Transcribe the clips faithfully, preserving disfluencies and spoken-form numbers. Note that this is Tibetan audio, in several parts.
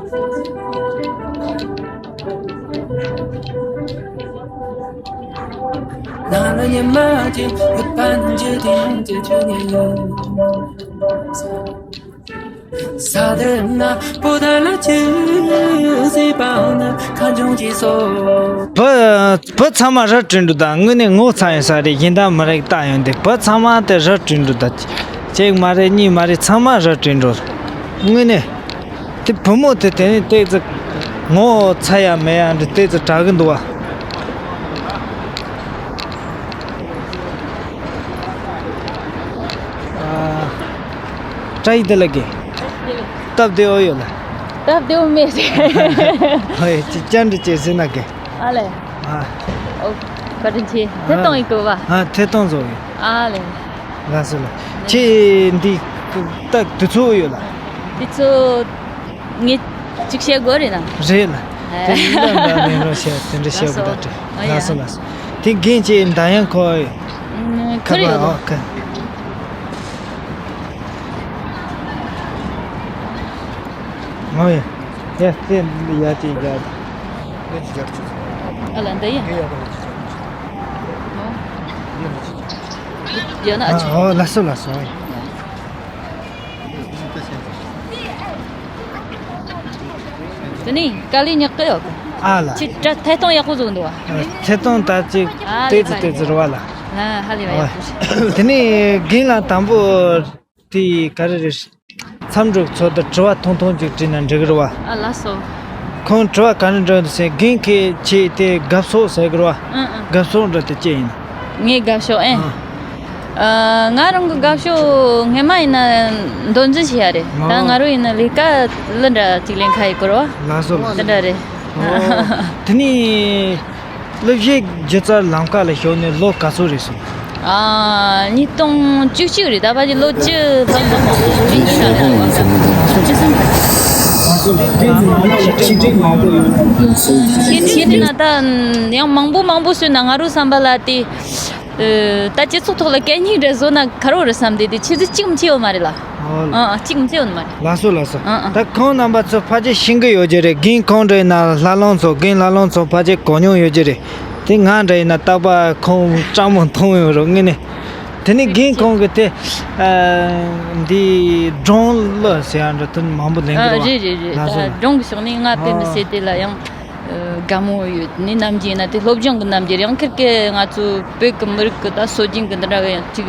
བུ་བུ་ཚང་མ་ར་བྲིས་འགྲོ་ད། དངོས་གནས་ངོ་ཚ་ཡིན་ས་རེད། གཞན་དག་མི་རིགས་ལྟ་ཡོང་དེ་བུ་ཚང་མ་དེ་ར་བྲིས་འགྲོ་ད། གཅིག་མ་རེད། གཉིས་མ་རེད། ཚང་མ་ར་བྲིས་འགྲོ། དངོས་གནས། དེ་བུ་མོ་དེ་དེ་ནས་ཏོག་ཙམ་ངོ་ཚ་ཡ་མེད་ཡ་འདྲ་ཏོག་ཙམ་དྲག་གི་འདུག་བ། ཨ། བཀྲ་ཤིས་བདེ་ལེགས་དགེ། སྟབས་བདེ་བོ་ཡོད་ལ། སྟབས་བདེ་བོ་མེད་རེད། ཧོ་ཡ། ཅི་ཅན་འདྲ་ཅེ་ཟེར་ན་དགེ། ཨ་ལེ། ཨ། ཨོ། བཀའ་དྲིན་ཆེ། ཐད་གཏོང་ཡིན་གོ་བ། ཨ། ཐད་གཏོང་བཟོ་ཡིན། ཨ་ལེ། ལགས་སོ་ལགས། ཁྱེད་འདི་ད་དུས་ཚོད་ཡོད་ལ། དུས་ཚོད་ངས་གཅིག་བཤད་དགོས་རེད་ན། རེད་ལ། ཨ། དེ་ལ་འདྲ་མིན་རོ་བཤད་དེ་འདྲ་བཤད་དགོས་ད་དྲི། ཨ་ཡ། ལགས་སོ་ལགས་སོ། དེ་རྒན་ཁྱེད་འདྲ་ཡང་ཁོ། ཁ་ཁུར་ཡོད་པ་ལ། ཨོ་ཁ། ཨོ་ཡ། ཡ་དེ་ཡ་དེ་ཡ། ཨ་ལ་འདི་ཡིན། ཡོད་ན་ཨ། ཨོ་ལགས་སོ་ལགས་སོ། དེ་ནས་དཀའ་ལས་ཉག་གི་ཡོད་གི། ཨ་ལ། ཁྱེད་ད་ཐད་གཏོང་ཡག་པོ་བཟོ་འདུག་བ། ཐད་གཏོང་ད་ཅིག་ཨ་ལས་ཏོག་ཙམ་ཏོག་ཙམ་རེད་བ་ལ། ཨ་ཧ་ལས་པ་ཡག་པོ་ཞིག་དེ་ནས་རྒན་ལགས་དང་པོ་དེ་ག་རེ་རེད། མཚམས་འཇོག་ཚོད་ལྟ་དྲི་བ་ཐུང་ཐུང་ཅིག་དྲིས་ན་འགྲིག་གི་རེད་བ། ཨ་ལགས་སོ། ཁོང་དྲི་བ་ག་རེ་འདྲི་འདུག་ཟེར། རྒན་ཁྱེད་ཀྱིས་དེ་དགའ་ཕྱོགས་ཟེར་གི་རེད་བ། ཨང་ཨང་། དགའ་ཕྱོགས་འདྲ་དེ་ཅི་ཡིན། ངའི་དགའ་ཕྱོགས་ཨེ། ཨ། ཨ། ང་རང་གི་དགའ་ཕྱོགས་སྔས་མ་ཡིན་ན་མདོ་འཛིན་བྱེད་ཡ་རེད། ད་ང་རང་ཡིན་ན་ལས་ཀ་ལི་འདྲ་ཅིག་ལེན་ཁ་ཡི་སྐོར་བ། ལགས་སོ་ལགས་སོ། འདི་འདྲ་རེད། ཨོ། དེ་ནས་སློབ་གཞི་སྒྱུ་རྩལ་ལམ་ཁ་ལ་ཞུགས་ནས་ལོ་ག་ཚོད་རེད་སོང་། ཨ། ཉིས་སྟོང་བཅུ་གཅིག་རེད། ད་ཕལ་ཆེར་ལོ་བཅུ་ལྷག་ལྷག་ཡིན་ས་རེད་བ། བཅུ་གསུམ་རེད། ཤེས་ནི་ན་ད་ཡང་མང་པོ་མང་པོ་བྱུང་ན་ང་རང་བསམ་པ་ལ་དེ། ཨ། ད་སྤྱི་ཚོགས་ཐོག་ལ་གད་སྙིགས་འདྲ་བཟོ་ན་ཁ་རོག་རེད་བསམ་སྟེ་དེ་ཆུ་ཚོད་གཅིག་མ་ཆད་ཡོད་མ་རེད་ལ། ཨོ་ལ། ཨ་ཨ། གཅིག་མ་ཆད་ཡོད་མ་རེད། ལགས་སོ་ལགས་སོ། ཨ་ཨ། ད་ཁོང་རྣམ་པ་ཚོ་ཕལ་ཆེར་ཤེས་ཀྱི་ཡོད་ཀྱི་རེད། རྒན་ཁོང་འདྲ་ཡིན་ན་ལྷ་ལུང་ཚོ། རྒན་ལྷ་ལུང་ཚོ་ཕལ་ཆེར་གོ་མྱོང་ཡོད་ཀྱི་རེད། དེ་ང་འདྲ་ཡིན་ན་རྟག་པར་ཁོང་སྤྲང་མོ་མཐོང་ཡོད་རེད་དངོས་གནས། དེ་ནས་རྒན་ཁོང་གི་དེ། ཨ། འདི་སྒྲུང་གླུ་ཟེར་ཡ་འདྲ་དོན་མང་པོ་ལེན་གྱི་རེད་བ། ཨ་རེད་རེད་རེད། ལགས་སོ། ད་སྒྲུང་གི་ཕྱོགས་ནས་ང་དཔེ་མི་སྲིད་དེ་ལ་ཡང་། ཨ། དགའ་མོ་ཡོད། ནི་རྣམ་འགྱུར་ཡིན་ན་དེ་སློབ་སྦྱོང་གི་རྣམ་འགྱུར། ཡང་ཁིར་གི་ང་ཚོ་བོད་གི་མི་རིགས་གི་ད་སྲོལ་རྒྱུན་གི་འདི་འདྲ་གི་ཡང་ཅིག་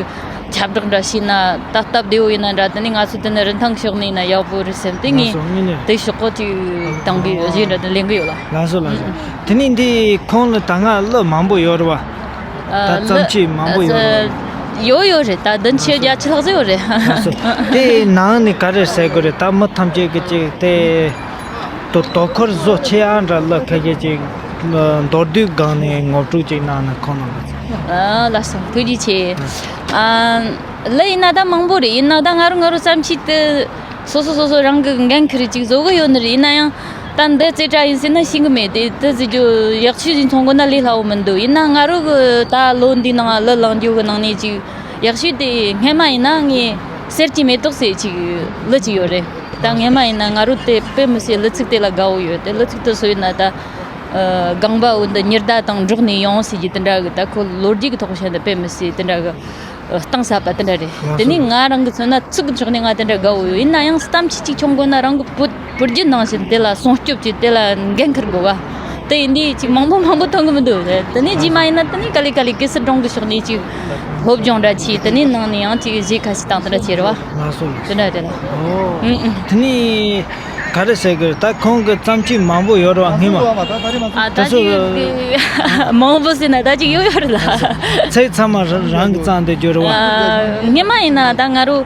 ཁྱབ་བསྒྲགས་འདྲ་བྱས་ན་ད་སྟབས་བདེ་བོ་ཡིན་ན་འདྲ། དེ་ནས་ང་ཚོ་དེ་ནི་རིན་ཐང་ཕྱོགས་ནས་ཡིན་ན་ཡག་པོ་རེད་བསམ་སྟེ། ལགས་ངས་སོ། དངོས་གནས་རེད། དེ་ཤོག་གོ་ཅིག་བཏང་གི་ཡོད། གཞས་འདྲ་དེ་ལེན་གི་ཡོད་ལ། ལགས་སོ་ལགས་སོ། དེ་ནས་འདི་ཁོང་ལ་ད་སྔ་གླུ་མང་པོ་ཡོད་རེད་བ། ད་ཨ། བརྩམས་ཆོས་མང་པོ་ཡོད་རེད་བ། ཡོད་ཡོད་རེད། ད་བདུན་ཅུ་བརྒྱད་ཅུ་ལྷག་ཙམ་ཡོད་རེད། ལགས་སོ། དེ་ནང་ནས་ག་རེ་ཟེར་དགོས་རེད། ད་མི་ཐམས་ཅད་ཀྱི་ཅིག་དེ། དོ་དོ་ཁུར་བཟོ་ཆེ་ཨ་འདྲ་གླུ་ཁ་ཤས་ཅིག་མདོར་བསྡུས་སྒང་ནས་ངོ་སྤྲོད་ཅིག་གནང་ན་ཁོང་རྣམ་པ་ཚོ། ཨ། ལགས་སོ། ཐུགས་རྗེ་ཆེ། ཨ། གླུ་ཡིན་ན་ད་མང་པོ་རེད། ཡིན་ན་ད་ང་རང་ང་རང་བརྩམས་ཆོས་དེ་སོ་སོ་སོ་སོ་རང་གི་འགན་ཁུར་ཅིག་བཟོ་གི་ཡོད་ནི་རེད། ཡིན་ན་ཡང་ད་འདི་རྩེ་གྲ་ཡིན་ཟེར་ན་ཤེས་གི་མེད། དེ་དེ་ཟེར་རྒྱུ་ཡག་ཤོས་ཅིག་མཐོང་དགོས་ན་ལས་སླ་བོ་མི་འདུག་ཡིན་ན་ང་རང་གི་ད་ལོ་འདིའི་ནང་གླུ་བླངས་རྒྱུ་གི་ནང་ནས་ཅིག་ཡག་ཤོས་དེ་སྔས་མ་ཡིན་ན་ངས་གསེར་གྱི་མེ་ཏོག་ཟེར་ཅིག་གླུ་ཅིག་ཡོད་རེད། ད་སྔས་མ་ཡིན་ན་ང་རང་དེ་དཔེ་མི་སྲིད་གླུ་ཚིག་དེ་ལ་དགའ་བོ་ཡོད། དེ་གླུ་ཚིག་དེ་སུ་ཡིན་ན་ད། ཨ། སྒང་པ་འོ་འདི་ཉི་ཟླ་དང་འགྲོགས་ནས་ཡོང་ཟེར་གྱི་དེ་འདྲ་གི། ད་ཁོ་ལོ་རྒྱུས་ཀྱི་ཐོག་བཤད་ན་དཔེ་མི་སྲིད་དེ་འདྲ་གི་གཏིང་ཟབ་པ་དེ་འདྲ་རེད། དེ་ནས་ང་རང་གི་མཚོན་ན་ཚིག་གི་ཕྱོགས་ནས་ང་དེ་འདྲ་དགའ་བོ་ཡོད། ཡིན་ན་ཡང་བརྩམས་ཆོས་གཅིག་མཆོང་དགོས་ན་རང་གི་བོད་བོད་བརྒྱུད་ནང་བཞིན་དེ་ལ་སྲུང་སྐྱོབ་ཀྱིས་དེ་ལ་འགན་འཁུར་དགོས་པ། དེ་ཡིན་དུས་ཅིག་མང་པོ་མང་པོ་ཐོན་གི་མི་འདུག་དེ་ནས་རྗེས་མ་ཡིན་ན་དེ་ནས་ག་ལེ་ག་ལེ་གེ་སར་སྒྲུང་གི་ཕྱོགས་ནས་ཅིག་སློབ་སྦྱོང་འདྲ་བྱས། དེ་ནས་ནང་ནས་ཡང་ཅིག་གཞས་ཁ་ཤས་བཏང་དེ་འདྲ་བྱས་རེད་བ། ལགས་སོ་ལགས་སོ། དེ་འདྲ་དེ་ལ། ཨོ། ཨུ་ཨུ། དེ་ནས་ག་རེ་ཟེར་གི་རེད། ད་ཁོང་གི་བརྩམས་ཆོས་མང་པོ་ཡོད་རེད་བ་སྔས་མ། ཨ། ད་ད་ཚོ་ཅིག་མང་པོ་ཟེར་ན་ད་ཅིག་ཡོད་ཡོད་རེད་ལ། ཚིག་ཚང་མ་རང་རང་གི་བརྩམས་ཏེ་བརྗོད་རེད་བ། ཨ། སྔས་མ་ཡིན་ན་ད་ང་རང་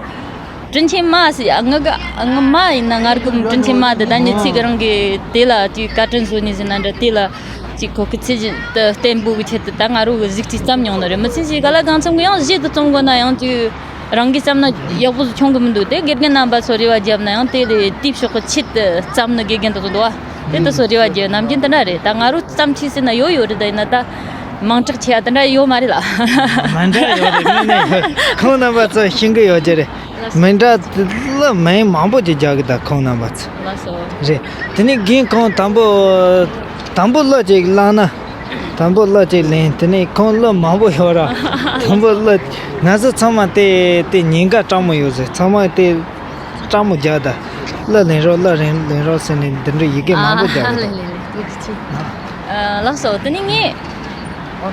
དྲིན་ཆེན་མ་ཟེར། ང་གི་ང་མ་ཡིན་ན་ང་རང་གི་དྲིན་ཆེན་མ་དེ་ད་ཉི་ཚེ་གི་རང་གི་དེ་ལ་ཅིག་བཀའ་དྲིན་གསོ་ནི་ཟེར་ན་འདྲ། དེ་ལ་ཅིག་ཁོ་གི་ཚེ་བརྟན་པོ་གི་ཆེད་དུ་ད་ང་རང་གི་གཟུགས་ཅིག་བརྩམས་མྱོང་ནི་རེད། མི་ཚེ་ཞིག་ག་ལ་གང་འཚམ་གི་ཡང་གཞས་དེ་རྩོམ་དགོས་ན་ཡང་ཅིག་རང་གིས་བརྩམས་ན་ཡག་པོ་ཞིག་འཁྱོང་གི་མི་འདུག་དེ་དགེ་རྒན་རྣམ་པ་ཚོ་རེ་བ་བརྒྱབ་ན་ཡང་དེ་ལས་དེའི་ཕྱོགས་ཀྱི་ཆེད་དུ་བརྩམས་ནི་དགེ་རྒན་དེ་ཚོ་འདུག་བ། དེ་དེ་ཚོ་རེ་བ་བརྒྱབ་ནམ་རྒྱུན་དེ་འདྲ་རེད། ད་ང་རང་བརྩམས་ཆོས་ཟེར་ན་ཡོད་ཡོད་རེད། ད་ཡིན་ན་ད་མིང་གྲགས་ཆེ་བ་དེ་འདྲ་ཡོད་མ་རེད་ལ། མ་འདྲ་ཡོད་རེད། དངོས་གནས་ཁོང་རྣམ་པ་ཚོ་ཤེས་གི་ཡོད་ཀྱི་རེད། མི་འདྲ། གླུ་མིང་མང་པོ་ཅིག་རྒྱག་གི་ད་ཁོང་རྣམ་པ་ཚོ། ལགས་སོ། རེད། དེ་ནས་རྒན་ཁོང་དང་པོ། དང་པོ་གླུ་ཅིག་བླངས་ན། དང་པོ་གླུ་ཅིག་ལེན། དེ་ནས་ཁོང་གླུ་མང་པོ་ཡོད་ར། དང་པོ་གླུ། ང་ཚོ་ཚང་མ་དེ་དེ་ཉེན་ཁ་སྤྲང་མོ་ཡོད་ཟེར། ཚང་མ་དེ་སྤྲང་མོ་རྒྱག་ད། གླུ་ལེན་རོགས། གླུ་ལེན་ལེན་རོགས་ཟེར་ནས་འདི་འདྲའི་ཡི་གེ་མང་པོ་རྒྱག་གི་འདུག་ལགས་སོ། དེ་ནས་ངས།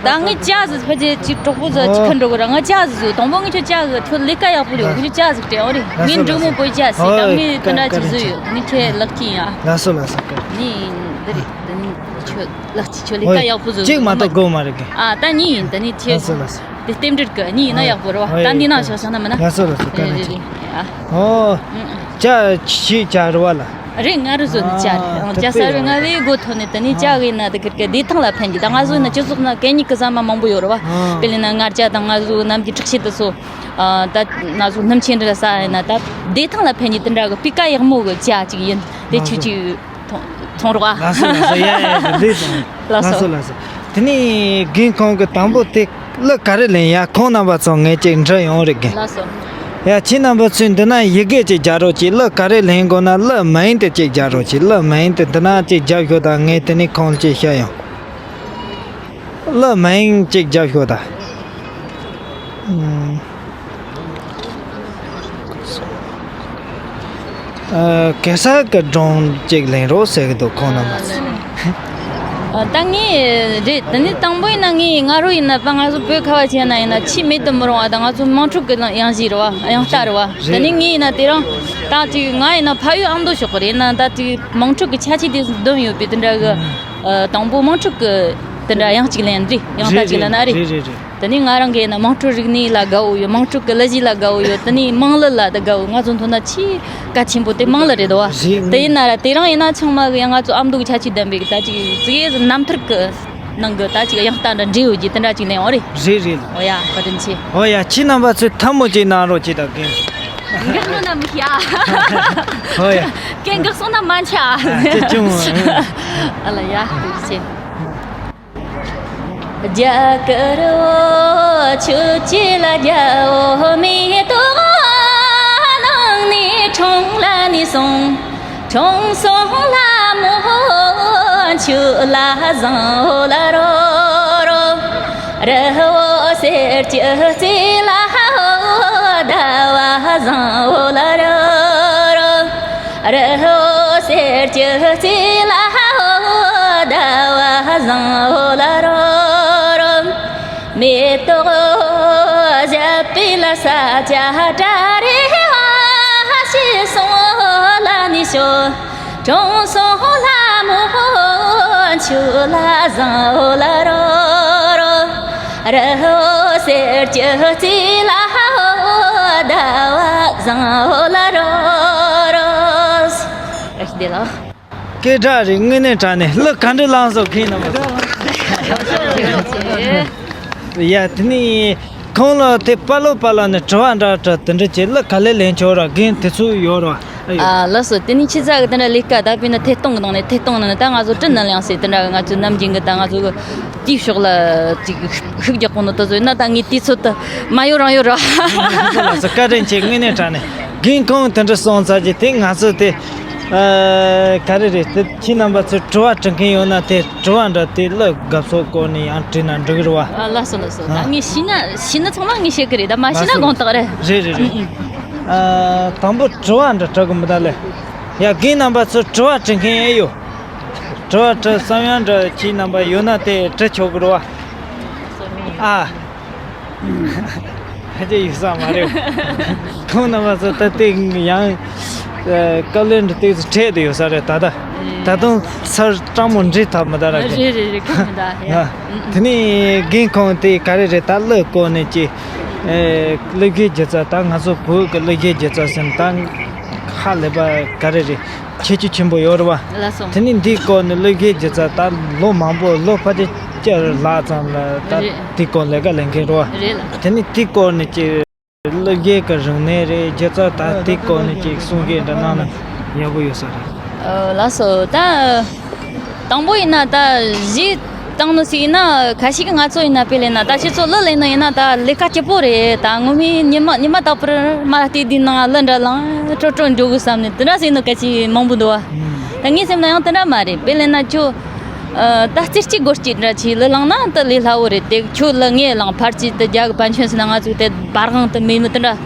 ད་ངས་ཅི་ཟིག་ཕལ་ཆེར་ཅིག་གྲོགས་པོ་ཟིག་ཅིག་ཁ་འགྲོ་གི་ར། ང་ཅི་ཟིག་བཟོ། དང་པོ་ངས་ཁྱོད་ཅི་ཟིག་ཁྱོད་ལས་ཀ་ཡག་པོ་ཡོད། ཁྱོད་ཅི་ཟིག་སྤྲད་ཨོ་རེད། ངས་འབྲུག་མོ་པོ་ཅི་ཟིག་ད་ངས་དེ་འདྲ་ཅིག་བཟོས་ཡོད། ངས་ཁྱེད་ལག་ཁྱི་ཡིན་ཨ། ལགས་སོ་ལགས་སོ། ངས་འདི་རེད། དེ་ནས་ཁྱོད་ལག་ཁྱི། ཁྱོད་ལས་ཀ་ཡག་པོ་བཟོས། ཅིག་མ་གཏོགས་དགོས་མ་རེད་གི། ཨ་ད་གཉིས་ཡིན། དེ་ནས་ཁྱེད། ལགས་སོ་ལགས་སོ། དེ་རྟེན་འབྲེལ་གི་གཉིས་ཡིན་ན་ཡག་པོ་རེད་བ། ད་འདི་ན་ཤོག་ཤོག་ན་མིན་ན། ལགས་སོ་ལགས་སོ། བཀའ་དྲིན་ཆེ། རེད་རེད། ཨ། ཨོ། ཅ་ཆི་ཅ་རུ་བ་ལ། རེད། ང་རུ་བཟོ་ནི་ཅ་རེད། ཨ་ཅ་ས་རུ་ང་བའི་སྒོ་ཐོན་ནས་དེ་ནས་ཅ་གི་ན་དེ་ཁིར་གི་བདེ་ཐང་ལ་ཕན་གྱི། ད་ང་ཚོ་ན་སྤྱི་ཚོགས་ན་གད་སྙིགས་གི་ཟ་མ་མང་པོ་ཡོད་རེད་བ། དཔེར་ན་མངར་ཅ་དང་ང་ཚོ་ནམ་གྱི་དྲག་ཤེད་དུ་སོ། ཨ་ད་ང་ཚོ་སྣུམ་ཆེན་འདྲ་ཟ་ཡིན་ན་ད་བདེ་ཐང་ལ་ཕན་གྱི་དེ་འདྲ་གི་སྤུས་ཀ་ཡག་མོ་གི་ཅ་ཅིག་ཡིན། དེ་ཆུ་ཅིག་ཐོང་ཐོང་རོགས་ཨ། ལགས་སོ་ལགས་སོ། ཡ་ཡ་ཡ། ལགས་སོ། ལགས་སོ་ལགས་སོ། དེ་ནས་རྒན་ཁོང་གི་དང་པོ་དེ་གླུ་ག་རེ་ལེན་ཡ། ཁོང་རྣམ་པ་ཚོ་ངས་ཅིག་འདྲི་ཡོང་རེད་རྒན། ལགས་སོ། ཡ་ཁྱེད་རྣམ་པ་ཚོས་འདི་ན་ཡི་གེ་ཅིག་རྒྱག་རོགས་གྱིས། གླུ་ག་རེ་ལེན་དགོས་ན་གླུ་མིང་དེ་ཅིག་རྒྱག་རོགས་གྱིས། གླུ་མིང་དེ་འདི་ན་ཅིག་རྒྱབ་ཤོག་དང་། ངས་དེ་ནས་ཁོང་ཅིག་བཤད་ཡོང་། གླུ་མིང་ཅིག་རྒྱབ་ཤོག་དང་། ཨུམ། ཨ། གེ་སར་གྱི་སྒྲུང་ཅིག་ལེན་རོགས་ཟེར་གྱི་འདུག་ཁོང་རྣམ་པ་ཚོས། ཨ། ད་ངས་རེད། དེ་ནས་དང་པོ་ཡིན་ན་ངས་ང་རང་ཡིན་ན་པ་ང་ཚོ་བོད་ཁ་བ་ཆེ་ན་ཡིན་ན་ཆེས་མེད་དུ་མི་རུང་བ་དང་ང་ཚོ་དམངས་ཁྲོད་ཀྱི་དབྱངས་གཞས་རེད་བ། དབྱངས་རྟ་རེད་བ། དེ་ནས་ངས་ཡིན་ན་དེ་རིང་ད་ཅིག་ང་ཡིན་ན་ཕ་ཡུལ་ཨ་མདོ་ཕྱོགས་ཀྱི་རེད། ཡིན་ན་ད་ཅིག་དམངས་ཁྲོད་ཀྱི་ཁྱད་ཆོས་དེ་བསྡོམས་ཡོད་པའི་དེ་འདྲ་གི། ཨ། དང་པོ་དམངས་ཁྲོད་ཀྱི་དེ་འདྲ་དབྱངས་གཅིག་ལེན་རེད། དབྱངས་རྟ་གཅིག་ལེན་ན་རེད། རེད་རེད་རེད། དེ་ནས་ང་རང་གིས་ན་དམངས་ཁྲོད་རིག་གནས་ལ་དགའ་བོ་ཡོད། དམངས་ཁྲོད་ཀྱི་གླུ་གཞས་ལ་དགའ་བོ་ཡོད། དེ་ནས་དམངས་གླུ་ལ་དགའ་བོ། ང་ཚོ་མདོར་ན་ཆེས་གལ་ཆེན་པོ་དེ་དམངས་གླུ་རེད་དོ། རེད། དེ་ཡིན་ན་ར་དེ་རིང་ཡིན་ན་ཚང་མ་གི་ཡང་ང་ཚོ་ཨ་མདོ་གི་ཁྱད་ཆོས་ལྡན་པའི་གི་ད་ཅིག་ཙིག་གེ་རྣམ་ཐར་གི་ནང་གི་ད་ཅིག་དབྱངས་རྟ་འདྲ་འདྲེས་ཡོད་ཀྱི་དེ་འདྲ་ཅིག་ལེན་ཡོང་རེད། རེད་རེད། ཨོ་ཡ། བཀའ་དྲིན་ཆེ། ཨོ་ཡ། ཁྱེད་རྣམ་པ་ཚོས་ཐལ་མོ་ཅིག་གནང་རོགས་གྱིས་ད་རྒན། འགག་ནོ་ན་མི་ཤ། ཨོ་ཡ། ཀན་འགག་སོང་ན་མ་འཆའ། ཨ། ཅི་བྱུང་། ཨ་ལ་ཡ། བཀའ་དྲིན་ཆེ། རྒྱ་གར་བོ་ཆོས་ཀྱི་ལ་རྒྱལ་བོ་མེ་ཏོག་ནང་ནས་འཁྲུངས་ལ་ནི་སོང་། འཁྲུངས་སོང་ལ་མོ་ཆོས་ལ་བཟང་བོ་ལ་རོ་རོ། རི་བོ་གསེར་གྱི་རྩེ་ལ་ཟླ་བ་བཟང་བོ་ལ་རོ་རོ། རི་བོ་གསེར་གྱི་རྩེ་ལ་ཟླ་བ་བཟང་བོ་ལ་རོ་རོ། མེ་ཏོག་བཞད་པའི་ལ་ས་ཆ་བྲག་རི་བ་ཞིག་སོང་ལ་ནི་ཤོ། འཁྲུངས་སོང་ལ་མོ་ཆོས་ལ་བཟང་བོ་ལ་རོ་རོ། རི་བོ་གསེར་གྱི་རྩེ་ལ་ཟླ་བ་བཟང་བོ་ལ་རོ་རོ། ཨེ་བདེ་ལ། སྐད་གྲགས་རེད། དངོས་གནས་དྲང་གནས་གླུ་ག་འདྲ་བླངས་སོང་ཁྱེད་རྣམ་པ་ཚོ། ཡ་དེ་ནས་ཁོང་ལ་དེ་པ་ལོ་པ་ལོ་ནས་དྲི་བ་འདྲ་འདྲ་དེ་འདྲ་བྱས། གླུ་ག་ལེར་ལེན་ཆོག་ར་རྒན་དེ་ཚོ་ཡོད་ར། ཨ་ལགས་སོ། དེ་ནས་ཁྱེད་ཚ་གི་དེ་འདྲ་ལས་ཀ་ད་དཔེར་ན་ཐད་གཏོང་གི་ནང་ནས། ཐད་གཏོང་ནང་ནས་ད་ང་ཚོ་ཀྲི་ནན་ལིང་ཟེར་དེ་འདྲ་གི་ང་ཚོ་ནམ་རྒྱུན་གི་ད་ང་ཚོ་གི་དེའི་ཕྱོགས་ལ་ཅིག་ཤུགས་རྒྱག་གོ་ནོ་དེ་ཚོ་ཡིན་ན་ད་ངས་དུས་ཚོད་དུ་མ་ཡོང་རང་ཡོད་ར། ལགས་སོ་ལགས་སོ། བཀའ་དྲིན་ཆེ། དངོས་གནས་དྲང་གནས་རྒན་ཁོང་དེ་འདྲ་སོང་ཚར་རྗེས་དེ་ང་ཚོ་དེ་ཨ་ག་རེ་རེད། དེ་ཁྱེད་རྣམ་པ་ཚོས་དྲི་བ་དྲི་མཁན་ཡོད་ན་དེ་དྲི་བ་འདྲ་དེ་གླུ་དགའ་ཕྱོགས་སྐོར་ནས་ཡང་དྲིས་ན་འགྲིག་གི་རེད་བ། ཨ་ལགས་སོ་ལགས་སོ། ད་ཨ་ངས་ཤེས་ན་ཤེས་ན་ཚང་མ་ངས་བཤད་གི་རེད། ད་མ་ཤེས་ན་ལགས་སོ། དགོངས་དག་རེད། རེད་རེད་རེད། ཨུ་ཨུ། ཨ་དང་པོ་དྲི་བ་འདྲ་དྲི་གི་མི་འདུག་ལེ། ཡ་རྒན་རྣམ་པ་ཚོས་དྲི་བ་དྲི་མཁན་ཨེ་ཡོད། དྲི་བ་དྲི་བསམ་ཡང་འདྲ་ཁྱེད་རྣམ་པ་ཡོད་ན་དེ་དྲི་ཆོག་གི་རེད་བ། ཨ། ཧ་ཅང་ཡོད་ས་མ་རེད། ཁོང་རྣམ་པ་ཚོ་ད་ལྟའི་ཡང་། ཨ། དཀའ་ལས་འདི་ཏོག་ཙམ་འཕྲད་དུ་ཡོད་ས་རེད། ད་ལྟ་ད་དུང་སར་སྤྲང་མོ་འདྲེས་ཐབས་མི་འདུག་ར། རེད་རེད་རེད། ཁྱོད་མི་འདུག་ཡ། ཨ། དེ་ནས་རྒན་ཁོང་དེ་ག་རེ་རེད། ད་གླུ་སྐོར་ནས་ཀྱི། ཨེ། གླུ་གཞས་སྒྱུ་རྩལ། ད་ང་ཚོ་བོད་ཀྱི་གླུ་གཞས་སྒྱུ་རྩལ་ཟེར་ན་ད་ཧ་ལས་པ་ག་རེ་རེད། ཁྱད་ཆོས་ཆེན་པོ་ཡོད་རེད་བ། ལགས་སོ། དེ་ནས་འདིའི་སྐོར་ནས་གླུ་གཞས་སྒྱུ་རྩལ་ད་ལོ་མང་པོ། ལོ་ཕལ་ཆེར་བཅུ་ལྷག་ཙམ་ལ་ད་རེད། དེའི་སྐོར་ལས་ཀ་ལས་མཁན་རེད་བ། རེད་ལགས། དེ་ནས་དེའི་སྐོར་ནས་ཀྱི་གླུ་གཞས་ཀྱི་རིག་གནས་རེད། སྒྱུ་རྩལ། ད་དེའི་སྐོར་ནས་ཀྱི་གསུང་བཤད་འདྲ་གནང་ན་ཡག་པོ་ཡོད་ས་རེད། ཨ། ལགས་སོ། ད་དང་པོ་ཡིན་ན་ད་གཞས། བཏང་ནོ་ཟིག་ཡིན་ན། ཁ་ཤས་ཀྱིས་ང་ཚོ་ཡིན་ན་དཔེ་ལེན་ན། ད་ཁྱེད་ཚོ་གླུ་ལེན་ནོ་ཡིན་ན་ད་ལས་ཀ་སྐྱིད་པོ་རེད། ད་ངོ་མའི་ཉི་མ་ཉི་མ་རྟག་པར་མ་བལྟས་དུས་ནང་གླུ་འདྲ་ལངས་སྤྲོ་སྤྲོ་འགྲོ་དགོས་བསམ་ནས་དེ་འདྲ་ཟེར་ནོ་སྐད་ཆ་མང་པོ་འདུག་བ། ད་ངའི་སེམས་ལ་ཡང་དེ་འདྲ་མ་རེད། དཔེ་ལེན་ན་ཁྱོད་ཨ་ད་རྩེ་གཅིག་སྒོ་གཅིག་འདྲ་ཆེ་གླུ་བླངས་ན་ད་ལས་སླ་བོ་རེད་དེ། ཁྱོད་གླུ་ངས་བླངས་ཕར་ཅིག་ད་རྒྱ་གི་པན་ཆོན་ཟེར་ན་ང་ཚོ་དེ་པར་སྒང་དུ་མེད་མི་དེ་འདྲ་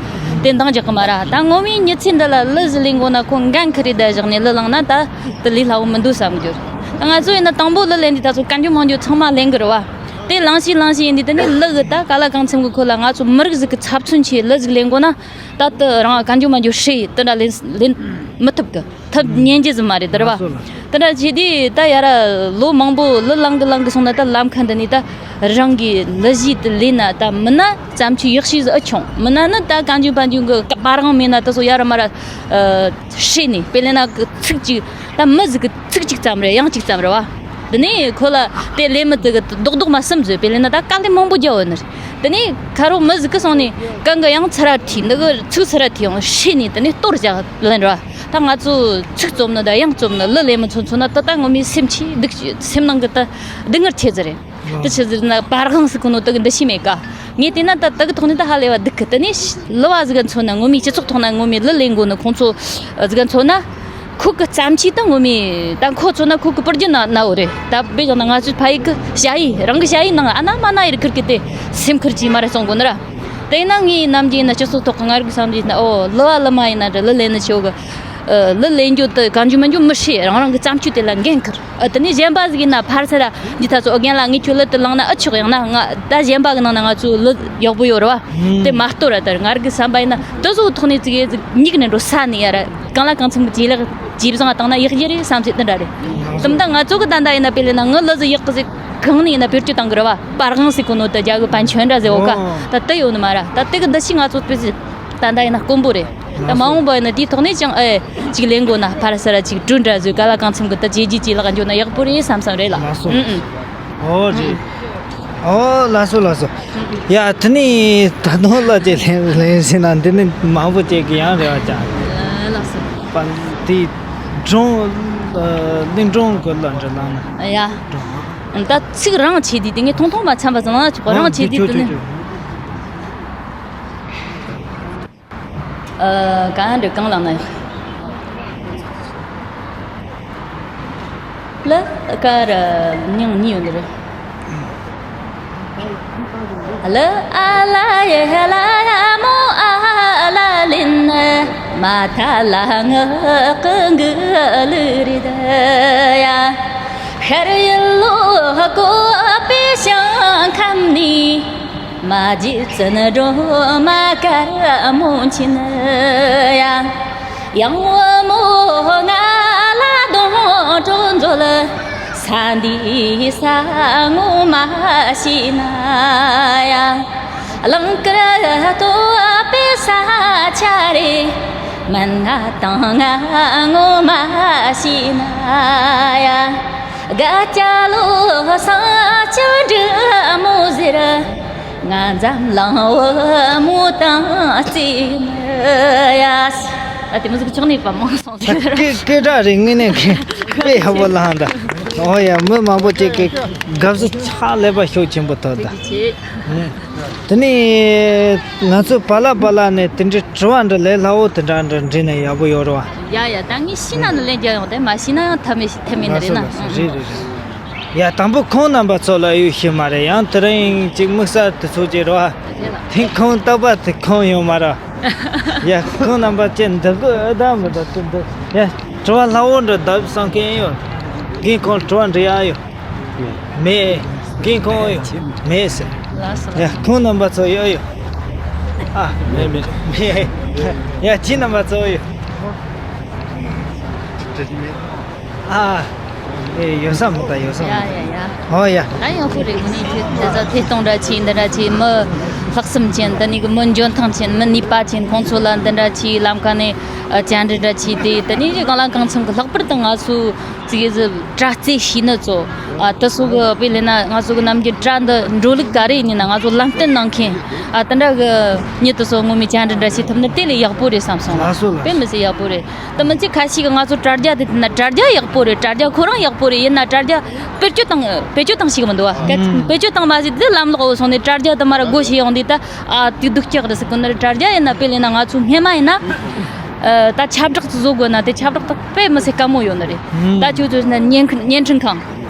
དེ་འདང་རྒྱག་གི་མ་ར། ད་ངོ་མའི་མྱི་ཚེ་འདི་ལ་གླུ་ཟིག་ལེན་དགོས་ན་ཁོ་འགན་ཁུར་རེ་བསྡད་བཞག་ནས་གླུ་བླངས་ན་ད་དེ་ལས་སླ་བོ་མི་འདུག་བསམ་གྱུར། ད་ང་ཚོ་ཡིན་ན་དང་པོ་གླུ་ལེན་དུས་ད་ཚོ་གན་རྒྱུ་མང་རྒྱུ་ཚང་མ་ལེན་གི་རེད་བ། དེ་ལངས་ཤིག་ལངས་ཤིག་ཡིན་དུས་དེ་ནས་གླུ་གི་ད་ག་ལ་གང་འཚམ་གི་ཁོ་ལ་ང་ཚོ་མི་རིགས་ཟིག་གི་ཚབ་མཚོན་ཆེད་གླུ་ཟིག་ལེན་དགོས་ན། ད་དེ་རང་གན་རྒྱུ་མང་རྒྱུ་ཧྲེ་དེ་འདྲ་ལེན་ལེན་མི་ཐུབ་གི། ཐུབ་ཉན་རྒྱུ་ཟིག་མ་རེད་དེ་རེད་བ། དེ་འདྲ་བྱས་དུས་ད་ཡ་ར་ལོ་མང་པོ་གླུ་བླངས་གི་བླངས་གི་སོང་ན་ད་ལམ་ཁ་འདི་ནས་ད་རང་གི་གླུ་གཞས་དེ་ལེན་ན་ད་མིན་ན་བརྩམས་ཆོས་ཡག་ཤོས་ཟིག་ཨེ་བྱུང་། མིན་ན་ནི་ད་གན་རྒྱུ་པན་རྒྱུ་གི་པར་སྒང་མེད་ན་ད་སོ་ཡ་ར་མ་ར་ཧྲེ་ནས་དཔེ་ལེན་ན་གི་ཚིག་གཅིག་ད་མི་ཟིག་གི་ཚིག་གཅིག་ཙམ་རེད། དབྱངས་གཅིག་ཙམ་རེད་བ། དེ་ནས་ཁོ་ལ་དེ་ལེན་མི་དེ་གི་རྡོག་རྡོག་མ་གསུམ་བཟོས་དཔེ་ལེན་ན་ད་དཀའ་ལས་མང་པོ་རྒྱབ་ཡོད་ནི་རེད། དེ་ནས་ཁ་རོག་མི་ཟིག་གི་སོང་ནས་གན་གི་དབྱངས་ཚུར་ར་ཁྲིད། འདི་གི་ཚིག་ཚུར་ར་ཁྲིད། ཡང་ཧྲེ་ནས་དེ་ནས་གཏོར་བཞག་ལེན་ར། ད་ང་ཚོ་ཚིག་རྩོམ་ནི་དང་དབྱངས་རྩོམ་ནི་གླུ་ལེན་མི་ཚོ་མཚོན་ན་ད་ལྟ་ངོ་མའི་སེམས་ཆེ་སྡུག་སེམས་ནང་གི་ད་སྡུག་བསྔལ་ཆེ་ཟིག་རེད། དེ་ཆི་ཟེར་ན་པར་སྒང་ཟེར་གོ་ནོ་དེ་གི་འདུ་ཤེས་མེད་ཀ། ངས་བལྟས་ན་ད་དེ་གི་ཐོག་ནས་ད་ཧ་ལས་པ་སྡུག་གི། དེ་ནས་གླུ་བ་ཟིག་ག་མཚོན་ན། ངོ་མའི་སྤྱི་ཚོགས་ཐོག་ན་ངོ་མའི་གླུ་ལེན་དགོས་ནི་ཁོང་ཚོ་ཟིག་ག་མཚོན་ན། ཁོ་གི་བརྩམས་ཆོས་ད་ངོ་མའི་ད་ཁོ་མཚོན་ན་ཁོ་གི་པར་རྒྱུ་ན་ན་འོ་རེད། ད་དཔེ་བཞག་ན་ང་ཚོའི་ཕ་ཡུལ་གི་ཞ་ཡི་རང་གི་ཞ་ཡི་ནང་ཨ་ན་མ་ན་ཡི་རི་ཁུར་གི་དེ་སེམས་ཁུར་གྱིས་མ་རེ་སོང་གོ་ནི་ར། དེ་ཡིན་ན་ངའི་ནམ་རྒྱུན་ཡིན་ན་སྤྱི་ཚོགས་ཐོག་གི་ང་རིག་བསམ་རྒྱུ་ཡིན་ན། ཨོ་གླུ་བ་གླུ་མ་ཡིན་ན་འདྲ་གླུ་ལེན་ནི་ཆོ་གི། ཨ་གླུ་ལེན་རྒྱུ་དེ་གང་རྒྱུ་མང་རྒྱུ་མི་ཤེས། རང་རང་གི་བརྩམས་ཆོས་དེ་ལ་འགན་ཁུར། ཨ་དེ་ནས་གཞན་པ་ཟིག་ཡིན་ན་ཕར་ཚུར་ར་འདི་ད་ཚོ་ཨོ་རྒན་ལགས་ངས་ཁྱོད་གླུ་དེ་བླངས་ན་ཨེ་ཆོག་ཡང་ན་ང་ད་གཞན་པ་གི་ནང་ན་ང་ཚོའི་གླུ་ཡག་པོ་ཡོད་རེད་བ། དེ་མ་གཏོར་ར། ད་ང་རང་གི་བསམ་པ་ཡིན་ན་དེ་ཚོ་ཐོག་ནས་ཙིག་གེ་ཟིག་མྱིག་ནས་འགྲོ་ས་ནས་ཡ་ར་གང་ལ་གང་འཚམ་གི་ཇེ་ལེགས་ཇེ་བཟང་བཏང་ན་ཡག་རྒྱུ་རེད་བསམ་ཚེ་དེ་འདྲ་རེད། དེ་མ་ད་ང་ཚོ་གི་ད་ད་ཡིན་ན་དཔེ་ལེན་ན་ངའི་གླུ་ཟིག་ཡག་གི་ཟིག་གང་ནས་ཡིན་ན་བེད་སྤྱོད་བཏང་གི་རེད་བ། པར་སྒང་ཟེར་གོ་ནོ་ད་རྒྱ་གི་པན་ཆོན་འདྲ་ཟེར་འོ་ཀ། ད་དེ་ཡོད་ནི་མ་ར། ད་དེ་གི་འདུ་ཤེས་ང་ཚོ་དཔེ་ཟིག་ད་ད་ཡིན་ན་དཀོན་པོ་རེད། ད་མ་འོངས་པ་ཡིན་ན་དེའི་ཐོག་ནས་ཀྱང་ཨེ་ཅིག་ལེན་དགོས་ན་ཕར་ཚུར་ར་ཅིག་གྲོས་འདྲ་བཟོས་ག་ལ་གང་འཚམ་གི་ད་བྱས་རྗེས་ཅིག་ལག་འཇོག་ན་ཡག་པོ་རེད་བསམ་བསམ་རེད་ལ། ལགས་སོ། ཨུ་ཨུ། ཨོ་རེད། ཨོ་ལགས་སོ་ལགས་སོ། ཡ་དེ་ནས་ད་དུང་ལ་ཅིག་ལེན་ལེན་ཟེར་ན་འདི་ནི་མང་པོ་ཅིག་གི་ཡང་རེ་བ་ཅང་། ལགས་སོ། པ་དེ་སྒྲུང་གླིང་སྒྲུང་གི་ལ་འདྲ་ལ་ན། ཡ། སྒྲུང་། ད་ཚིག་རང་བྱས་དུས་དེ་ངས་ཐུང་ཐུང་མ་འཚམས་པ་ཙམ་ལ་ཆོག་གོ། རང་བྱས་དུས་དེ་ནི། ཨ་གང་འདྲ་གང་ལ་ན་ཡོད། ལ་ཀ་ར་མྱིང་གཉིས་ཡོད་འདི་རེད། ལ་ཨ་ལ་ཡེ་ལ་ཡ་མོ་ཨ་ལ་ལིན་ནི་མ་ཐ་ལ་ངག་གི་གུ་ལུ་རི་ད་ཡ། ཤར་ཡུལ་ལོ་ཀོ་པའི་ཞིང་ཁམས་ནི། མ་བརྗེད་བཙུན་སྒྲོལ་མ་དཀར་མོ་མཁྱེན་ཡ། ཡང་བུ་མོ་ང་ལ་སྡོང་གྲོགས་མཛོད། ས་འདི་ས་ངོ་མ་ཤེས་ན་ཡ། གླིང་དཀར་སྟོད་པའི་ས་ཆ་རེད། མིན་ང་དང་ང་ངོ་མ་ཤེས་ན་ཡ། དགའ་སྐྱ་ལོ་སང་ཆུ་འབྲི་མོ་ཟེར། ང་འཛམ་གླིང་བུ་མོ་དང་རྩེ་ནི་ཡ། ཨ་དེ་མོ་ཟིག་ཆགས་ནས་པ་མང་སོང་ཟེར། སྐད་སྐད་གྲགས་རེད། དངོས་གནས་ཁེ་དཔེ་ཡག་པོ་ལངས་ད། ཨོ་ཡ་མི་མང་པོ་ཅིག་གི་དགའ་བསུ་ཕྱག་ལས་པ་ཤུགས་ཆེན་པོ་ཐོབ་ད། དེ་ནས་ང་ཚོ་པ་ལགས་པ་ལགས་ནས་དེ་འདྲའི་དྲི་བ་འདྲ་ལས་སླ་བོ་དེ་འདྲ་འདྲ་འདྲི་ན་ཡག་པོ་ཡོད་རེད་བ། ཡ་ཡ་ད་ངས་ཤེས་ན་ནི་ལན་རྒྱག་ཡོང་དེ་མ་ཤེས་ན་ཡང་ཐབས་མེད་ཐབས་མེད་ནི་རེད་ན། ལགས་སོ་ལགས་སོ། རེད་རེད་རེད། ཡ་དང་པོ་ཁོང་རྣམ་པ་ཚོ་ལ་ཡོད་ཤེས་མ་རེད། ཡང་དེ་རིང་ཅིག་དམིགས་བསལ་དུ་ཚོགས་ཀྱི་རེད་བ། དེ་ཁོང་རྟག་པར་དེ་ཁོང་ཡོད་མ་རེད། ཡ་ཁོང་རྣམ་པ་ཅན་འདི་གི་ཨ་ད་མི་ད་དུ་འདི་ཡ་དྲི་བ་སླ་བོ་འདྲ་བརྡབ་བསམ་མཁན་ཡོད། རྒན་ཁོང་དྲི་བ་འདྲི་ཡ་ཡོད། མེད། རྒན་ཁོང་ཡོད་མེད་ཟེར། ལགས་སོ། ཡ་ཁོང་རྣམ་པ་ཚོ་ཡོད་ཡོད། ཨ་མེད་མེད་མེད། ཡ་ཁྱེད་རྣམ་པ་ཚོ་ཡོད། ཨ། ཨེ་ཡོད་ས་མོ་ད་ཡོད་ས་མོ། ཡ་ཡ་ཡ། ཨོ་ཡ། ད་ཡང་ཁོ་རེ་ངོ་ནས་ཁྱོད་དེ་ཚོ་ཐད་གཏོང་འདྲ་བྱས་འདི་འདྲ་བྱས་མི། ལྷག་བསམ་ཅན། དེ་ནས་གི་མི་འཇོན་ཐང་ཅན། མི་ནུས་པ་ཅན། ཁོང་ཚོ་ལ་འདི་འདྲ་ཆེའི་ལམ་ཁ་ནས་ཨ་བཅར་འདྲི་འདྲ་བྱས་ཏེ། དེ་ནས་གང་ལ་གང་འཚམ་གི་ལྷག་པར་དུ་ང་ཚོ་ཅིག་གི་དྲ་རྩད་ཤེས་ནི་ཚོ། ཨ་དེ་ཚོ་གི་དཔེ་ལེན་ན་ང་ཚོ་གི་ནམ་རྒྱུན་དྲ་འདི་འགྲོ་ལུགས་ག་རེ་ཡིན་ན་ང་ཚོ་ལམ་སྟོན་གནང་མཁན། ཨ་དེ་འདྲ་གི་མྱི་དེ་ཚོ་ངོ་མས་བཅར་འདྲི་འདྲ་བྱེད་ཐུབ་ན་དེ་ལས་ཡག་པོ་རེད་བསམ་སོང་། ལགས་སོ་ལགས་སོ། དཔེ་མི་སྲིད་ཡག་པོ་རེད། དེ་མིན་ཚེ་ཁ་ཤས་ཀྱིས་ང་ཚོ་དྲ་རྒྱ་དེ་བལྟས་ན་དྲ་རྒྱ་ཡག་པོ་རེད། དྲ་རྒྱ་ཁོ་རང་ཡག་པོ་རེད། ཡིན་ན་དྲ་རྒྱ་བེད་སྤྱོད་བཏང་བེད་སྤྱོད་བཏང་ཤེས་ཀྱི་མི་འདུག་བ། ཨུམ། བེད་སྤྱོད་བཏང་མ་ཤེས་དུས་ལམ་ལོག་འོ་སོང་ནས་དྲ་རྒྱ་དེ་མར་སྒོ་ཕྱེ་ཡོང་དུས་ད་ཨ་དེ་སྡུག་ཅག་རེད་ཟེར་གོ་ནི་རེད། དྲ་རྒྱ་ཡིན་ན་དཔེ་ལེན་ན་ང་ཚོ་སྔས་མ་ཡིན་ན་ཨ་ད་ཁྱབ་བསྒྲགས་བཟོ་དགོས་ན་དེ་ཁྱབ་བསྒྲགས་དེ་དཔེ་མི་སྲིད་དཀའ་མོ་ཡོད་ནི་རེད། ཨུམ། ད་ཁྱོད་ཚོ་ན་བརྙན་འཕྲིན་བརྙན་འཕྲིན་ཁང་།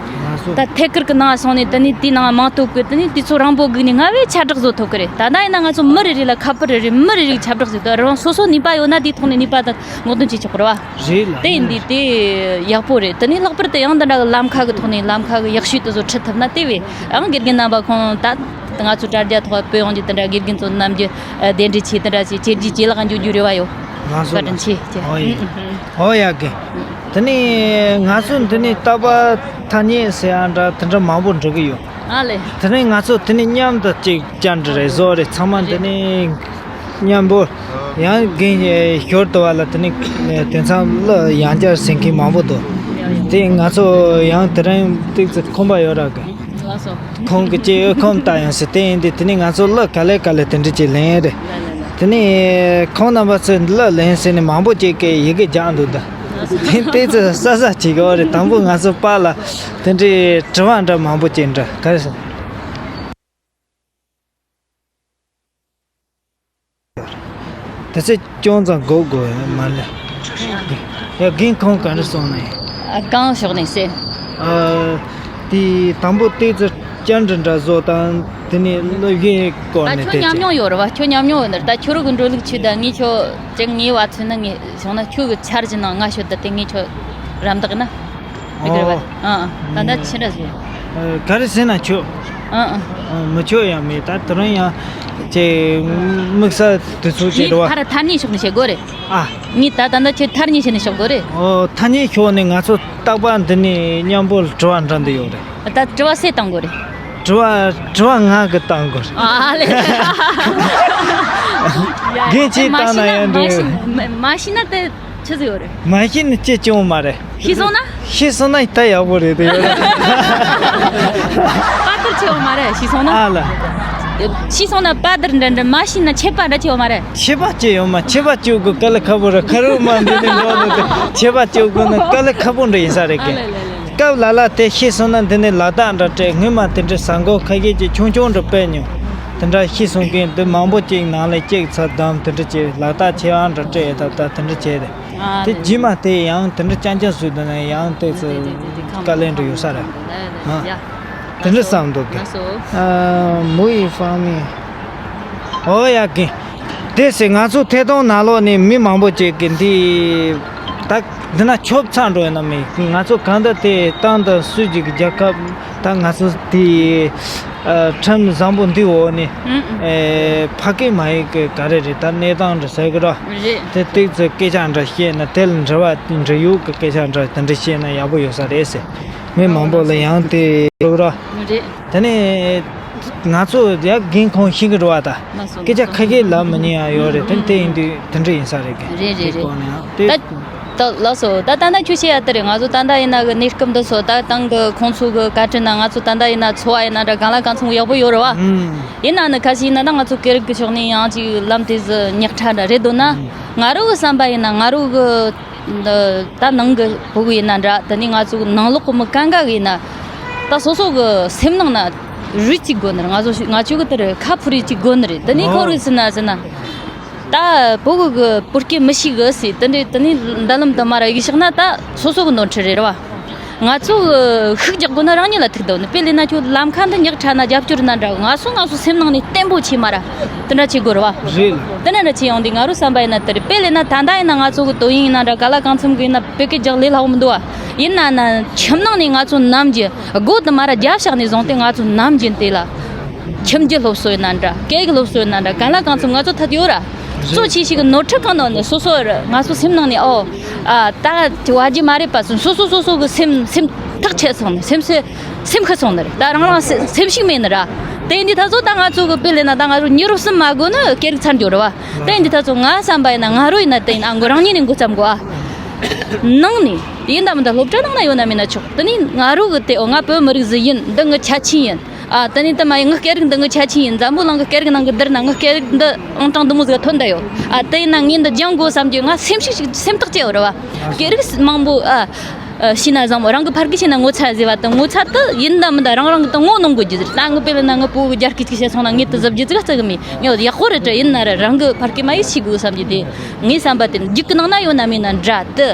ལགས་སོ། ད་ཐད་ཀར་གྱི་ནང་སོང་ནས་དེ་ནས་དེའི་ནང་མིང་བཏོན་གི། དེ་ནས་དེ་ཚོ་རང་པོ་སྒུག་ནས་སྔ་བས་ཁྱབ་བསྒྲགས་བཟོ་ཐུབ་ཀྱི་རེད། ད་ལྟ་ཡིན་ན་ང་ཚོ་མི་རེ་རེ་ལ་ཁ་པར་རེ་རེ། མི་རེ་རེ་ཁྱབ་བསྒྲགས་བཟོས་ཏེ་རང་སོ་སོ་ནུས་པ་ཡོད་ན་དེའི་ཐོག་ནས་ནུས་པ་དང་སྔོག་འདོན་བྱེད་ཆོག་གི་རེད་བ། རེད་ལ། དེ་ཡིན་དུས་དེ་ཡག་པོ་རེད། དེ་ནས་ལྷག་པར་དུ་ཡང་འདི་འདྲ་གི་ལམ་ཁ་གི་ཐོག་ནས་ལམ་ཁ་གི་ཡག་ཤོས་དེ་ཚོ་ཁྲིད་ཐུབ་ན་དེ་བས་ཡང་དགེ་རྒན་རྣམ་པ་ཁོང་ད་ང་ཚོ་དྲ་རྒྱ་ཐོག་སྤོས་ཡོང་རྒྱུ་དེ་འདྲ། དགེ་རྒན་ཚོ་ནམ་རྒྱུན་གདན་འདྲེན་བྱས་དེ་འདྲ་བྱས་བྱས་རྗེས་ཇེ་ལེགས་འགྱོ་རྒྱུ་རེ་བ་ཡོད། ལགས་སོ། བཀའ་དྲིན་ཆེ། ཨོ་ཡ། ཨོ་ཡ་གི། དེ་ནས་ང་ཚོ་འདི་ནས་རྟག་པར་ཐ་སྙད་ཟེར་ཡ་འདྲ་དེ་འདྲ་མང་པོ་འགྲོ་གི་ཡོད། ཨ་ལེ། དེ་ནས་ང་ཚོ་དེ་ནས་མཉམ་དུ་ཅིག་བཅར་འདྲི་རེ་བཟོ་རེ། ཚང་མ་འདི་ནས་མཉམ་པོ་ཡང་རྒན་ཞོར་དུ་བ་ལ་དེ་ནས་དེ་མཚམས་གླུ་ཡང་བསྐྱར་ཟེར་མཁན་མང་པོ་འདུག་དེ་ང་ཚོ་ཡང་དེ་རིང་ཏོག་ཙམ་ཁོམ་པ་ཡོད་ར་གི། ལགས་སོ། ཁོང་གི་ཅིག་ཨོ་ཁོམ་ལྟ་ཡང་ཟེར། དེ་ཡིན་དུས་དེ་ནས་ང་ཚོ་གླུ་ག་ལེ་ག་ལེ་དེ་འདྲ་ཅིག་ལེན་རེད། དེ་ནས་ཁོང་རྣམ་པ་ཚོས་གླུ་ལེན་ཟེར་ནས་མང་པོ་ཅིག་གིས་ཡི་གེ་རྒྱག་འདུག་ད་དེ་ཏོག་ཙམ་གསལ་གསལ་བྱེད་དགོས་རེད། དང་པོ་ང་ཚོ་པཱ་ལགས་དེ་འདྲའི་དྲི་བ་འདྲ་མང་པོ་ཅིག་འདྲ་ག་རེ་ཟེར། དེ་ཚོ་ཅུང་ཙམ་སྒུག་དགོས་མ་ལེ། ཡ་རྒན་ཁོང་ག་འདྲ་སོང་ནས། ཨ། གང་ཕྱོགས་ནས་ཟེར། ཨ། དེ་དང་པོ་ཏོག་ཙམ་བཅར་འདྲི་འདྲ་བཟོ་དང་། དེ་ནས་གླུ་གཞས་སྐོར་ད་ནས་ཁྱོད་དེ་ཉམས་མྱོང་ཡོད་རེད་བ། ཁྱོད་ཉམས་མྱོང་ཡོད་ནི་རེད། ད་ཁྱོད་རང་གི་འགྲོ་ལུགས་ཆུ་ད་ངས་ཁྱོད་ཅིག་ངའི་བ་ཚོད་ན་ངས་བྱུང་ན་ཁྱོད་ཀྱི་འཆར་གཞི་ནང་ང་ཤོད་ད་དེ་ངས་ཁྱོད་རམ་འདེགས་ན། ཨོ། ཨ་ཨ། ད་ལྟ་ཕྱི་འདྲ་ཞིག་ཨ། ག་རེ་ཟེར་ན་ཆོག་ཨ་ཨ། ཨ། མི་ཆོག་ཡང་མེད། ད་དེ་རིང་ཡང་ཅེ་དམིགས་བསལ་དུས་ཚོད་ཅིག་རེད་བ། ངས་ཕར་ཐ་སྙད་ཕྱོགས་ནས་བཤད་དགོས་རེད། ཨ། ངས་ད་ད་ལྟ་ཁྱེད་ཐ་སྙད་བཤད་ནས་བཤད་དགོས་རེད། ཨོ། ཐ་སྙད་ཕྱོགས་ནས་ང་ཚོ་རྟག་པར་འདི་ནས་མཉམ་པོ་དྲི་བ་འདྲི་འདི་ཡོད་རེད། ད་དྲི་བ་སུས་བཏང་དགོས་རེད། དྲི་བ་དྲི་བ་ང་གིས་བཏང་དགོས་རེད། ཨ་ལེ། རྒན་ཁྱེད་བཏང་ན་ཡང་འགྲིག་མ་ཤེས་ན་དེ། ཆི་ཟིག་ཡོད་རེད། མ་ཤེས་ན་ཅི་བྱུང་མ་རེད། ཤེས་སོང་ན། ཤེས་སོང་ན་ད་ཡག་པོ་རེད་དེ་ཡོད་རེད། པ་ཏར་ཆེ་བ་མ་རེད། ཤེས་སོང་ན། ཨ་ལ། ཤེས་སོང་ན་པ་ཏར་འདྲ་འདྲ། མ་ཤེས་ན་ཆད་པ་འདྲ་ཆེ་བ་མ་རེད། ཆད་པ་ཅི་ཡོད་མ། ཆད་པ་གཅོད་དགོས་དཀའ་ལས་ཁག་པོ་རེད། ཁ་རུ་མ་འདི་ནས་འགྲོ་ནས་དེ་ཆད་པ་གཅོད་དགོས་ན་དཀའ་ལས་ཁག་པོ་འདྲ་ཡིན་ས་རེད་གི། ཨ་ལེ་ལེ་ལེ། སྐབས་ལ་ལ་དེ་ཤེས་སོང་ན་འདི་ནས་ལ་དྭགས་འདྲ་སྤྲད། སྔོན་མ་དེ་འདྲའི་ཟ་འགོ་ཁ་ཤས་ཀྱིས་ཆུང་ཆུང་འདྲ་སྤེལ་མྱོང་། དེ་འདྲ་ཤེས་སོང་མཁན་འདི་མང་པོ་ཅིག་ནང་ལ་ཅིག་ཚ་དམ་དེ་འདྲ་བྱས། ལག་རྟགས་ཆེ་བ་འདྲ་སྤྲད་ཡོད། ད་ད་དེ་འདྲ་བྱས་ཏེ། ཨ་དེ་ལེ། རྗེས་མ་དེ་ཡང་དེ་འདྲ་རྐྱང་རྐྱང་བཟོས་འདུག་ན་ཡང་དེ་ཚོ་དེ་དེ་དེ་དེ་ཁམས་དཀའ་ལས་འདྲ་ཡོད་ས་རེད། ཨ་ཡ། དེ་འདྲ་བསམ་འདུག་གི། ལགས་སོ། ཨ། མུ་ཡི་ཧྥང་མི། ཨོ་ཡ་གི། དེ་ཟེར་ང་ཚོ་ཐད་གཏོང་ནང་ལོགས་ནས་མི་མང་པོ་ཅིག་གིས་འདི་ད་འདི་ན་ཆོབ་ཚང་འགྲོ་ཡོད་ན་མེད། ང་ཚོ་གང་ལྟར་དེ་ཏང་དང་སྲིད་ཀྱི་རྒྱལ་ཁབ། ད་ང་ཚོ་དེ་ཨ་ཁྲིམས་བཟང་པོ་འདི་འོག་ནས་ཨུ་ཨུ། ཨེ་ཕ་སྐད་མ་ཡིག་གི་ག་རེ་རེད། ད་གནས་སྟངས་འདྲ་ཟེར་གི་ར། རེད། དེ་ཏོག་ཙམ་སྐད་ཆ་འདྲ་བཤད་ན། དེ་ལ་འབྲེལ་བ་འབྲེལ་ཡོད་ཀྱི་སྐད་ཆ་འདྲ་དེ་འདྲ་བཤད་ན་ཡག་པོ་ཡོད་ས་རེད་ཟེར། མི་མང་པོ་ལ་ཡང་དེ་རོགས་ར། རེད། དེ་ནས་ང་ཚོ་ཡ་རྒན་ཁོང་ཤེས་གི་རེད་བ། ད་མ་སོང་སྐད་ཆ་མ་སོང་ཁ་ཤས་ལབ་མི་ཉན་ཡ་ཡོད་རེད། དེ་དེ་ཡིན་དུས་དེ་འདྲ་ཡིན་ས་རེད་གི། རེད་རེད་རེད། དེ་སྐོར་ནས་ཡང་དེ། ད་ད་ལགས་སོ། ད་ད་ལྟ་ཁྱོད་བཤད་ཡ་དེ་རེད། ང་ཚོ་ད་ལྟ་ཡིན་ན་གི་གནས་སྐབས་འདི་ཚོ་ད་ཏང་གི་ཁོང་ཚོ་གི་བཀའ་དྲིན་ན་ང་ཚོ་ད་ལྟ་ཡིན་ན་འཚོ་བ་ཡིན་ན་འདྲ་གང་ལ་གང་འཚམ་ཡག་པོ་ཡོད་རེད་བ། ཨུམ། ཡིན་ན་ནི་ཁ་ཤས་ཡིན་ན་ད་ང་ཚོ་སྐད་རིགས་ཀྱི་ཕྱོགས་ནས་ཡང་ཅིག་ལམ་དེ་ཟི་ཉག་ཕྲ་འདྲ་རེད་འདུག་ན། ཨུམ། ང་རང་གི་བསམ་པ་ཡིན་ན་ང་རང་གི་འདི་ད་ནང་གི་ཕྲུ་གུ་ཡིན་ན་འདྲ། དེ་ནས་ང་ཚོ་གི་ནང་ལོགས་གི་མི་གང་ག་གི་ཡིན་ན་ད་སོ་སོ་གི་སེམས་ནང་ན་རུས་གཅིག་དགོས་ནི་རེད། ང་ཚོ་ང་ཚོ་གི་དེ་རུ་ཁ་ཕུ་རུས་གཅིག་དགོས་ནི་རེད། དེ་ནས་ཁོ་རུ་ཟེར་ན་ཟེར་ན། ད་ཕྲུ་གུ་གི་བོད་སྐད་མི་ཤེས་གི་ཟེར། དེ་འདྲའི་དེ་ནས་མདུན་ལམ་དུ་མར་གཡུག་བཞག་ན་ད་སོ་སོ་གི་ནོར་འཁྲུལ་རེད་བ། ང་ཚོ་གི་ཤུགས་རྒྱག་དགོས་ན་རང་ཉིད་ལ་ཐུག་འདུག་ནི། དཔེ་ལེན་ན་ཁྱོད་ལམ་ཁ་འདི་ཉག་ཕྲ་ན་རྒྱབ་སྐྱོར་ན་འདྲ། ང་ཚོ་ང་ཚོ་སེམས་ནང་ནས་བརྟན་པོ་བྱེད་མ་ར་དེ་འདྲ་བྱེད་དགོས་རེད་བ། རེད་ལ། དེ་འདྲ་འདྲ་བྱེད་ཡོང་དུས་ང་རང་བསམ་པ་ཡིན་ན་དེ་རེད། དཔེ་ལེན་ན་ད་ལྟ་ཡིན་ན་ང་ཚོ་གི་ཏོག་དབྱིབས་ཡིན་ན་འདྲ་ག་ལ་གང་འཚམ་གི་ཡིན་ན་བོད་སྐད་རྒྱག་ལས་སླ་བོ་མི་འདུག་བ། ཡིན་ན་ན་ཁྱིམ་ནང་ནས་ང་ཚོ་ནམ་རྒྱུན་སྒོ་དེ་མར་ར་རྒྱབ་བཞག་ནས་བཟུང་སྟེ་ང་ཚོ་ནམ་རྒྱུན་དེ་ལ། ཁྱིམ་རྒྱུད་སློབ་གསོ་ཡིན་ན་འདྲ། སྐད་ཡིག་སློབ་གསོ་ཡིན་ན་འདྲ། གང་ལ་གང་འཚམ་ང་ཚོ་ཐད་ཡོད་ར། གཙོ་ཆེ་ཤོས་ཀྱི་ནོར་འཁྲུལ་གང་ནོར་ནི་སོ་སོ་ར་ང་ཚོ་སེམས་ནང་ནས་ཨོ། ཨ་ད་དེ་བ་རྒྱུ་མ་རེད་པ་སོ་སོ་སོ་སོ་གི་སེམས་སེམས་ཐག་ཆད་སོང་ནི། སེམས་སེ་སེམས་ཁ་སོང་ནི་རེད། ད་རང་རང་སེ་སེམས་ཤུགས་མེད་ནི་ར། དེ་ཡིན་དུས་ད་གཟོད་ད་ང་ཚོ་གི་དཔེ་ལེན་ན་ད་ང་ཚོ་མྱི་རོ་གསུམ་མ་དགོས་ན་སྐད་རིགས་ཚར་འགྱོ་རེད་བ། དེ་ཡིན་དུས་ད་གཟོད་ང་བསམ་པ་ཡིན་ན་ང་རོ་ཡིན་ན་དེ་ཡིན་ན་ཨ་མགོ་རང་ཉིད་ནས་འགོ་བརྩམ་དགོས་ཨ། ནང་ནས་ཡིན་ད་མིན་ད་སློབ་གྲྭ་ནང་ན་ཡོད་ན་མེད་ན་ཆོག་དེ་ནས་ང་རོ་གི་དེ་འོ་ང་བོད་མི་རིགས་ཟིག་ཡིན། འདི་ངའི་ཁྱད་ཆོས་ཡིན། ཨ་དེ་ནས་དེ་མ་ཡིན་ངའི་སྐད་རིགས་འདི་ངའི་ཁྱད་ཆོས་ཡིན། འཛམ་བུ་གླིང་གི་སྐད་རིགས་ནང་གི་བསྡུར་ན་ངའི་སྐད་རིགས་འདི་ཨང་གྲངས་འདི་མོ་ཟིག་ཐོན་བསྡད་ཡོད། ཨ་དེ་ཡིན་ན་ངས་འདི་སྦྱང་དགོས་བསམ་གྱི་ང་སེམས་ཤུགས་ཤིག་སེམས་ཐག་བཅད་ཡོད་རེད་བ། སྐད་རིགས་མང་པོ་ཨ། ཨ་ཤེས་ན་བཟང་མོ། རང་གི་ཕ་སྐད་ཤེས་ན་ངོ་ཚ་ཟེར་བ་དང་ངོ་ཚ་དེ་ཡིན་ད་མིན་ད་རང་རང་གི་དེ་ངོ་གནོང་དགོས་རྒྱུ་ཟེར། ད་ངའི་དཔེ་ལེན་ན་ངའི་བུ་གི་རྒྱ་སྐད་ཅིག་བཤད་སོང་ན་ངས་དེ་གཟབ་རྒྱུ་ཙིག་རྩི་གི་མེད། ངས་ཡག་པོ་རེད་དྲ་ཡིན་ན་ར་རང་གི་ཕ་སྐད་མ་ཡིག་ཤེས་དགོས་བསམ་གྱི་དེ། ངའི་བསམ་པ་དེ་རྒྱུགས་གི་ནང་ན་ཡོད་ན་མེད་ན་འདྲ་དེ་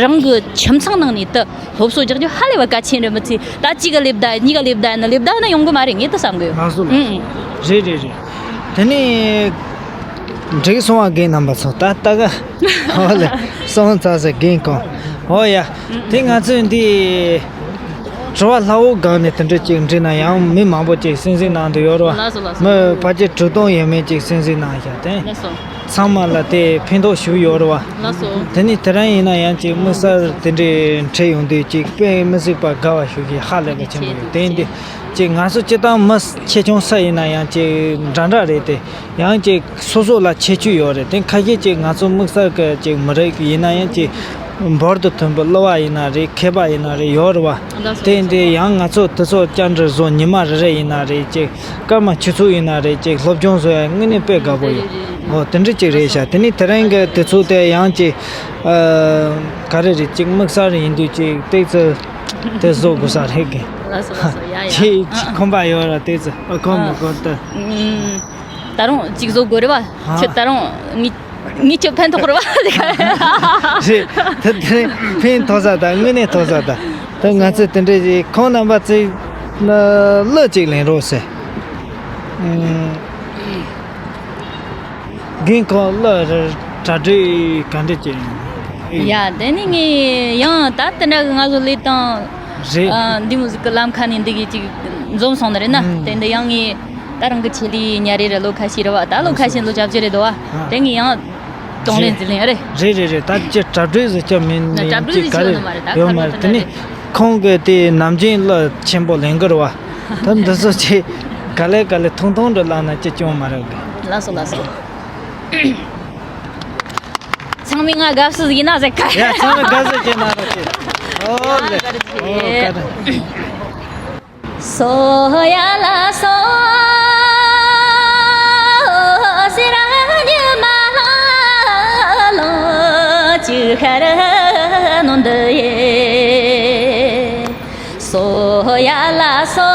རང་གི་ཁྱིམ་ཚང་ནང་ནས་དེ་སློབ་གསོ་རྒྱག་རྒྱུ་ཧ་ལས་པ་གལ་ཆེན་རེད། མི་ཚེ་ད་གཅིག་ག་སླེབས་ད་གཉིས་ཀ་སླེབས་ད་ཡིན་ན་སླེབས་ད་ཡིན་ན་ཡོང་གི་མ་རེད། ངས་དེ་བསམ་གི་ཡོད། ལགས་སོ་ལགས་སོ། ཨང་། རེད་རེད་རེད། དེ་ནས་འགྲིག་སོང་བ་རྒན་རྣམ་པ་ཚོ། ད་ལྟ་ག་ཧོ་ལེ་སོང་ཚར་ཟེར་རྒན་ཁོང་། ཨོ་ཡ། དེ་ང་ཚོས་འདི་དྲི་བ་སླ་བོ་སྒང་ནས་དེ་འདྲ་ཅིག་འདྲི་ན་ཡང་མི་མང་པོ་ཅིག་གསན་གཟིགས་གནང་འདུག་ཡོད་རེད་བ། ལགས་སོ་ལགས་སོ། མི་ཕལ་ཆེར་དྲུག་སྟོང་ཡས་མས་ཅིག་གསན་གཟིགས་གནང་བཞག་དེ། ལགས་སོ། ཚང་མ་ལ་དེ་ཕན་ཐོགས་ཞུ་ཡོད་རེད་བ། ལགས་སོ། དེ་ནས་དེ་རིང་ཡིན་ན་ཡང་ཅིག་དམིགས་བསལ་དེ་འདྲའི་འཕྲད་ཡོང་དུས་ཅིག་དཔེ་མི་སྲིད་པ་དགའ་བ་ཞུ་གི་ཧ་ལས་པ་ཆེན་པོ་ཡོད། དེ་ཡིན་དུས་ཅིག་ང་ཚོ་སྤྱིར་བཏང་མི་ཆེ་ཆུང་སུ་ཡིན་ན་ཡང་ཅིག་འདྲ་འདྲ་རེད་དེ། ཡང་ཅིག་སོ་སོ་ལ་ཁྱད་ཆོས་ཡོད་རེད་དེ། ཁ་ཤས་ཅིག་ང་ཚོ་དམིགས་བསལ་གྱི་ཅིག་མི་རིགས་ཡིན་ན་ཡང་ཅིག་འབུར་དུ་ཐོན་པའི་གླུ་བ་ཡིན་ན་རེད། མཁས་པ་ཡིན་ན་རེད། ཡོད་རེད་བ། དེ་འདྲའི་ཡང་ང་ཚོ་དེ་ཚོ་བཅར་འདྲི་བཟོ་ཉི་མ་རེ་རེ་ཡིན་ན་རེད། ཅིག་སྐར་མ་ཆུ་ཚོད་ཡིན་ན་རེད། ཅིག་སློབ་སྦྱོང་བཟོ་ཡ་དངོས་གནས་དཔེ་དགའ་པོ་ཡོད། ཨོ་དེ་འདྲ་ཅིག་རེད་ཤག་དེ་ནས་དེ་རིང་གི་དུས་ཚོད་དེ་ཡང་ཅིག་ཨ་ག་རེ་རེད། ཅིག་དམིགས་བསལ་ཡིན་དུས་ཅིག་ཏོག་ཙམ་དེ་བཟོ་དགོས་ས་རེད་གི། ལགས་སོ་ལགས་སོ། ཡ་ཡ། ཅིག་ཨ་ཁོམ་པ་ཡོད་ར་ཏོག་ཙམ། ཨ་ཁོམ་མི་ཁོམ་ད། ཨ་ད་རུང་ཅིག་བཟོ་དགོས་རེད་བ། ཨ་ཁྱོད་ད་རུང་ངས་ངས་ཁྱོད་ཕན་ཐོགས་རེད་བ། རེད། ད་དེ་ཕན་ཐོགས་ས་ད་དངོས་གནས་ཐོགས་ས་ད། ད་ང་ཚོས་དེ་འདྲ་ཞིག་ཁོང་རྣམ་པ་ཚོས་གླུ་ཅིག་ལེན་རོགས་ཟེར། ཨུམ། རྒན་ཁོང་གླུ་རེ་གྲ་སྒྲིག་ག་འདྲ་བྱས་ཡིན། ཡ་དེ་ནི་ངས་ཡང་ད་དེ་འདྲ་གི་ང་ཚོ་ལས་དང་། རེད། ཨ་འདི་མོ་ཟིག་གི་ལམ་ཁ་ནས་འདི་གི་ཅིག་འཛོམས་སོང་ནི་རེད་ན། ཨུམ། དེ་འདི་ཡང་ངས་ད་རང་གི་ཆེད་ལས་ཉ་རེ་རེ་ལོ་ཁ་ཤས་རེད་བ། ད་ལོ་ཁ་ཤས་ལོ་བཅོ་བརྒྱད་རེད་འདུག་བ། ཨ། དེ་ངས་ཡང་གདོང་ལེན་ཟིག་ལེན་རེད། རེད་རེད་རེད། ད་ཅི་གྲ་སྒྲིག་ཟིག་ཅི་མིན་ན་གྲ་སྒྲིག་ཅི་ཟིག་ག་རེ་ཡོད་མ་རེད། ད་ཡོད་མ་རེད། དེ་ནི་ཁོང་གི་དེ་ནམ་རྒྱུན་གླུ་ཆེན་པོ་ལེན་གི་རེད་བ། ད་འདི་ཚོ་ཅི་ག་ལེ་ག་ལེ་ཐུང་ཐུང་འདྲ་བླངས་ན་ཅི་སྐྱོན་མ་རེད་གི། ལགས་སོ་ལགས་སོ། ཚང་མས་ང་དགའ་བསུ་ཡིན་ན་ཟེར་ཁ། ཡ་ཚང་མས་དགའ་བསུ་བྱེད་ན་རོགས་བྱེད། ཨོ་ལེ། ཨོ་བཀའ་དྲིན། སོ་ཡ་ལ་སོ་སི་ར་ཉི་མ་ལ་ལོ་ཅི་ཁར་ནོ་འདི་ཡེ། སོ་ཡ་ལ་སོ་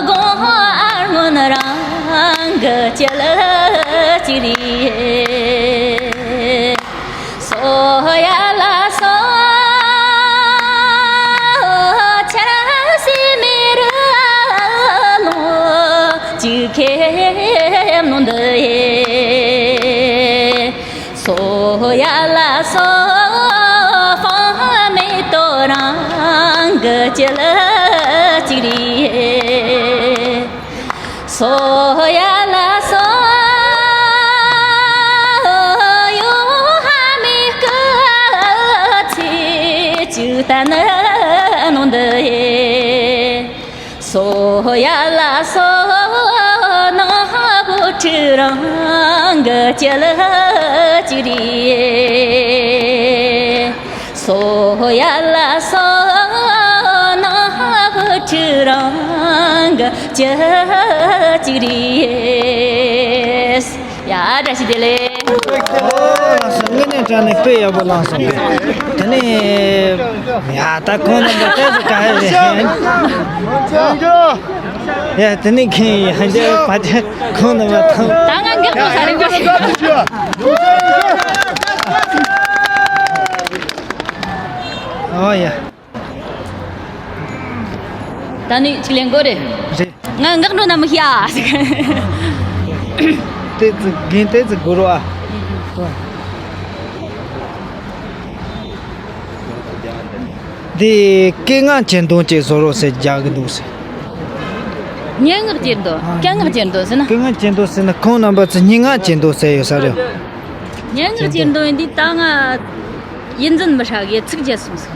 དགོང་ཨ་སྔོན་རང་གི་ཅི་ལ་ཅི་རི། སོ་ཡ་ལ་སོ་ཆ་སི་མི་རུ་ལོ་ཅི་ཁེ་མོ་འདི་ཡེ། སོ་ཡ་ལ་སོ་ཧྥང་མེ་ཏོ་རང་གི་ཅི་ལ་ཅི་རི། སོ་ཡ་ལ་སོ་ཡོ་ཧ་མེ་ཀི་ཚེ་ཅི་ལྟ་ན་ནོ་འདི་ཡེ། སོ་ཡ་ལ་སོ་ནང་བུ་ཁྲི་རང་གི་ཅི་ལ་ཅི་རི། སོ་ཡ་ལ་སོ་ནང་བུ་ཁྲི་རང་གི་ཅི་ཅི་རི། ཡ་བཀྲ་ཤིས་བདེ་ལེགས། ཨོ་ལགས་སོ། དངོས་གནས་དྲང་གནས་དཔེ་ཡག་པོ་བླངས་སོང་། དེ་ནས་ཡ་ད་ཁོང་རྣམ་པ་ཏོག་ཙམ་དཀའ་ལས་རེད། ཡ་དེ་ནས་ཁྱེད་ཡང་འདི་ཕ་ཆེ་ཁོང་རྣམ་པ་ཐང་། ད་ང་འགག་པ་ས་རེད་པ། ཨོ་ཡ། ད་ནི་ཅིག་ལེན་དགོས་རེད། རེད། ང་འགག་འགྲོ་ན་མི་ཤེས་ཨ། ཏོག་ཙམ་རྒན་ཏོག་ཙམ་སྒུར་རོགས་ཨ། འདི་སྐད་ངག་གྱེར་འདོན་ཅིག་བཟོ་རོགས་ཟེར་རྒྱག་གི་འདུག་ཟེར། སྙན་ངག་གྱེར་འདོན། སྐད་ངག་གྱེར་འདོན་ཟེར་ན། སྐད་ངག་གྱེར་འདོན་ཟེར་ན་ཁོང་རྣམ་པ་ཚོས་སྙན་ངག་གྱེར་འདོན་ཟེར་ཡོད་ས་རེད། སྙན་ངག་གྱེར་འདོན་འདི་ད་ང་ཡིད་འཛིན་མི་ཧྲ་གི་ཚིག་བརྗེད་སོང་ཟེར།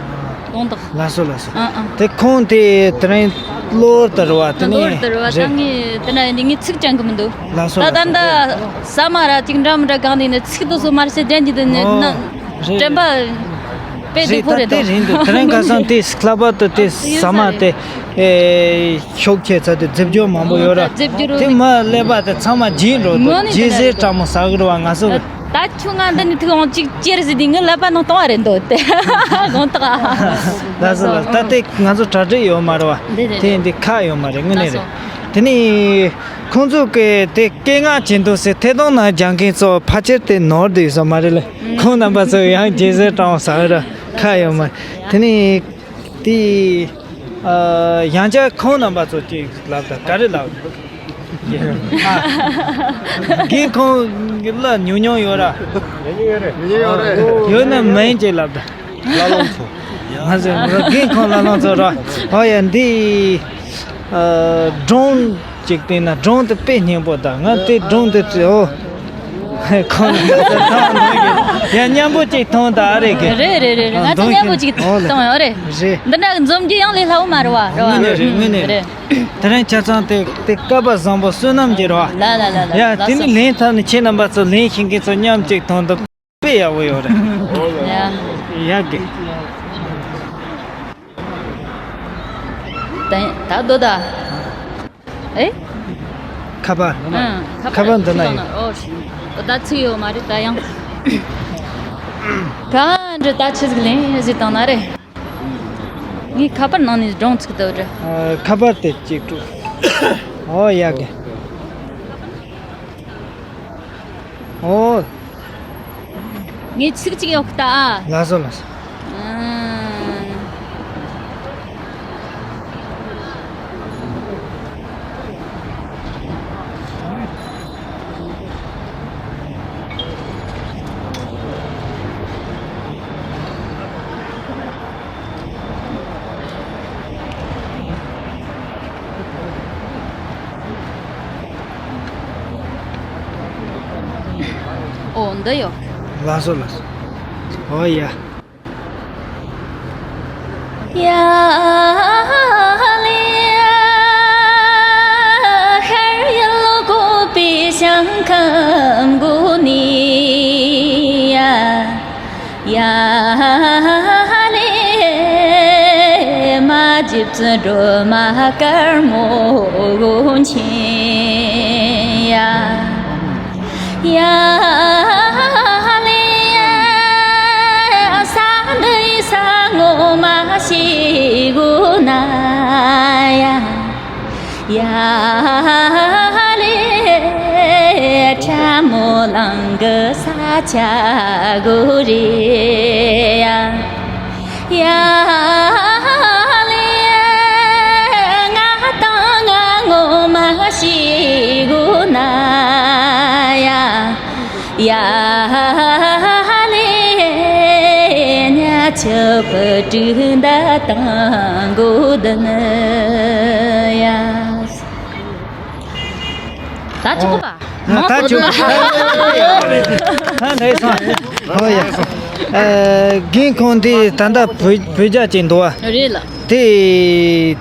དགོངས་དག་ལགས་སོ་ལགས་སོ། ཨང་ཨང་། དེ་ཁོང་དེ་དེ་རིང་གློ་བུར་དུ་རེད་བ། དེ་ནས་གློ་བུར་དུ་རེད་བ། ད་རེད། ངས་དེ་འདྲ་ཡིན་དུས་ངས་ཚིག་དྲན་གི་མི་འདུག་ལགས་སོ། ད་ལགས་ད་སོ། འདི་ས་མ་ར་ཅིག་འདྲ་མི་འདྲ་གང་དེ་ནས་ཚིག་དེ་ཚོ་མར་ཞིག་དྲན་གྱི་འདུག་ནས་ཨོ། ན་རེད། དྲན་པ་དཔེ་རེད། སྡུག་པོ་ད་རེད་དེ་དོ། རེད་འདུག་དེ་རིང་ཁ་སང་དེ་ལྷག་པར་དུ་དེ་ཡིན་ས་ས་མ་རེད། དེ་ཨེ་ཤུགས་ཆེ་ཚ་དེ་རྫིབ་རྒྱུ་མང་པོ་ཡོད་ར། རྫིབ་རྒྱུ་རོ་དེ་ནི་མ་ཀླད་པ་དེ་ཚང་མ་འབྱིན་འགྲོ་འདུག་དངོས་གནས་དེ་རྫིབ་འདྲ་རྫིབ་རེད། སྐྲག་མོ་ཟ་གི་རེད་བ། ང་ཚོ་གི་ད་ཁྱོད་ང་འདི་ནས་ཐུག་འོང་གཅིག་ཅེར་ཟིག་དེ་ངའི་ཀླད་པ་ནང་གཏོང་བ་རེད་འདུག་དེ། དགོངས་དག་ལགས་སོ་ལགས་སོ། ད་དེ་ང་ཚོ་གྲ་སྒྲིག་ཡོད་མ་རེད་བ། འདི་རེད་དེ་རེད། འདི་ཁ་ཡོད་མ་རེད། དངོས་གནས་རེད། ལགས་སོ། དེ་ནས་ཁོང་ཚོ་གི་དེ་སྐད་ངག་ཇེ་མཐོ་ཟེར་ཐད་གཏོང་ནང་རྒྱག་མཁན་ཚོ་ཕལ་ཆེར་དེ་ནོར་བསྡད་ཡོད་ས་མ་རེད་ལ། ཁོང་རྣམ་པ་ཚོ་ཡང་རྒྱལ་སྲས་སྤྲང་བ་ཟ་ར་ཁ་ཡོད་མ་རེད། དེ་ནས་དེ་ཡང་བསྐྱར་ཁོང་རྣམ་པ་ཚོ་ཅིག་ལབ་ད་ག་རེ་ལབ། རྒན་ཁོང་གི་ལ་ཉུང་ཉུང་ཡོད་ར། ཉུང་ཉུང་ཡོད་རེད། ཡོད་ན་མིང་ཅིག་ལབ་ད། བླ་བློན་ཚོ། ང་ཚོ་རྒན་ཁོང་བླ་བློན་ཚོ་ར། ཨོ་ཡ་འདི། ཨ། སྒྲུང་ཅིག་བལྟས་ན་སྒྲུང་དེ་དཔེ་སྙན་པོ་ད། ང་དེ་སྒྲུང་དེ་བྲིས་ཨོ། ཁོང་ཡ་སྙན་པོ་ཅིག་མཐོང་ད་ཨ་རེད་གི། རེད་རེད་རེད་རེད། ང་ཚོ་སྙན་པོ་ཅིག་མཐོང་ཡོད་རེད། རེད། འདི་འདྲ་འཛོམས་རྒྱུ་ཡང་ལས་སླ་བོ་མ་རེད་བ། རེད་བ། དངོས་གནས་རེད། དངོས་གནས་རེད། དེ་རིང་ཆ་ཚང་དེ་དེ་སྐལ་པ་བཟང་པོ་བསོད་ནམས་ཀྱི་རེད་བ། ལ་ལ་ལ་ལ། ཡ་ལགས་དེ་ནི་སོ། ལེན་ཐབས་ནི་ཁྱེད་རྣམ་པ་ཚོ་ལེན་ཤེས་མཁན་ཚོ་མཉམ་གཅིག་མཐོང་དུ་དཔེ་ཡག་པོ་ཡོད་རེད། ཡ། ཡག་གི། ད་ད་དོ་ད། ཨེ། ཁ་པར། ཨང་། ཁ་པར་འདི་ན་ཡོད། ཨོ་ཤི། ད་ཚིག་ཡོད་མ་རེད་ད་ཡང་། ག་འདྲ་ད་ཆི་ཟིག་ལེན་ཟེར་བཏང་ན་རེད། ངའི་ཁ་པར་ནང་ནས་སྒྲུང་ཚིག་ཏུ་རེད། ཨ། ཁ་པར་དེ་གཅིག་དྲུག་ཨོ་ཡག་གི། ཨོ། ངས་ཚིག་གཅིག་ཡོད་གི་ད། ལགས་སོ་ལགས་སོ། ཨང་། ཨོ་འདི་ཡོད། ལགས་སོ་ལགས་སོ། ཨོ་ཡ། ཡ་ལེ། ཤར་ཡུལ་བཀོད་པའི་ཞིང་ཁམས་མགོ་ནས་ཡ། ཡ་ལེ། མ་བརྗིད་བརྩོན་སྒྲོལ་མ་དཀར་མོ་དགོན་ཆེན་ཡ། ཡ་ལེ། ས་འདིའི་ས་ངོ་མ་ཤེས་དགོས་ན་ཡ། ཡ་ལེ། ཁྲ་མོ་ལང་གི་ས་ཆ་དགོས་རེད་ཡ། ཡ་ལེ། ང་དང་ང་ངོ་མ་ཤེས་དགོས་ན་ཡ། ཡ་ལེ། ཉ་ཆུ་བུ་ཕྲུག་འདི་དང་མགོ་ལྡན་ཡ། ད་ཆོག་གོ་པ། ད་ཆོག་གོ། ད་འདྲ་སོང་། ཧོ་ཡ། ཨ། རྒན་ཁོང་འདི་ད་ལྟ་བོད་བོད་རྒྱ་ཅིག་འདུག་བ། རེད་ལ། དེ་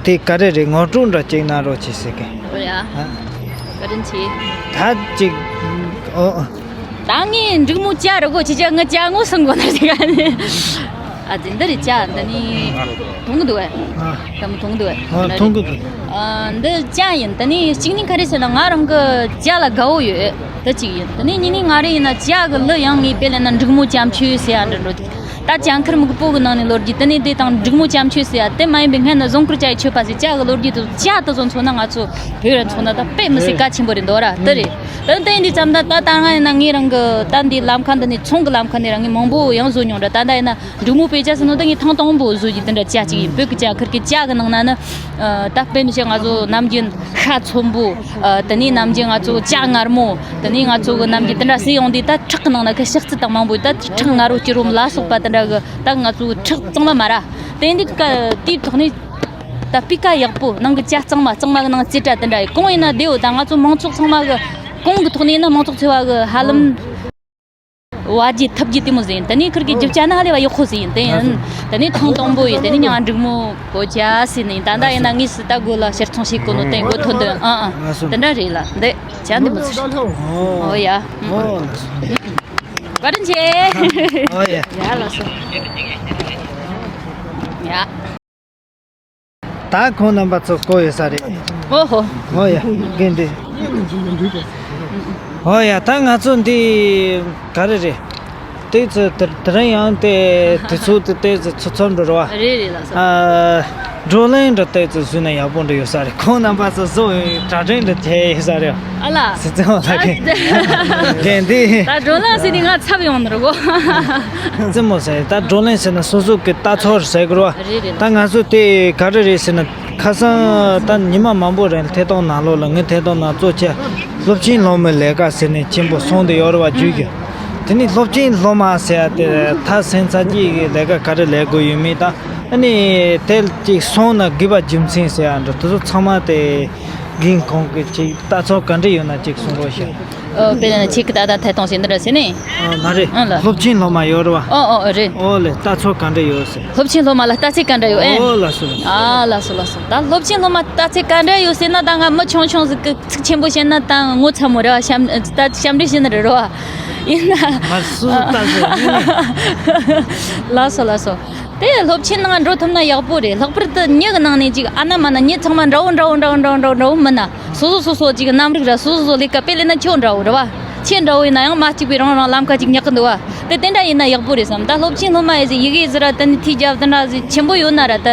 དེ་ག་རེ་རེད། ངོ་སྤྲོད་འདྲ་ཅིག་གནང་རོགས་བྱེད་ཟེར་གི། རེད་ཨ། ཨ། བཀའ་དྲིན་ཆེ། ད་ཅིག་ཨོ། ད་ངས་འབྲུག་མོ་ཇ་རུ་གོ་ཆེ་ཆེ་ང་ཇ་ངོ་སང་གོ་ན་ཟེར་ག་ནི། ཨ་དེ་འདི་རེད། ཇ་འདི་ནི་འཐུང་གི་འདུག་གས། ཨ། ད་མོ་འཐུང་གི་འདུག་གས། ཨ། འཐུང་གི་འདུག་ཨ། འདི་ཇ་ཡིན། ད་ནི་གཅིག་ནི་ག་རེ་ཟེར་ན་ང་རང་གི་ཇ་ལ་དགའ་བོ་ཡོད། ད་གཅིག་ཡིན། ད་ནི་གཉིས་ནི་ང་རེ་ཡིན་ན་ཇ་གི་ལི་ཡང་ངས་དཔེ་ལེན་ན་འབྲུག་མོ་ཇ་མཆོད་ཟེར་ཡ་འདྲ་འགྲོ། ད་ཇ་མཁར་མི་གི་པོ་གི་ནང་ནས་ལོ་རྒྱུས་དེ་ནས་དེ་དང་འབྲུག་མོ་ཇ་མཆོད་ཟེར་ཡ་དེ་མ་ཡིན་པའི་སྔན་ན་རྫོང་ཁུལ་ཇ་ཡི་མཆོད་པ་ཟེར་ཇ་གི་ལོ་རྒྱུས་དེ་ཇ་དེ་ཚོ་མཚོན་ན་ང་ཚོ་བོད་ར་མཚོན་ན་ད་དཔེ་མི་སྲིད་གལ་ཆེན་པོ་རེད་འདུག་ར། དེ་རེད། ད་དེ་ཡིན་དུས་ཙམ་ད་ད་ད་ང་ཡིན་ན་ངའི་རང་གི་ད་འདི་ལམ་ཁ་འདི་ནས་ཚོང་གི་ལམ་ཁ་ནས་རང་ངས་མང་པོ་ཡང་བཟོ་མྱོང་ར། ད་ད་ཡིན་ན་འབྲུག་མོ་དཔེ་ཇ་ཟེར་ནོ་ད་ངས་ཐེངས་དང་པོ་བཟོ་རྒྱུ་དེ་འདྲ་ཇ་གཅིག་ཡིན། བོད་ཀྱི་ཇ་ཁུར་གི་ཇ་གི་ནང་ན་ནི་ད་དཔེ་མི་སྲིད་ང་ཚོ་ནམ་རྒྱུན་ཤ་ཚོན་པོ། ཨ། དེ་ནས་ནམ་རྒྱུན་ང་ཚོ་ཇ་མངར་མོ། དེ་ནས་ང་ཚོ་གི་ནམ་རྒྱུན་དེ་འདྲ་ཟས་ཡོང་དུས་ད་ཁྲག་གི་ནང་ན་ཁ་ཤ་ཚིལ་དང་མང་པོ་ད་ཁྲག་མངར་རོ་སྐྱུར་རོ་ལ་སོགས་པ་དེ་འདྲ་གི་ད་ང་ཚོ་ཁྲག་གཙང་མ་མ་ར། དེ་འདི་ཀ་དེའི་ཐོག་ནས་ད་སྤུས་ཀ་ཡག་པོ་ནང་གི་ཇ་གཙང་མ། གཙང་མ་གི་ནང་རྩེ་གྲ་དེ་འདྲ་ཡི་གོང་ཡིན་ན་བདེ་བོ། ད་ང་ཚོ་མང་ཚོགས་ཚང་མ་གི་གོང་གི་ཐོག་ནས་ཡིན་ན་མང་ཚོགས་ཚོས་པ་གི་ཧ་ལམ། བ་རྒྱུ་ཐུབ་རྒྱུ་དེ་མོ་ཟིག་ཡིན། དེ་ནས་ཁུར་གི་རྒྱུ་ཆ་ན་ཧ་ལས་བ་ཡག་པོ་ཟིག་ཡིན། དེ་ཡིན། དེ་ནས་ཐེངས་དང་པོ་ཡིན། དེ་ནས་ཉང་འབྲུག་མོ་གོ་ཅ་ཟིག་ནི་ད་ལྟ་ཡིན་ན་དངོས་སུ་ད་དགོས་ལ་ཕྱིར་ཚོང་བྱེད་དགོས་ནོ་དེ་མགོ་ཐོན་དོན། ཨ་ཨ། དེ་འདྲ་རེད་ལ། འདི་ཅ་འདི་མོ་ཟིག་ཨོ་ཡ། ཨོ་ལགས་སོ། བཀའ་དྲིན་ཆེ། ཨོ་ཡ། ཡ་ལགས་སོ། ཡ། ད་ཁོང་རྣམ་པ་ཚོ་བསྐོ་ཡོད་ས་རེད། ཨོ་ཧོ། ཨོ་ཡ། རྒན་འདི། ཨོ་ཡ། ད་ང་ཚོ་འདི་ག་རེ་རེད། ཏོག་ཙམ་དེ་དེ་རིང་ཡང་དེ་དུས་ཚོད་དེ་ཏོག་ཙམ་ཚོད་ཚོད་འགྲོ་ར་བ། རེད་རེད་ལགས་སོ། ཨ། བགྲོ་གླེང་འདྲ་ཏོག་ཙམ་བཟོས་ན་ཡག་པོ་འདྲ་ཡོད་ས་རེད། ཁོང་རྣམ་པ་ཚོ་བཟོ་གྲ་སྒྲིག་འདྲ་བྱས་ཡོད་ས་རེད། ཨ་ལ། སི་ཙི་མོ་ལགས་ཀྱིས། རྒན་འདི། ད་བགྲོ་གླེང་ཟེར་ནས་ང་ཚབ་ཡོང་ནི་རེད་གོ། སི་ཙི་མོ་ཟེར་ད་བགྲོ་གླེང་ཟེར་ན་སོ་སོ་གི་ལྟ་ཚུལ་ཟེར་དགོས་ར་བ། རེད་རེད། ད་ང་ཚོ་དེ་ག་རེ་རེད་ཟེར་ན། ཁ་སང་ད་ཉི་མ་མང་པོ་རིང་ཐད་གཏོང་ནང་ལོགས་ལ་ངའི་ཐད་གཏོང་ནང་གཙོ་ཆེ་སློབ་ཆེན་སློབ་མའི་ལས་ཀ་ཟེར་ནས་ཆེན་པོ་སོང་དུ་ཡོད་རེད་བ། བརྗོད་རྒྱུ། དེ་ནི་སློབ་ཆེན་སློབ་མ་ཟེར་ཡ་དེ་ཐ་སེང་ཚ་རྒྱུད་ཀྱི་ལས་ཀ་ག་རེ་ལས་དགོས་ཡོད་མེད་དང་། ཨ་ནི་དེ་ཅིག་སོང་ན་དགོས་པ་རྒྱུ་མཚན་ཟེར་ཡ་འདྲ་དེ་ཚོ་ཚང་མ་དེ་རྒན་ཁོང་གིས་ཅིག་ལྟ་ཚུལ་ག་འདྲ་ཡོད་ན་ཅིག་གསུང་རོགས་ཞུ། ཨོ། དཔེར་ན་ཁྱེད་ཀྱི་ད་ལྟ་ཐད་གཏོང་བྱེད་འདི་འདྲ་ཟེར་ནས། ཨ་མ་རེད། ཨང་ལ། སློབ་ཆེན་སློབ་མ་ཡོད་རེད་བ། ཨོ་ཨོ་ཨོ་རེད། ཨོ་ལེ་ལྟ་ཚུལ་ག་འདྲ་ཡོད་ཟེར། སློབ་ཆེན་སློབ་མ་ལ་ལྟ་ཚུལ་ག་འདྲ་ཡོད་ཨེ། ཨོ་ལགས་སོ་ལགས་སོ། ཨ་ལགས་སོ་ལགས་སོ། ད་སློབ་ཆེན་སློབ་མ་ལྟ་ཚུལ་ག་འདྲ་ཡོད་ཟེར་ན། ད་ང་མི་ཆུང་ཆུང་ཟིག་གི་ཚིག་ཆེན་པོ་བཤད་ན་ད་ངོ་ཚ་མོ་རེད་བ། ཞབས་ད་ཞབས་འདྲེན་བྱེད་ནི་རེད་རེད་བ། ཡིན་ན། མ་སུ་ལྟ་ཟེར། ལགས་སོ་ལགས་སོ། དེ་སློབ་ཆེན་ནང་འགྲོ་ཐུབ་ན་ཡག་པོ་རེད། ལྷག་པར་དུ་མྱི་གི་ནང་ནས་ཅིག་ཨ་ན་མ་ན་མྱི་ཚང་མ་འདྲ་བོ་འདྲ་བོ་མིན་ན། སོ་སོ་སོ་སོ་ཅིག་རྣམ་རིག་ར་སོ་སོ་སོ་ལས་ཀ་དཔེ་ལས་ན་ཁྱོད་འདྲ་བོ་རེད་བ། ཁྱེད་འདྲ་བོ་ཡིན་ན་ཡང་མ་གཅིག་པའི་རང་རང་ལམ་ཁ་ཅིག་ཉག་གི་འདུག་བ། དེ་དེ་འདྲ་ཡིན་ན་ཡག་པོ་རེད་བསམ། ད་སློབ་ཆེན་སློབ་མ་ཡི་ཟིག་ཡི་གེ་ཟིག་ར་དེ་ནི་ཐིག་རྒྱབ་དེ་འདྲ་ཟིག་ཆེན་པོ་ཡོད་ན་ར་ད་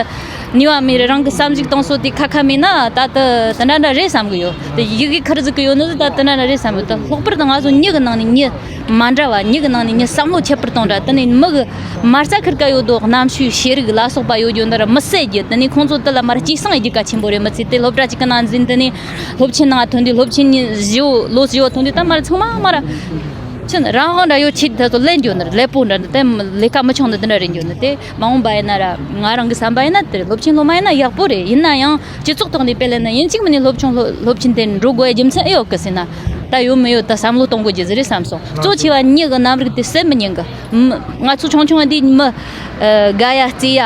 ནུས་པ་མེད་ར་རང་གི་བསམ་གཞིག་གཏོང་སྲོལ་དེ་ཁ་ཁ་མེད་ན་ད་དེ་དེ་འདྲ་འདྲ་རེད་བསམ་གི་ཡོད། དེ་ཡི་གེ་ཁུར་ཟིག་གི་ཡོད་ནི་ཟིག་ད་དེ་འདྲ་འདྲ་རེད་བསམ་གི་ཡོད། ད་ལྷག་པར་དུ་ང་ཚོ་མྱི་གི་ནང་ནས་མྱི་མ་འདྲ་བ། མྱི་གི་ནང་ནས་མྱི་བསམ་བློ་ཁྱད་པར་གཏོང་འདྲ། དེ་ནས་མི་གི་མ་རྩ་ཁུར་ཀ་ཡོད་དོ་རྣམ་ཤེས་ཤེས་རིག་ལ་སོགས་པ་ཡོད་རྒྱུ་འདི་ར་མི་བསད་རྒྱུ། དེ་ནས་ཁོང་ཚོ་དེ་ལ་མར་སྐྱེད་སྲིང་ཡེད་རྒྱུ་གལ་ཆེན་པོ་རེད། མི་ཚེ་དེ་སློབ་གྲྭ་གཅིག་གི་ནང་འཛིན། དེ་ནས་སློབ་ཆེན་ནང་ཐོན་དུས། སློབ་ཆེན་བཞི་བོ་ལོ་བཞི་བོ་ཐོན་དུས་ད་མར་ཚང་མ་མར་ཆུ་རང་དབང་འདྲ་ཡོད། ཆེད་དུ་ལེན་རྒྱུ་ནི་ལེགས་པོ་འདྲ་འདི་དེ་ལས་ཀ་མི་ཆུང་འདི་འདི་འདྲ་རེད་རྒྱུ་ནི། དེ་མ་འོངས་པ་ཡིན་ན་ར་ང་རང་གི་བསམ་པ་ཡིན་ན་དེ་སློབ་ཆེན་སློབ་མ་ཡིན་ན་ཡག་པོ་རེད། ཡིན་ན་ཡང་སྤྱི་ཚོགས་ཐོག་ནས་དཔེ་ལེན་ན་ཡིན་གཅིག་མིན་ནས་སློབ་ཆུང་སློབ་སློབ་ཆེན་དེ་འགྲོ་དགོས་ཡ་རྒྱུ་མཚན་ཨེ་ཡོད་གི་ཟེར་ན། ད་ཡོད་མི་ཡོད་ད་བསམ་བློ་གཏོང་དགོས་རྒྱུ་ཟིག་རེད་བསམ་སོང་། གཙོ་ཆེ་བ་མྱི་གི་རྣམ་རིག་དེ་སེམས་མི་ཉན་གི། མི་ང་ཚོ་ཆུང་ཆུང་འདི་མི་དགའ་ཡ་བརྩེ་ཡ་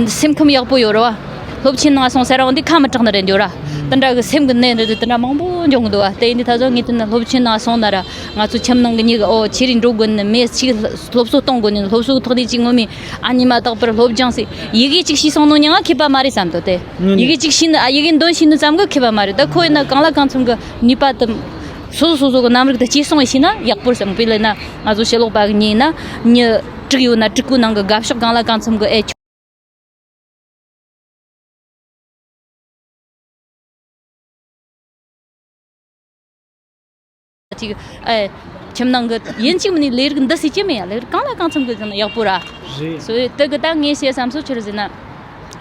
སེམས་ཁམས་ཡག་པོ་ཡོད་རེད་བ། སློབ་ཆེན་ནང་སོང་ཟེར་རང་འདི་ཁ་མི་གྲག་ནི་རེད་འགྱོ་ར། དེ་འདྲ་གི་སེམས་གི་ནད་འདི་དེ་འདྲ་མང་པོ་འབྱུང་གི་འདུག་བ། དེ་ཡིན་དུས་ད་གཟོད་ངས་བལྟས་ན་སློབ་ཆེན་ནང་སོང་ན་ར་ང་ཚོ་ཁྱིམ་ནང་གི་མྱི་གི་ཨོ་ཁྱེད་རིགས་འགྲོ་དགོས་ནི་མེད། ཅིག་སློབ་གསོ་གཏོང་དགོས་ནི། སློབ་གསོ་གི་ཐོག་ནས་ཅིག་ངོ་མས་ཨ་ནི་མ་དག་པར་སློབ་སྦྱོང་ཟེར་ཡི་གེ་གཅིག་ཤེས་སོང་ནོ་ཉང་ང་མཁས་པ་མ་རེད་བསམ་འདུག་སྟེ། ཡི་གེ་གཅིག་ཤེས་ནི་ཨ་ཡི་གེ་འདོན་ཤེས་ནི་ཙམ་གི་མཁས་པ་མ་རེད། ད་ཁོ་ཡིན་ན་གང་ལ་གང་འཚམ་གི་ནུས་པ་དུ་སོ་སོ་སོ་སོ་གི་རྣམ་རིག་དུ་སྐྱེད་སྲིང་ཤེས་ན་ཡག་པོ་བསམ། དཔེ་ལེན་ན་ང་ཚོ་ཕྱི་ལོགས་པ་གི་མྱི་ཡིན་ན་མྱི་དྲུག་ཡོད་ན་དྲུག་པོའི་ནང་གི་དགའ་ཕྱོགས་གང་ལ་གང་འཚམ་གི་ཨེ་ཆོག་ཅིག་ཨེ། ཁྱིམ་ནང་གི་ཡིན་གཅིག་མིན་ནི་ལས་རིགས་འདི་སྲིད་ཀྱི་མེད་ཡ། ལས་རིགས་གང་ལ་གང་འཚམ་གི་ཟིན་ན་ཡག་པོ་ར། རེད། སོ་ཡི་དེ་གི་ད་ངས་བཤད་བསམ་སོ་ཆི་རེད་ཟེར་ན།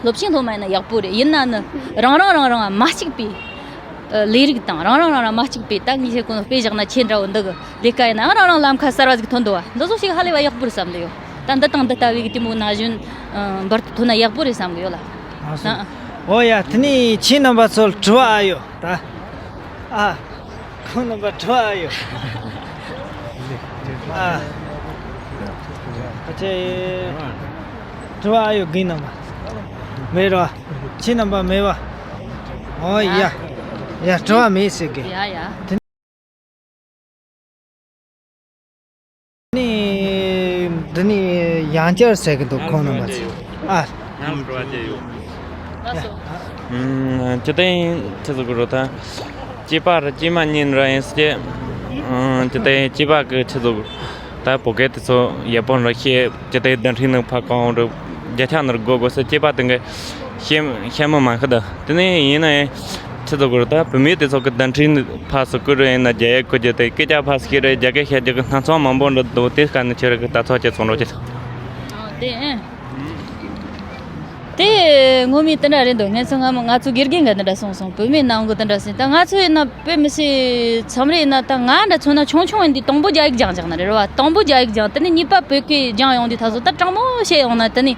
སློབ་ཆེན་སློབ་མ་ཡིན་ན་ཡག་པོ་རེད། ཡིན་ན་ནི་རང་རང་རང་རང་མ་གཅིག་པའི་ཨ་ལས་རིགས་དང་རང་རང་རང་རང་མ་གཅིག་པའི། ད་ངས་བཤད་གོ་ནོ་དཔེ་བཞག་ན་ཁྱེད་འདྲ་བོ་འདི་གི་ལས་ཀ་ཡིན་ན་རང་རང་ལམ་ཁ་གསར་བ་ཟིག་ཐོན་འདུག་བ། འདི་ཚོ་ཞིག་ཧ་ལས་པ་ཡག་པོ་རེད་བསམ་གི་ཡོད། ད་འདི་དང་འདི་ལྟ་བུའི་གི་དེ་མོ་ན་གཞོན་ཨ་འབུར་དུ་ཐོན་ན་ཡག་པོ་རེད་བསམ་གི་ཡོད་ལ། ཨ་སོ། ཨ། ཨོ་ཡ། དེ་ནས་ཁྱེད་རྣམ་པ་ཚོར་དྲི་བ་ཨ་ཡོད་ད། ཨ། ཁོང་རྣམ་པ་དྲི་བ་ཨ་ཡོད། ཨ། ཨ་ཅེ། དྲི་བ་ཨ་ཡོད་རྒན་རྣམ་པ། མེད་རོ། ཁྱེད་རྣམ་པ་མེད་བ། ཨོ་ཡ། ཡ་དྲི་བ་མེད་ཟེར་གི། ཡ་ཡ། དེ་ནི་འདི་ནི་ཡང་བསྐྱར་ཟེར་གི་འདུག་ཁོང་རྣམ་པ་ཚོ། ཨ། ང་ལ་དྲི་བ་དེ་ཡོད། ཨ་སོ། ཨུམ། སྤྱི་བཏང་ཆི་ཟེར་དགོས་རེད་ད། སྐྱེས་པ་ར་སྐྱེས་མ་གཉིས་ར་ཡིན་སྐྱེ། ཨུམ། སྤྱི་བཏང་སྐྱེས་པ་གི་ཆི་ཟེར་དགོས། ད་བོད་སྐད་དེ་ཚོ་ཡག་པོ་ར་ཤེས། སྤྱི་བཏང་བརྡ་འཕྲིན་ནང་ཕར་གང་རུ་བརྒྱ་ཆ་ནང་དགོས་དགོས་ཟེར། སྐྱེས་པ་དེ་གི་ཤེས་ཤེས་མི་མང་ཁ་ད། དེ་ནས་ཡིན་ན་ཡང་ཆི་ཟེར་དགོས་རེད་ད། བུད་མེད་དེ་ཚོ་གི་བརྡ་འཕྲིན་ཕར་ཚུར་བསྐུར་རེ་ཡིན་ན་རྒྱ་ཡིག་བསྐུར་རྒྱུ་དེ། སྐད་ཆ་ཕར་ཚུར་བཤད་རེ་རྒྱ་སྐད་བཤད་རྒྱུ་གི་སྣ་ཚོགས་མང་པོ་འདྲ་འདུག་དེ་སྐབས་ནས་ཁྱེད་རང་གི་ལྟ་ཚུལ་ཅིག་གསུང་རོགས་གྱིས། ཨོ་དེ་ཨེ། དེ་ངོ་མའི་དེ་འདྲ་རེད་འདུག་ངས་ཚོ་སྔ་མོ་ང་ཚོ་དགེ་རྒན་གྱིས་དེ་འདྲ་གསུངས་སོང་། བུད་མེད་ནང་གི་དེ་འདྲ་ཟེར། ད་ང་ཚོ་ཡིན་ན་དཔེ་མི་སྲིད་མཚམས་རེ་ཡིན་ན་ད་ང་འདྲ་མཚོན་ན་ཆུང་ཆུང་ཡིན་དུས་དང་པོ་རྒྱ་ཡིག་སྦྱངས་སྦྱངས་ནི་རེད་བ། དང་པོ་རྒྱ་ཡིག་སྦྱངས། དེ་ནས་གཉིས་པ་བོད་སྐད་སྦྱངས་ཡོང་དུས་ད་གཟོད་ད་དྲང་མོ་བཤད་ཡོང་ན་དེ་ནས།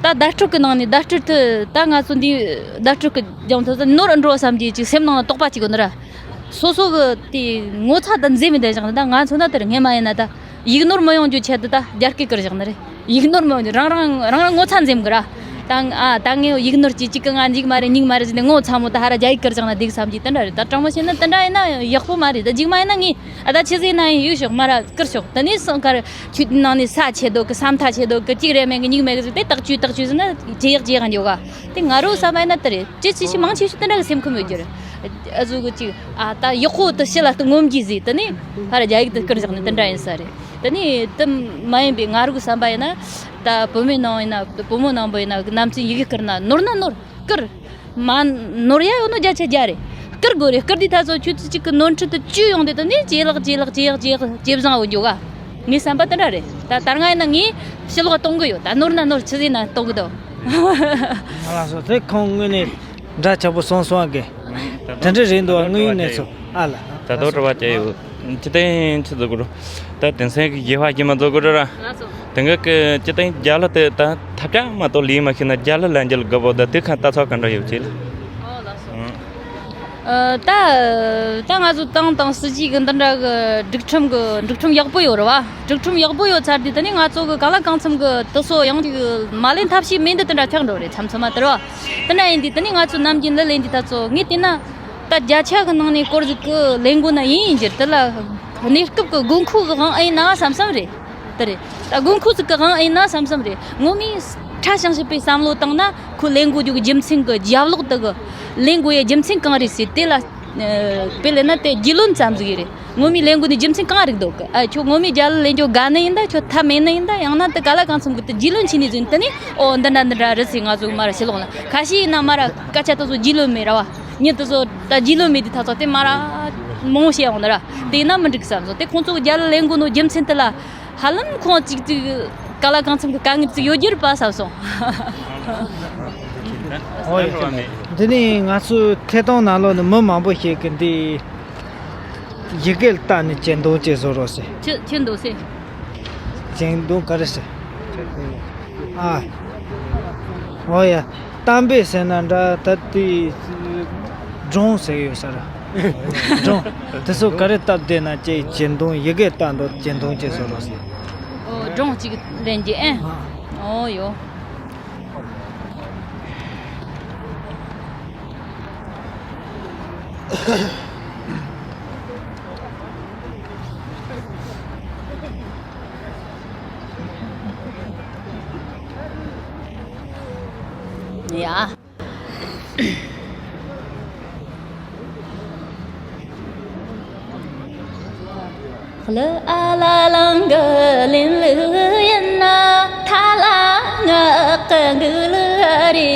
ད་བརྡ་སྤྲོད་ཀྱི་ནང་ནས་བརྡ་སྤྲོད་དུ་ད་ང་ཚོ་འདི་བརྡ་སྤྲོད་ཀྱི་སྦྱང་ཐུབ་ས་ནོར་འགྲོ་བསམ་གྱི་ཅིག་སེམས་ནང་ལ་དོགས་པ་ཅིག་ཡོད་ནི་ར། སོ་སོ་གི་དེ་ངོ་ཚ་དང་འཛེམ་མི་བསྡད་བཞག་ནི། ད་ང་མཚོན་ན་དེར་སྔས་མ་ཡིན་ན་ད་ ཡིག་ནོར་མི་ཡོང་རྒྱུ་ཆེད་དུ་ད་རྒྱ་སྐད་བསྐུར་བཞག་ནི་རེད། ཡིག་ནོར་མི་ཡོང་རྒྱུ་རང་རང་རང་རང་ངོ་ཚ་འཛེམ་གི་ར། ད་ཨ་ད་ངས་ཡིག་ནོར་གྱིས་གཅིག་གི་ང་འཇིག་མ་རེད་མྱིག་མ་རེད་ཟེར་ནས་ངོ་ཚ་མོ་ད་ཧ་ར་རྒྱ་ཡིག་བསྐུར་བཞག་ན་འགྲིག་བསམ་གྱི་དེ་འདྲ་རེད། ད་དྲང་མོ་བཤད་ན་དེ་འདྲ་ཡིན་ན་ཡག་པོ་མ་རེད། ད་རྗེས་མ་ཡིན་ན་ངས་ཨ་ད་ཆི་ཟིག་ན་ཡིན་ཡིག་ཤོག་མ་ར་བསྐུར་ཤོག་དེ་ནས་སང་ཁར་ཁྱོད་ནང་ནས་ས་ཆེ་དོ་གི་ས་མཐའ་ཆེ་དོ་གི་གཅིག་རེད་མེད་གི་གཉིས་མེད་གི་ཟེར་དེ་ཐག་གཅོད་ཐག་གཅོད་ཟེར་ན་ཇེ་ཡག་ཇེ་ཡག་འགྱོ་ག་དེ་ང་རོ་བསམ་པ་ཡིན་ན་དེ་རེད། ཅི་ཅི་ཞིག་མང་ཆེ་ཤོས་དེ་འདྲ་གི་སེམས་ཁམས་ཡོད་རྒྱུ་རེད། ཨ་ཟུག་གི་ཅིག་ཨ་ད་ཡག་པོ་དུ་ཕྱི་ལ་དུ་ངོམ་གྱིས་ཟིག་དེ་ནས་ཕར་རྒྱ་ཡིག་དུ་བསྐུར་བཞག་ནས་དེ་འདྲ་ཡིན་ས་རེད། དེ་ནས་དུ་མ་ཡིན་པའི་ང་རོ་གི་བསམ་པ་ཡིན་ན་ད་བུ་མོའི་ནང་ཡིན་ན་བུ་མོ་ནང་པོ་ཡིན་ན་ནམ་ཚོད་ཡི་གེ་བསྐུར་ན་ནོར་ན་ནོར་བསྐུར། མ་ནོར་ཡ་ཡོད་ནོ་བརྒྱ་ཆ་བརྒྱ་རེད། བསྐུར་དགོས་རེད། བསྐུར་དུས་ད་ཚོ་ཁྱོད་ཚོ་གཅིག་གི་ནོར་འཁྲུལ་དུ་བཅུ་ཡོང་དུས་དེ་ནས་ཇེ་ལེགས་ཇེ་ལེགས་ཇེ་ཡག་ཇེ་ཡག་ཇེ་བཟང་འོ་འགྱོ་ག་ངའི་བསམ་པ་དེ་འདྲ་རེད། ད་ད་སྔ་ཡིན་ན་ངས་ཕྱི་ལོགས་གཏོང་གི་ཡོད། ད་ནོར་ན་ནོར་ཆི་ཟིག་ན་གཏོང་གི་འདུག་ང་ལ་སོ་དེ་ཁོང་དངོས་གནས་འདྲ་ཆགས་པོ་སོང་སོང་གི་དེ་འདྲ་རེད་འདུག་དངོས་ཡོད་གནས་ཚུལ་ཨ་ལ། ད་དོ་དྲི་བ་བཅས་ཡོད། ཅི་སྟེང་ཆི་ཟིག་གོ་ད་དེང་སང་གི་དགེ་བ་སྐྱེ་མ་བཟོ་གོ་ར། དེང་གི་ཅི་སྟེང་རྒྱ་ལ་དེ་ད་ཐབས་ཆག་མ་གཏོགས་ལས་མ་ཤེས་ན་རྒྱ་ལ་ལན་འཇལ་དགོས་པོ་ད་དེ་ཁ་ལྟ་ཚོགས་ག་འདྲ་ཡོད་ཅེས་ལ། ཨ། ད་ད་ང་ཚོ་ཏང་དང་སྲིད་ཇུས་ཀྱི་འདི་འདྲ་གི་སྒྲིག་ཁྲིམས་ཀྱི་སྒྲིག་ཁྲིམས་ཡག་པོ་ཡོད་རེད་བ། སྒྲིག་ཁྲིམས་ཡག་པོ་ཡོད་ཚར་དུས་ད་ནི་ང་ཚོ་གི་གང་ལ་གང་འཚམ་གི་དུ་སོ་ཡང་ཅིག་མ་ལེན་ཐབས་ཤེས་མེད་འདི་དེ་འདྲ་ཆགས་འགྲོ་རེད། མཚམས་མཚམས་མ་དེར་བ། དེ་འདྲ་ཡིན་དུས་ད་ནི་ང་ཚོ་ནམ་རྒྱུན་ལ་ལེན་དུས་ད་ཚོ་ངས་བལྟས་ན་ད་བརྒྱ་ཆ་གི་ནང་ནས་སྐོར་ཟིག་གི་ལེན་དགོས་ན་ཡིན་ཡིན་གྱི་དེ་ལ་གནས་སྐབས་ཀྱི་དགོས་མཁོ་གི་དབང་ཨེ་ཡིན་ན་བསམ་བསམ་རེད། དེ་རེད། ད་དགོས་མཁོ་ཟིག་གི་དབང་ཨེ་ཡིན་ན་བསམ་བསམ་རེད། ངོ་མས་ཕྲ་ཞིང་ཞིབ་པའི་བསམ་བློ་བཏང་ན་ཁོ་ལེན་དགོས་རྒྱུ་གི་རྒྱུ་མཚན་གི་རྒྱབ་ལོགས་དེ་གི་ལེན་དགོས་ཡའི་རྒྱུ་མཚན་གང་རེད་ཟེར་དེ་ལ་ཨ་དཔེ་ལེན་ན་དེ་རྒྱུས་ལོན་ཙམ་ཟིག་རེད། ངོ་མས་ལེན་དགོས་ནི་རྒྱུ་མཚན་གང་རིག་འདུག་གི་ཨ་ཁྱོད་ངོ་མས་རྒྱ་ལ་ལེན་རྒྱུ་དགའ་ནི་ཡིན་ད་ཁྱོད་ཐབས་མེད་ནི་ཡིན་ད་ཡང་ན་དེ་ག་ལ་གང་འཚམ་གི་དེ་རྒྱུས་ལོན་བྱས་ནས་ཟིན་དེ་ནི་ཨོ་འདི་འདྲ་འདི་འདྲ་རེད་ཟེར་ང་ཚོ་མ་ར་ཕྱི་ལོགས་ལ་ཁ་ཤས་ཡིན་ན་མ་ར་སྐད་ཆ་དེ་ཚོ་རྒྱུས་ལོན་མེད་ར་བ། མྱི་དེ་ཚོ་ད་རྒྱུས་ལོན་མེད་དུས་ད་ཚོ་དེ་མ་ར་མང་བཤད་ཡོང་ནི་ར། དེ་ཡིན་ན་མི་འགྲིག་བསམ་སོང་། དེ་ཁོང་ཚོ་རྒྱ་ལ་ལེན་དགོས་ནོ་རྒྱུ་མཚན་དེ་ལ་ཧ་ལམ་ཁོང་གཅིག་གཅིག་ག་ལ་གང་འཚམ་གི་དཀའ་ངལ་ཅིག་ཡོད་རྒྱུ་རེད་པ་བསམ་སོང་། འོ་ཡ། འདི་ནི་ང་ཚོའི་ཐད་གཏོང་ནང་ལོགས་ནས་མི་མང་པོ་ཞིག་གིས་འདི་ཡི་གེ་ལ་བལྟས་ནས་ཅན་དུང་ཅེས་བཟོ་རོགས་ཟེར། ཅི་ཅི་འདུག་ཟེར། ཅན་དུང་ག་རེ་ཟེར། ཨ། འོ་ཡ། གཏམ་དཔེ་ཟེར་ན་འདྲ་ད་དེ་སྒྲུང་ཟེར་ཡོད་ས་ར། སྒྲུང་། དེ་ཚོ་ག་རེ་སྟབས་བདེ་ན་ཅེས་ཅན་དུང་ཡི་གེ་ལྟ་འདུག་ཅན་དུང་ཅེས་བཟོ་རོགས་ཟེར། ཨོ་སྒྲུང་གཅིག་ལེན་རྒྱུ་ཨེ། ཨོ་ཡོ། ཡ། ལ་ཨ་ལ་ལང་གི་ལིན་ལུ་ཡིན་ན་ཐ་ལ་ང་ཀི་གུ་ལུ་རེ།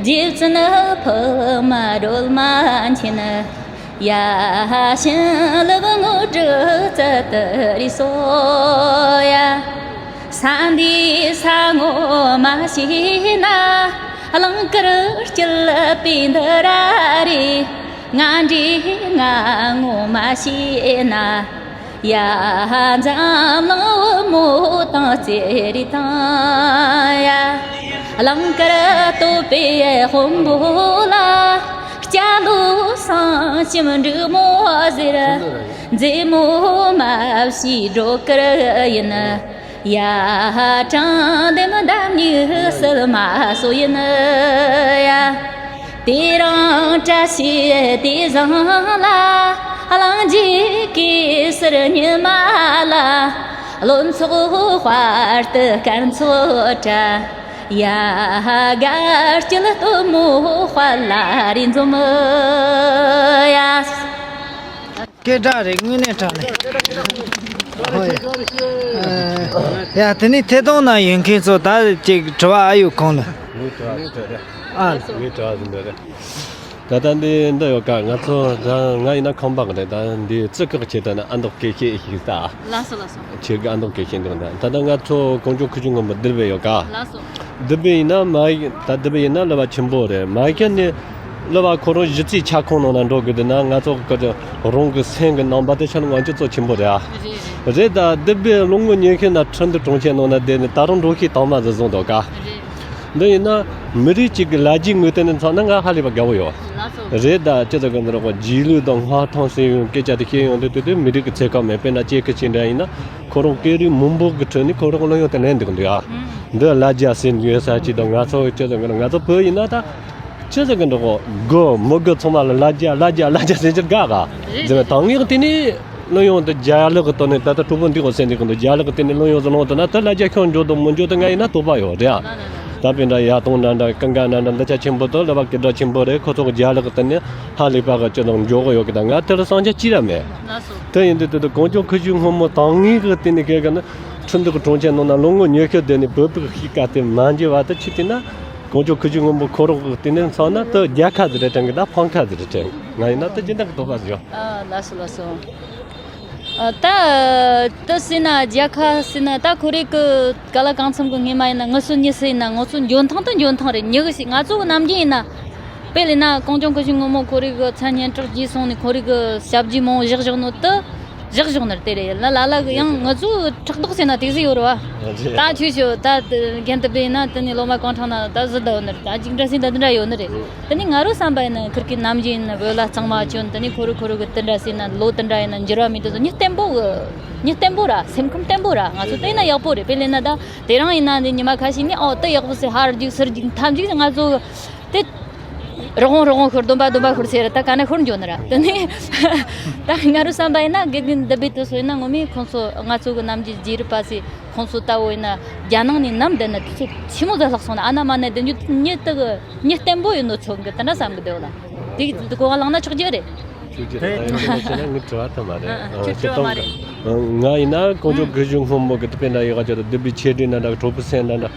རྗེ་བཙུན་ཕུ་མ་སྒྲོལ་མ་མཁྱེན། ཡ་ཤིན་ལུག་ངོ་སྤྲུལ་ཙི་ཏི་རི་སོ་ཡ། ས་འདི་ས་ངོ་མ་ཤེས་ན། གླིང་དཀར་སྐྱིད་པའི་འདི་ར་རེད། ང་འདྲེ་ང་ངོ་མ་ཤེས་ན། ཡ་འཛམ་གླིང་བུ་མོ་དང་རྩེ་རེ་དང་ཡ། གླིང་དཀར་སྟོད་པའི་དཔོན་པོ་ལ། སྐྱ་ལོ་སྲང་ཞིམ་འབྲུག་མོ་ཟེར། མཛེས་མོ་མ་བྱས་སྒྲོ་དཀར་ཡིན། ཡ་དྲང་འདེམས་འདམ་སྨྱུག་སིལ་མ་སོ་ཡིན་ཡ། དེ་རིང་བཀྲ་ཤིས་དེ་བཟང་ལ། གླིང་རྗེ་གེ་སར་ཉི་མ་ལ། བློན་ཚོགས་དཔལ་དུ་སྐར་ཚོགས་བཀྲ། ཡ་དགའ་སྐྱིད་སྟོན་མོ་དཔལ་ལ་རེ་འཛོམས་ཡ། སྐད་གྲགས་རེད་དངོས་གནས་དྲང་གནས། ཧོ་ཡ། ཡ་དེ་ནས་ཐད་གཏོང་ནང་ཡོད་མཁན་ཚོ་ད་ཅིག་དྲི་བ་ཨ་ཡོད་གོང་ལ། ངའི་དྲི་བ་ཟིན་པ་རེད། ཨ། ངའི་དྲི་བ་ཟིན་པ་རེད། ད་ལྟ་འདི་འདི་ཡོད་ཀ་ང་ཚོ་ད་ང་ཡིན་ན་ཁང་པ་གི་རེད། ད་འདི་བཙུགས་སྐབས་ཆེད་དུ་ནི་ཨ་མདོ་སྐད་བཤད་ཤིག་ད། ལགས་སོ་ལགས་སོ། ཁྱེད་ཀྱི་ཨ་མདོ་སྐད་བཤད་འདུག་ད་ད་ལྟ་ང་ཚོ་གངས་ལྗོངས་ཁུལ་གྱི་ངོ་མ་སྡེ་པ་ཡོད་ཀ་ལགས་སོ། སྡེ་པ་ཡིན་ན་མ་ཡིན་ད་སྡེ་པ་ཡིན་ན་གླུ་བ་ཆེན་པོ་རེད། མ་ཡིན་ནི་གླུ་བ་ཁོ་རང་གཞི་རྩའི་ཁྱབ་ཁོངས་ནང་ན་འགྲོ་དགོས་དུས་ན་ང་ཚོ་གི་རང་གི་སེམས་ཀྱི་རྣམ་པ་དེ་ཆ་ནས་ང་ཚོ་གཙོ་ཆེན་པོ་རེད་ཨ། རེད་རེད། རེད་ད་སྡེ་པའི་ལོ་ངོ་ཉི་ཤུ་ན་ཁྲིན་ཏུ་གྲོང་ཁྱེར་ནང་ན་བསྡད་ནས་ད་རུང་འགྲོ་ཤེས་དང་མ་ཟིག་བཟུང་འདུག་ཀ་རེད། འདི་ཡིན་ན་མི་རིགས་གཅིག་གི་ལ་རྒྱའི་ངོས་སྟེང་ནས་མཚོན་ན་ང་ཧ་ལས་པ་དགའ་བོ་ཡོད། ལགས་སོ། རེད་ད་ཅི་ཙམ་གི་འདི་རོགས་རྗེས་ལུས་དང་སྔར་ཐང་ཟེར་ཡོང་སྐད་ཆ་དེ་བཤད་ཡོང་དུས་དུས་དུས་མི་རིགས་ཀྱི་ཚེ་སྐབས་མེད་དཔེར་ན་ཅེ་ཁི་ཅི་འདྲ་ཡིན་ན། ཁོ་རང་སྐད་རིགས་མང་པོ་གི་ཁྲོད་ནས་ཁོ་རང་གླུ་དབྱངས་དེ་ལེན་འདུག་འདུག་ཨ། འདི་ལ་རྒྱ་ཟེར་ཡོད་ས་ཅིག་དང་། ང་ཚོ་ཅི་ཟེར་གི་ང་ཚོ་བོད་ཡིན་ན་ད་ཅི་ཟེར་གི་འདུག་གོ་དགོ་མི་དགོ་ཚང་མ་ལ་ལ་རྒྱ་ལ་རྒྱ་ལ་རྒྱ་ཟེར་གྱི་དགའ་ག་ཟེར་བ་དང་། ངས་དེ་ནས་གླུ་དབྱངས་དེ་རྒྱ་ལུགས་ཀྱི་ཐོག་ནས་ད་ལྟ་གྲོགས་པོ་འདི་གོ་ཟེར་འདི་གི་འདུག་རྒྱ་ལུགས་ཀྱི་དེ་ནས་གླུ་དབྱངས་ཟེར་ལོང་དུ་ན་ད་ལ་རྒྱ་ཁྱོན་འཇོག་དང་མི་འཇོག་དང་ང་ཡིན་ན་དོགས་པ་ཡོད་རེད་ཨ། ད་དཔེ་འདྲ་ཡ་དོང་འདྲ་འདྲ་ཀུན་དགའ་འདྲ་འདྲ་འདི་ཆ་ཆེན་པོ་དང་ལ་བ་སྐད་གྲགས་ཆེན་པོ་རེད། ཁོ་ཚོ་གི་རྒྱ་ལུགས་ཀྱི་དེ་ནས་ཧ་ལས་པ་གི་ཅི་དང་འཇོག་གི་ཡོད་གི་ད་ང་དེ་ལ་བསམ་རྒྱ་ཅི་ར་མེད། དེ་ཡིན་དུས་དེ་དུས་གངས་ལྗོངས་ཁུལ་གཞུང་སྔོན་མོ་དང་ངེད་ཀྱི་སྟེང་ནས་གལ་གི་ནི་ཁྲིན་ཏུའུ་གི་གྲོང་ཁྱེར་ནང་ན་ལོ་ངོ་ཉི་ཤུ་བསྡད་ནས་བོད་ཕྲུག་ཤིག་ག་དེ་མ་འཇུ་བ་དུ་ཆུ་དེ་ན་གངས་ལྗོངས་ཁུལ་གཞུང་སྔོན་མོ་ཁོ་རང་གི་སྟེང་ནས་མཚོན་ན་དུ་རྒྱལ་ཁ་ཟིག་རེད་དྲན་གི་ད་ཕམ་ཁ་ཟིག་རེད་དྲན། ང་ཡིན་ན་དུ་སྦྱིན་བདག་གི་དོགས་པ་ཟིག་ཡོད། ཨ་ལགས་སོ་ལགས་སོ། ཨ་ད་དུ་ཟེར་ན་རྒྱལ་ཁ་ཟེར་ན་ད་ཁོ་རེ་གི་ག་ལ་གང་འཚམ་གི་ངེས་མ་ཡིན་ན་ངུ་སོ་ཉི་སི་ཡིན་ན་ངོ་ཚོ་འཇོན་ཐང་དུ་འཇོན་ཐང་རེད། ཉི་གི་ཞིག་ང་ཚོ་གི་ནམ་རྒྱུན་ཡིན་ན། དཔེ་ལས་ན་གངས་ལྗོངས་ཁུལ་གཞུང་སྔོན་མོ་ཁོ་རེ་གི་མཚན་སྙན་གྲགས་རྗེས་སོང་ནས་ཁོ་རེ་གི་ཞབས་རྗེས་མང་བོ་བཞག་བཞག་ནོ་དུ་བཞག་བཞག་ནི་རེད། དེ་རེད་ལ་ལ་ལ་གི་ཡང་ང་ཚོ་ཕྲག་དོག་ཟེར་ན་དེ་ཟིག་ཡོད་རེད་བ། ད་ཆོས་ཞུ་ད་རྒན་དུ་བས་ན་དེ་ནས་སློབ་མ་གང་དྲང་ན་ད་ཟི་ད་ཡོད་ནི་རེད། ད་ཅིག་འདྲ་ཟིན་ད་འདི་འདྲ་ཡོད་ནི་རེད། དེ་ནས་ང་རོ་བསམ་པ་ཡིན་ན་ཁིར་གི་ནམ་རྒྱུན་ཡིན་ན་བོད་ལ་གཙང་མ་བཅོན། དེ་ནས་ཁོ་རུ་ཁོ་རུ་གི་དེ་འདྲ་ཟིན་ན་ལོ་དེ་འདྲ་ཡིན་ན་འགྱུར་བ་མི་འདུག་ཟེར་ཉི་བརྟན་པོ་གི་ཉི་བརྟན་པོ་ར་སེམས་ཁམས་བརྟན་པོ་ར་ང་ཚོ་དེ་ན་ཡག་པོ་རེད། དཔེ་ལས་ན་ད་དེ་རང་ཡིན་ན་ནི་ཉི་མ་ཁ་ཤས་ནས་ཨོ་དེ་ཡག་པོ་ཟེར་ཧར་རྒྱུག་ཟེར་ཧར་རྒྱུག་ཐམས་ཅད་ང་ཚོ། དེ། རོགས་རོགས་ཤོར་སྡོམ་པ་སྡོམ་པ་ཤོར་ཟེར་ད་ག་ནས་ཤོར་འགྱོ་ནི་ར། དེ་ནས་ད་ང་རུ་བསམ་པ་ཡིན་ན་དགེ་རྒན་འདི་བེད་དུ་སོང་ཡིན་ན་ངོ་མས་ཁོང་ཚོ་ང་ཚོ་གི་ནམ་རྒྱུན་རྗེས་རབས་པ་སི་ཁོང་ཚོ་ལྟ་བུ་ཡིན་ན་རྒྱ་ནང་ནས་ནམ་བསྡད་ན་དུས་ཚོད་ཆི་མོ་ཟ་ལྷག་སོང་ན་ཨ་ན་མ་ན་བསྡད་རྒྱུ་མྱི་དུ་གི་མྱི་བརྟན་པོ་ཡིན་ནོ་ཚོད་གི་དེ་འདྲ་བསམ་གི་འདུག་ལ། དེ་གི་གོ་བ་བླངས་ན་ཆོག་རྒྱུ་རེད། ཆོག་རྒྱུ་རེད། ད་ཡིན་ན་ཆེ་ན་ངའི་དྲི་བ་ཐོན་མ་རེད། ཨ་ཨ་ཁྱོད་དྲི་བ་མ་རེད། ང་ཡིན་ན་ཀོང་ཇོ་གི་གཞུང་སྔོན་མོ་གི་དེ་དཔེ་འདྲ་ཡོད་ག་ཅོ་ད་བདུད་པའི་ཆེ་འདྲི་ན་འདྲ་གྲོགས་པོ་སེང་འདྲ་འདྲ།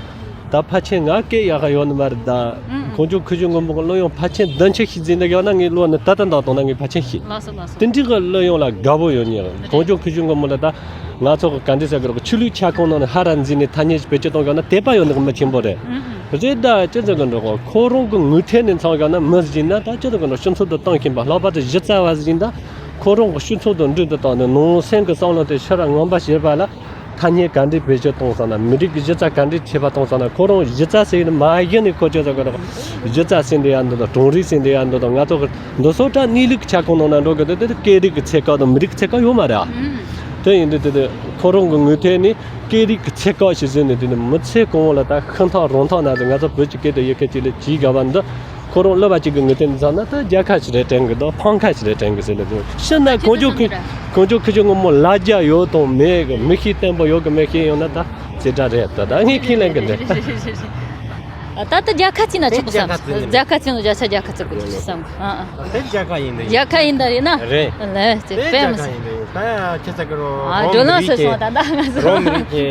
ད་ཕལ་ཆེར་ང་སྐད་ཡག་ག་ཡོད་ནི་མ་རེད་ད། ཨུམ། གངས་ལྗོངས་ཁུལ་གཞུང་སྔོན་མོ་གི་གླུ་དབྱངས་ཕལ་ཆེར་བདུན་ཅུ་ཞིག་འཛིན་འདི་ཡོད་ན་ངའི་བློ་ནི་ད་ལྟ་འདང་གཏོང་ན་ངས་ཕལ་ཆེར་ཤེས། ལགས་སོ་ལགས་སོ། དེ་འདྲའི་གི་གླུ་དབྱངས་ལ་དགའ་པོ་ཡོད་ནི་ཡང་གངས་ལྗོངས་ཁུལ་གཞུང་སྔོན་མོ་ལ་ད་ང་ཚོ་གི་ག་འདྲ་ཟེར་གི་རོགས་ཆོས་ལུགས་ཁྱབ་ཁོངས་ནང་ནས་ཧ་ར་འཛིན་ནས་ཐ་སྙད་བེད་སྤྱོད་གཏོང་གི་ན་དད་པ་ཡོད་ནི་གི་མི་ཆེན་པོ་རེད། ཨུམ་ཨུམ། རེད་ད་ཅི་ཟེར་གི་འགྲོ་གོ་ཁོ་རང་གི་ངོས་ཐད་ནས་མཚོན་གི་ན་མི་ཟིན་ན་ད་ཅི་ཟེར་གི་འགྲོ་སྤྱི་ཚོགས་དུ་བཏང་མཁན་པ་ལྷག་པར་དུ་གཞི་རྩ་བ་ཟིན་ད་ཁོ་རང་གི་སྤྱི་ཚོགས་དུ་འགྲུལ་དུ་བཏང་ནས་ནང་སེམས་གི་བསམ་བློ་དེ་ཕྱིར་ར་ངོམ་པ་བྱེད་པ་ལ། ཐ་སྙད་ག་འདྲས་བེད་སྤྱོད་གཏོང་སོང་ན་མི་རིགས་ཀྱི་གཞི་རྩ་ག་འདྲས་ཆེ་བ་གཏོང་སོང་ན་ཁོ་རང་གཞི་རྩ་ཟེར་ནི་མ་གཞི་ནས་ཁོ་ཆོས་ཟ་གི་རོགས་གཞི་རྩ་ཟེར་འདི་ཡང་འདི་དང་གྲོང་རིག་ཟེར་འདི་ཡང་འདི་དང་ང་ཚོ་གི་འདི་སོགས་ཀྱང་གནས་ལུགས་ཀྱི་ཁྱབ་ཁོངས་ནང་ན་འགྲོ་གི་འདི་དེ་སྐད་རིགས་ཀྱི་ཚད་བཀག་དང་མི་རིགས་ཀྱི་ཚད་བཀག་ཡོད་མ་རེད་ཨ། དེ་ཡིན་དུས་དེ་དེ་ཁོ་རང་གི་ངོས་ཐད་ནས་སྐད་རིགས་ཀྱི་ཚད་བཀག་ཞིག་ཟེར་ནས་དེ་ནི་མི་ཚེ་གང་བོ་ལ་ད་ཤིང་ཐང་རོང་ཐང་ན་ང་ཚོ་བོད་ཀྱི་སྐད་དུ་ཡི་གེ་གཅིག་ལས་བྲིས་དགའ་བ་འདི། ཁོ་རང་སློབ་པ་གཅིག་གི་ངོས་ཐད་ནས་བསམ་ན་ད་རྒྱལ་ཁ་ཞིག་རེད་དྲན་གི་འདུག་ཕམ་ཁ་ཞིག་རེད་དྲན་གི་ཟེར་ལ་འདུག་ཕྱིར་ན་ཁོང་ཚོ་ཁོང་ཚོ་ཁོ་ཚོ་ངོ་མ་ལ་རྒྱ་ཡོད་དང་མེད་གི་མི་ཤེས་བརྟན་པོ་ཡོད་གི་མེད་ཤེས་ཡོང་ན་ད་ཙི་དྲག་རེད་ད་ད་ངས་ཁས་ལེན་གི་འདུག་ད་ལྟ་རྒྱལ་ཁ་ཅིག་ན་ཆོག་གི་བསམ། རྒྱལ་ཁ་ཅིག་ན་རྒྱལ་ཁ་ཅིག་གི་བསམ་གི་ཨ་ཨ། དེ་རྒྱལ་ཁ་ཡིན་ད་ཡིན་རྒྱལ་ཁ་ཡིན་ད་ཡིན་ན་རེད་ལ་ཅི་དེ་པེ་རྒྱལ་མི་ཁ་སོང་ཡིན་ད་ཡིན་ད་ཡ་ཁྱེད་ཚ་གི་རོ་ཨ་ཇོ་ལང་སོ་སོང་ད་ད་ང་ཚོ་རོ་མི་རིགས་ཀྱི་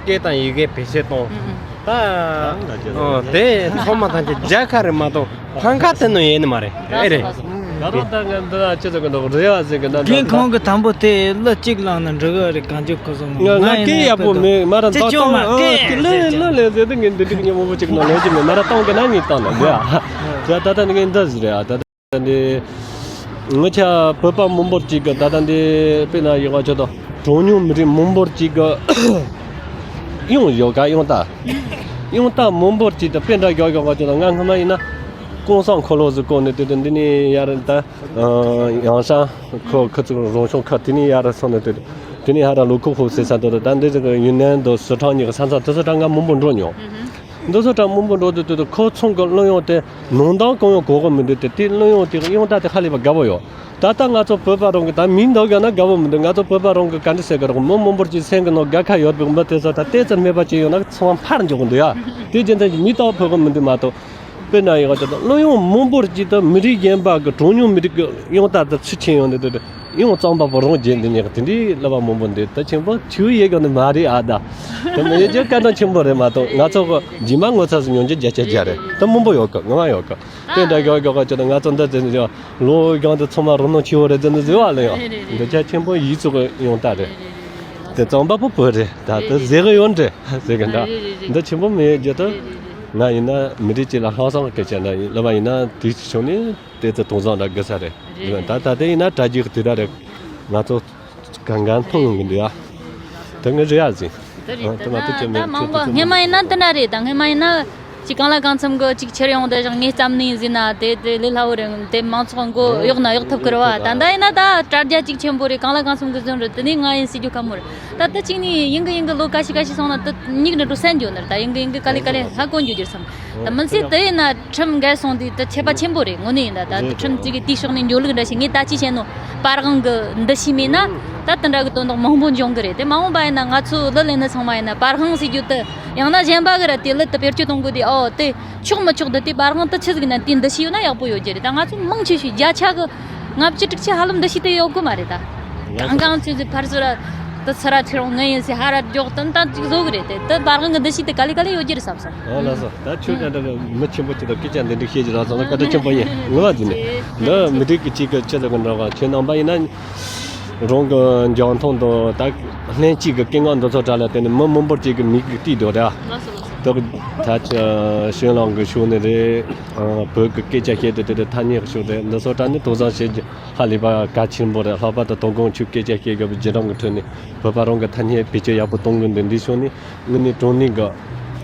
སྐད་དང་ཡི་གེ་བེད་སྤྱོད་གཏོང་། ད། ཨོ་དེ་ཚང་མ་ཐམས་ཅད་རྒྱལ་ཁ་རེད་མ་གཏོགས་ཕམ་ཁ་དེ་ནོ་ཡེ་ནི་མ་རེད། ཨེ་རེད། ད་རུང་ད་ང་འདི་ན་ཅི་ཟེར་གི་འདུག་རེ་བ་ཟེར་གི་འདུག་རྒན་ཁོང་གི་དང་པོ་དེ་གླུ་གཅིག་བླངས་ན་འགྲིག་གི་རེད་གང་ཅི་ཁོ་སོང་ང་ང་སྐད་ཡག་པོ་མེད་མ་ར་ཙི་ཅོ་མ་སྐད་ལེ་ལེ་ལེ་ཟེར་དུས་ངས་འདི་འགྲིག་ཉེ་མོ་བོ་གཅིག་ན་ལོ་རྒྱུས་མེད་མ་ར་གཏོང་གི་ན་ངས་བཏང་ན་འདི་ཨ། ད་ད་ད་ངས་འདི་ཟེར་རེད་ཨ་ད། འདི། ངི་ཆ་བོད་པ་མང་པོར་གཅིག་གི་ད་ལྟ་འདི་དཔེར་ན་ཡོད་པ་ཆོད་དོ་གྲངས་ཉུང་མི་རིགས་མང་པོར་གཅིག་གི་གཡུང་ཡོད་ག་གཡུང་རྟ། གཡུང་རྟ་མང་པོར་གཅིག་ཏུ་དཔེ་འདྲ་ཡོད་ཡོད་པ་ཆོད་དོ་ང་སྔ་མ་ཡིན་ན་ཀུན་བཟང་འཁོར་ལོ་ཟིག་བསྐོར་ནས་དེ་དུས་འདི་ནས་ཡར་ད་ཡང་ས་ཁོ་ཁུ་ཚུར་རོང་ཤོང་ཁ་དེ་ནས་ཡར་སོང་ནས་དེ་དེ་ནས་ཧ་ར་ལུ་ཁུག་ཧུ་ཟེར་ས་དེ་དུ་ད་འདི་ཟིག་གི་ཡུན་ནན་དུ་སི་ཁྲོན་གཉིས་ཀྱི་ས་མཚམས་དེ་ཚོ་ད་ང་མང་པོ་འགྲོ་མྱོང་། འདི་ཚོ་གྲངས་མང་པོ་འགྲོ་དུས་དུས་དུས་ཁོ་ཚང་གི་གླུ་དབྱངས་དེ་ནང་དང་གང་ཡང་གོ་གི་མི་འདུག་དེ་དེ་གླུ་དབྱངས་དེ་དབྱངས་རྟ་དེ་ཧ་ལས་པ་དགའ་པོ་ཡོད། ད་ལྟ་ང་ཚོ་བོད་པ་རང་གི་ད་མིང་འདོགས་དགོས་ན་དགའ་པོ་མི་འདུག་ང་ཚོ་བོད་པ་རང་གི་ག་འདྲ་ཟེར་གི་རོགས་མི་མང་པོར་གྱི་སེམས་གི་ནང་དགའ་ཁ་ཡོད་པའི་མི་དེ་ཚོ་ད་ལྟའི་ཙམ་མེད་པ་ཅིག་ཡོང་ན་ཚང་མ་ཕར་འཇོག་གི་འདུག་ཡ། དེ་རྒྱུ་མཚན་གྱིས་མིང་དག་ཕོད་གི་མི་འདུག་མ་གཏོགས། དཔེར་ན་ཡོད་དུས་གླུ་དབྱངས་མང་པོར་གྱི་ད་མི་རིགས་གཞན་པ་གི་གྲངས་ཉུང་མི་རིགས་གི་དབྱངས་རྟ་དེ་ཚུལ་ཆེན་ཡོང་དུས་དུས་དུས། ཡང་གཙང་པ་པོ་རང་རྒྱལ་འདི་ཉག་དེ་འདྲའི་བསླབ་པ་མང་པོ་འདི་ད་ཆེན་པོ་ཆུ་ཡེ་ག་ནི་མ་རེད་ཨ་ད། དེ་མི་ཡེ་རྒྱུ་བཀའ་དྲིན་ཆེན་པོ་རེད་མ་གཏོགས་ང་ཚོ་གི་རྗེས་མ་ངོ་ཚ་སུ་མྱོང་རྒྱུ་བརྒྱ་ཆ་བརྒྱ་རེད་ད་མང་པོ་ཡོད་གི་ངོ་མ་ཡོད་གི་དེ་འདྲ་ཡོད་ཡོད་ག་ཅི་ད་ང་ཚོ་འདི་ཟེར་ནི་ལོ་གང་དུ་ཚང་མ་རོ་ནོ་ཆེ་བོ་རེད་ཟེར་ནི་ཟེར་བ་ལ་ཡང་འདི་ཆ་ཆེན་པོ་ཡིད་ཚུགས་གི་ཡོང་ད་རེད། དེ་གཙང་པ་པོ་བོད་རེད་ད་དེ་ཟེར་གི་ཡོད་འདྲ་ཟེར་གི་འདྲ་འདི་ཆེན་པོ་མི་ཡེ་རྒྱུ་ད་ང་ཡིན་ན་མི་རིགས་གཅིག་ལ་ལྷག་བསམ་གི་སྐད་ཆ་འདྲ་ཡིན་ལབ་པ་ཡིན་ན་དེ་ཕྱོགས་ནས། དེ་ཚོ་དོང་བཟང་འདྲ་དགོས་ས་རེད། རེད་རེད། ད་ད་དེ་ཡིན་ན་དྲ་རྒྱའི་དུས་ར་རེད། ང་ཚོ་གང་གང་མཐོང་ཡོང་གི་འདུག་ཡ། དེ་ངས་རེད་ཡ་ཟིན། དེ་རེད་ཨ་དེ་མ་གཏོགས་ཅི་ད་མེད་མང་ཁྱོད་པོ་ཚོ་སྔས་མ་ཡིན་ན་དེ་འདྲ་རེད་ད་སྔས་མ་ཡིན་ན་ ཅིག་གང་ལ་གང་འཚམ་གི་ཅིག་ཕྱིར་ཡོང་དེ་བཞག་ངས་བརྩམས་ནས་ཟིན་ན་དེ་དེ་ལས་སླ་བོ་རེད། དེ་མང་ཚོགས་མགོ་གཡོག་ན་གཡོག་ཐུབ་ཀི་རེད་བ། ད་ལྟ་ཡིན་ན་ད་དྲ་རྒྱ་ཅིག་ཆེན་པོ་རེད། གང་ལ་གང་འཚམ་གི་ཟིན་རེད། དེ་ནས་ང་ཡིན་སྲིད་རྒྱུ་ཁ་མོ་རེད། ད་ལྟ་གཅིག་ནས་ཡིན་གི་ཡིན་གི་ལོ་ཁ་ཤས་ཁ་ཤས་སོང་ན་ད་མྱིག་འདྲ་འགྲོ་སན་འགྱོ་ནི་རེད། ད་ཡིན་གི་ཡིན་གི་ག་ལེ་ག་ལེ་ཧ་གོ་འགྱོ་རྒྱུ་རེད་བསམ། ད་མིན་ཚེ་དེ་ཡིན་ན་ཁྲིམས་འགལ་སོང་དུས་ད་ཁྱད་པར་ཆེན་པོ་རེད། དངོས་གནས་ཡིན་ད་ད་ཁྲིམས་ཅིག་གི་དེའི་ཕྱོགས་ནས་འགྱོ་ལུགས་འདྲ་ཞིག་ངས་ད་ཅི་བྱས་ནོ། པར་དབང་གི་འདུ་ཤེས་མེད་ན་ད་དེ་འདྲ་གི་དོན་དག་མང་པོ་འབྱུང་གི་རེད། དེ་མ་འོངས་པ་ཡིན་ན་ང་ཚོ་གླུ་ལེན་ནི་ཚང་མ་ཡིན་ན་པར་དབང་ཟེར་རྒྱུ་དེ་ཡང་ན་གཞན་པ་གི་ར་དེ་གླུ་དེ་བེད་སྤྱོད་གཏོང་དགོས་དེ། ཨོ་དེ་ཆོག་མི་ཆོག་དེ་དེ་པར་དབང་དེ་ཆི་ཟིག་ན་དེ་འདུ་ཤེས་ཡོད་ན་ཡག་པོ་ཡོད་རྒྱུ་རེད། ད་ང་ཚོ་མང་ཆེ་ཤོས་བརྒྱ་ཆ་གི་ལྔ་བཅུ་དྲུག་ཅུ་ཧ་ལམ་འདུ་ཤེས་དེ་ཡོད་གི་མ་རེད་ད། གང་གང་ཚོད་ཚོད་ཕར་ཚུར་ར་དེ་ཚུར་ར་ཁྲིད་རུང་ངའི་ཡིན་ཟེར་ཧ་ར་འཇོག་དོན་དག་ཅིག་བཟོ་གི་རེད། དེ་དེ་པར་དབང་གི་འདུ་ཤེས་དེ་ག་ལེ་ག་ལེ་ཡོད་རྒྱུ་རེད་བསམ་སོང་། ཨ་ལགས་སོ། ད་ཁྱོད་ཀྱང་ད་གི་མི་ཆེན་པོ་ཅིག་དང་སྐད་ཆ་འདི་འདྲ་བཤད་རྒྱུ་རག་སོང་ན་བཀའ་དྲིན་ཆེན་པོ་ཡིན། ངོ་མ་དེ་ནས་འདི་མི་རིགས་ཀྱི་གཅིག་གི་ཆེད་དུ་གི་འགྲོ་ག་ཁྱོད་རྣམ་པ་ཡིན་ན། རང་གི་འཇོན་ཐང་དང་ད་ལྷན་སྐྱེས་ཀྱི་སྐད་ངག་འདི་ཚོ་དྲ་ལ་བརྟེན་ནས་མི་མང་པོར་ཅིག་གི་མིག་གིས་བལྟས་འདུག་ར། ལགས་སོ་ལགས་སོ། ད་ད་ཆ་ཞོན་ལང་གི་ཕྱོགས་ནས་རེད། བོད་ཀྱི་སྐད་ཆ་བཤད་དེ་དེ་དེ་ཐ་སྙད་ཀྱི་ཕྱོགས་རེད། འདི་ཚོ་དྲ་ནས་དོ་སྣང་བྱེད་རྒྱུ་ཧ་ལས་པ་གལ་ཆེན་པོ་རེད། ལྷག་པར་དུ་དོ་དགོང་ཁྱོད་སྐད་ཆ་བཤད་དགོས་པའི་བརྒྱུད་རིམ་གྱི་ཁྲོད་ནས་བོད་པ་རང་གི་ཐ་སྙད་བེད་སྤྱོད་ཡག་པོ་གཏོང་གི་འདུག་འདི་ཕྱོགས་ནས་དངོས་གནས་དྲང་གནས་གི་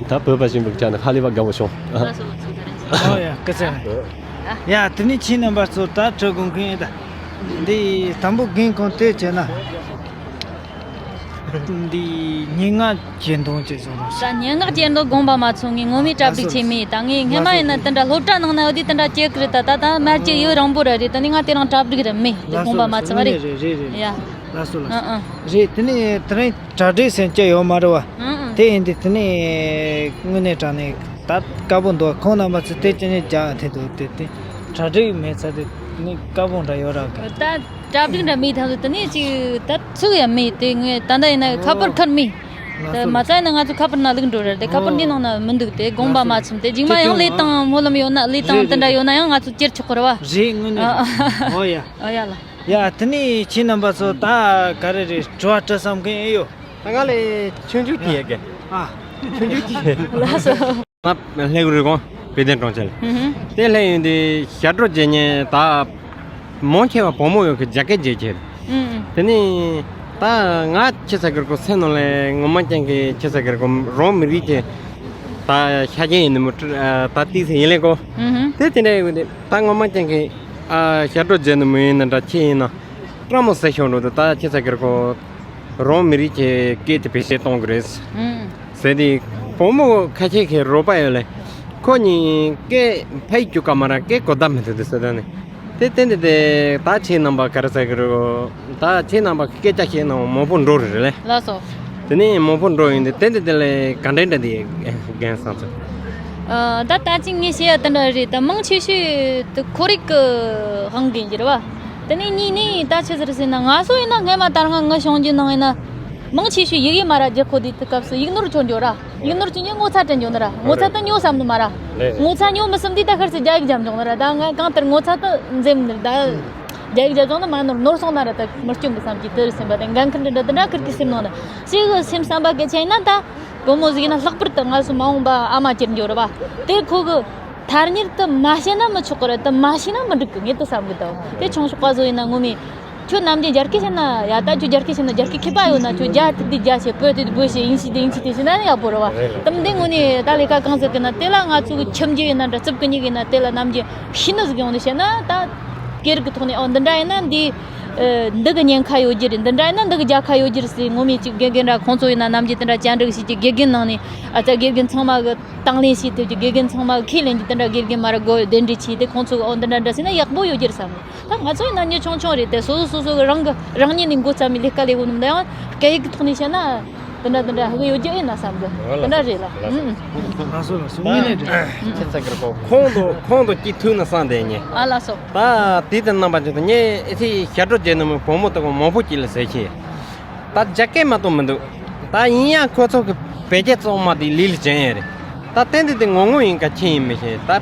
ད་བོད་པ་ཞིག་ཡིན་པའི་ཆ་ནས་ཧ་ལས་པ་དགའ་བོ་བྱུང་། ལགས་སོ་ལགས་སོ། བཀའ་དྲིན་ཆེ། ཨོ་ཡ་སྐུ་ཚེ་རིང་། ཡ་དེ་ནས་ཁྱེད་རྣམ་པ་ཚོ་ད་དྲི་དགོས་མཁན་ད་འདི་དང་པོ་རྒན་ཁོང་དེ་བྱས་ན། འདི་སྙན་ངག་གྱེར་འདོན་བྱས་སོང་རོགས། ད་སྙན་ངག་གྱེར་འདོན་དགོངས་པ་མ་ཚོམ། ངས་ངོ་མས་གྲ་སྒྲིག་བྱས་མེད། ད་ངས་སྔན་མ་ཡིན་ན་དེ་འདྲ་སློབ་གྲྭ་ནང་ན་ཡོད་དུས་དེ་འདྲ་བྱེད་ཀྱི་རེད། ད་ད་ད་མ་བྱེད་ཡུན་རིང་པོ་ར་རེད། ད་ནི་ང་དེ་རིང་གྲ་སྒྲིག་ར་མེད། དེ་དགོངས་པ་མ་ཚོམ་རེད། རེད་རེད་རེད། ཡ། ལགས་སོ་ལགས་སོ། ཨ་ཨ། རེད་དེ་ནས་དེ་རིང་གྲ་སྒྲིག་ཟེར་གྱི་ཡོད་མ་རེད་བ། ཨ་ཨ། དེ་ཡིན་དུས་དེ་ནས་དངོས་གནས་དྲང་གནས་ད་དཀའ་པོ་འདུག་ཁོང་རྣམ་པ་ཚོ་དེ་ཅི་ནས་རྒྱག་ཐེ་འདུག་དེ་དེ་གྲ་སྒྲིག་མེད་ཚ་དེ་ནི་དཀའ་པོ་འདྲ་ཡོད་ར་གི། ད། གྲ་སྒྲིག་འདྲ་མེད་ཐང་དུ་དེ་ནས་ཅིག་ད་ཚུགས་ཡ་མེད། དེ་ངས་ད་ལྟ་ཡིན་ན་ཁ་པར་ཁུར་མེད། དེ་མ་ཚད་ན་ང་ཚོ་ཁ་པར་ནང་བླུགས་འགྲོ་རེད། དེ་ཁ་པར་འདི་ནང་ན་མི་འདུག་དེ་དགོངས་པ་མ་ཚོམ། དེ་རྗེས་མ་ཡང་ལས་སྟངས་སྨོན་ལམ་ཡོད་ན་ལས་སྟངས་དེ་འདྲ་ཡོད་ན་ཡང་ང་ཚོ་ཅེར་ཆོག་གི་རེད་བ། རེད་དངོས་གནས། ཨོ་ཡ། ཨོ་ཡ་ལ། ཡ་དེ་ནས་ཁྱེད་རྣམ་པ་ཚོ་ད་ག་རེ་རེད། དྲི་བ་དྲི་བསམ་མཁན་ཨེ་ཡོད། ད་ང་ལས་ཆུང་ཆུང་དེ་ཡ་གི། ཨ། ཆུང་ཆུང་དེ་ཡ། ལགས་སོ། ང་སླེབས་རུ་གོང་བོད་དོན་དྲུང་ཆེ་ལ། ཧུམ་ཧུམ། དེ་སླེབས་ཡོང་དུས་ཞབས་བྲོ་རྒྱག་མཁན་ད་མང་ཆེ་བ་བུ་མོ་ཡོད་གི་རྒྱ་སྐད་རྒྱག་ཁྱེར། ཧུམ་ཧུམ། དེ་ནས་ད་ང་ཁྱེད་ཚ་གིར་གོ་སེམས་ནང་ལ་ངོ་མ་ཅན་གི་ཁྱེད་ཚ་གིར་གོ་རང་མི་རིགས་ཀྱི་ད་ཤ་རྐྱེན་ཡིན་ནི་མོ་ད་ཏིས་ཡིན་ལེ་གོ། ཧུམ་ཧུམ། དེ་དེ་འདྲ་ཡོད་གི་ད་ངོ་མ་ཅན་གི་ཞབས་བྲོ་རྒྱག་ནི་མོ་ཡིན་ན་འདྲ་ཁྱེད་ཡིན་ན་སྤྲང་མོ་ཟེར་ཤོག་འགྲོ་དུ་ད་ཁྱེད་ཚ་གིར་གོ། རང་མི་རིགས་ཀྱི་སྐད་དེ་བེད་སྤྱོད་གཏོང་གི་རེད། ཨང་། ཟེར་དེ་བུ་མོ་ཁ་ཤས་ཀྱི་རོགས་པ་ཡོད་ལེ། ཁོ་གཉིས་སྐད་ཕ་ཡིག་རྒྱུག་ག་མ་ར་སྐད་གོ་བརྡ་མི་ཐུབ་དེ་ཟེར་ད་ནི། དེ་བསྟན་ཏེ་དེ་ད་ཁྱེད་རྣམ་པ་ག་རེ་ཟེར་གི་རེད། ད་ཁྱེད་རྣམ་པ་སྐད་ཆ་བཤད་ན་མང་པོ་འགྲོ་རེད་ལེ། ལགས་སོ། དེ་ནས་མང་པོ་འགྲོ་ཡིན་དེ་བསྟན་ཏེ་དེ་ལས་ག་འདྲ་འདྲ་དེ་རྒན་བསམ་ཚོད། ཨ། ད་ད་ཅིག་ངས་བཤད་ཡ་དེ་འདྲ་རེད། ད་མང་ཆེ་ཤོས་དེ་ཁོར་ཡུག་གི་དབང་གིས་ཡིན་གྱི་རེད་བ། དེ་ནས་གཉིས་ནས་ད་ཆི་ཟེར་ཟེར་ན་ང་ཚོ་ཡིན་ན་སྔས་མ་ད་སྔ་ངི་བྱུང་རྒྱུ་ནང་ཡིན་ན་མང་ཆེ་ཤོས་ཡི་གེ་མ་ར་རྒྱག་གོ་དུས་དུས་སྐབས་སུ་ཡིག་ནོར་ཆོ་འགྱོ་ར། ཡིག་ནོར་ཆོ་ཉིན་ངོ་ཚ་དྲན་འགྱོ་ནི་ར། ངོ་ཚ་དུ་ཉོ་བསམ་ནི་མ་ར། ངོ་ཚ་ཉོ་མི་བསམ་དུས་ད་ཁར་སི་རྒྱ་ཡིག་རྒྱབ་འཇོག་ནི་ར། ད་ང་གང་ལྟར་ངོ་ཚ་དུ་འཛེམ་ནི་ར། ད་རྒྱ་ཡིག་རྒྱབ་འཇོག་ནི་མ་ནོར་ནོར་སོང་ན་ར་ད་མི་སྐྱོན་གི་བསམ་གྱི་དུ་རུ་སེམས་པ་དེ་འགན་ཁུར་འདི་འདྲ་དུ་འདྲ་ཁུར་གི་སེམས་ནང་ནི་ཞིག་གི་སེམས་བསམ་པ་གི་ཆེ་ན་ད། བུ་མོ་ཟིག་ཡིན་ན་ལྷག་པར་དུ་ང་ཚོ་མ་འོངས་པ་ཨ་མ་གྱུར་འགྱོ་ར་བ། དེ་ཁོ་གི་ཐ་སྙད་དུ་མ་བཤད་ན་མི་ཆོག་གི་རེད། དུ་མ་ཤེས་ན་མི་འགྲིག་གི། ངས་དུ་བསམ་གི་འདུག་དེ་ཆུང་ཤོག་པ་ཚོ་ཡིན་ན་ངོ་མས། ཁྱོད་ནམ་རྒྱུན་རྒྱ་སྐད་བཤད་ན་ཡ། ད་ཁྱོད་རྒྱ་སྐད་བཤད་ན་རྒྱ་སྐད་མཁས་པ་ཡོད་ན་ཁྱོད་རྒྱ་དེ་དེ་རྒྱ་བཤད། བོད་དེ་དེ་བོད་བཤད། ཨིན་ཇི་དེ་ཨིན་ཇི་དེ་བཤད་ན་ཡག་པོ་རེད་བ། དུམ་དེ་ངོ་ནས་ད་ལས་ཀ་གང་ཟེར་གི་ན་དེ་ལ་ང་ཚོ་གི་ཁྱིམ་རྒྱུད་ཡིན་ན་འདྲ། རྩིབ་གི་མྱིག་ཡིན་ན་དེ་ལ་ནམ་རྒྱུན་ཤེས་ནི་ཟིག་ཡོང་ནས་བཤད་ན་ད་སྐད་རིགས་གི་ཐོག་ནས་ཨོ་འདི་འདྲ་ཡིན་ན་འདི། ཨ། འདི་གི་ཉེན་ཁ་ཡོད་རྒྱུ་རེད། འདི་འདྲ་ཡིན་ན་འདི་གི་རྒྱལ་ཁ་ཡོད་རྒྱུ་རེད་ཟེར་ངོ་མས་ཅིག་དགེ་རྒན་ར་ཁོང་ཚོ་ཡིན་ན་ནམ་རྒྱུན་དེ་འདྲ་བཅར་འདྲི་ཞིག་གི་དགེ་རྒན་ནང་ནས་ཨ་ཙ་དགེ་རྒན་ཚང་མ་གི་དང་ལེན་བྱས་ཐུབ་རྒྱུ། དགེ་རྒན་ཚང་མ་གི་ཁས་ལེན་རྒྱུ་དེ་འདྲ་དགེ་རྒན་མ་ར་སྒོ་གདན་འདྲེན་བྱས་ཏེ་ཁོང་ཚོ་གི་ཨོ་འདི་འདྲ་འདྲ་ཟེར་ན་ཡག་པོ་ཡོད་རྒྱུ་རེད་བསམ་གི། ད་ང་ཚོ་ཡིན་ན་མྱི་ཆུང་ཆུང་རེད་དེ་སོ་སོ་སོ་སོ་གི་རང་གི་རང་ཉིད་ནས་འགོ་བརྩམས་ནས་ལས་ཀ་ལས་འོ་ནམ་ད་ཡང་སྐད་ཡིག་གི་ཐོག་ནས་བཤད་ན། དེ་འདྲ་དེ་འདྲ་ཧ་གི་ཡོད་རྒྱུ་ཨེ་ན་བསམ་གི། ཨོ་ལགས་དེ་འདྲ་རེད་ལ། ལགས་སོ། ཨུ། ལགས་སོ་ལགས་སོ། དངོས་གནས་རེད། ཁྱེད་ཚ་གིར་གོ་ཁོང་དུ་ཁོང་དུ་སྐྱིད་ཐུག་ན་བསམ་དེ་ཉེ། ཨ་ལགས་སོ། ད་དེ་དེ་རྣམ་པ་ཅན་དུ་ཉེ་ཨེ་ཚེ་ཞབས་བྲོ་རྒྱག་ནི་མོ་བུ་མོ་དུ་གོ་མང་པོ་སྐྱིད་ལ་ཟེར་ཁྱེད། ད་རྒྱ་སྐད་མ་གཏོགས་མི་འདུག་ད་ཡིན་ཡང་ཁོ་ཚོ་གི་བེད་སྐད་གཙང་མ་དེ་ལི་ལི་ཅན་ཡ་རེད། ད་བསྟན་དེ་དེ་ངོ་ངོ་ཡིན་ག་ཁྱེད་ཡིན་མི་ཤེས། ད་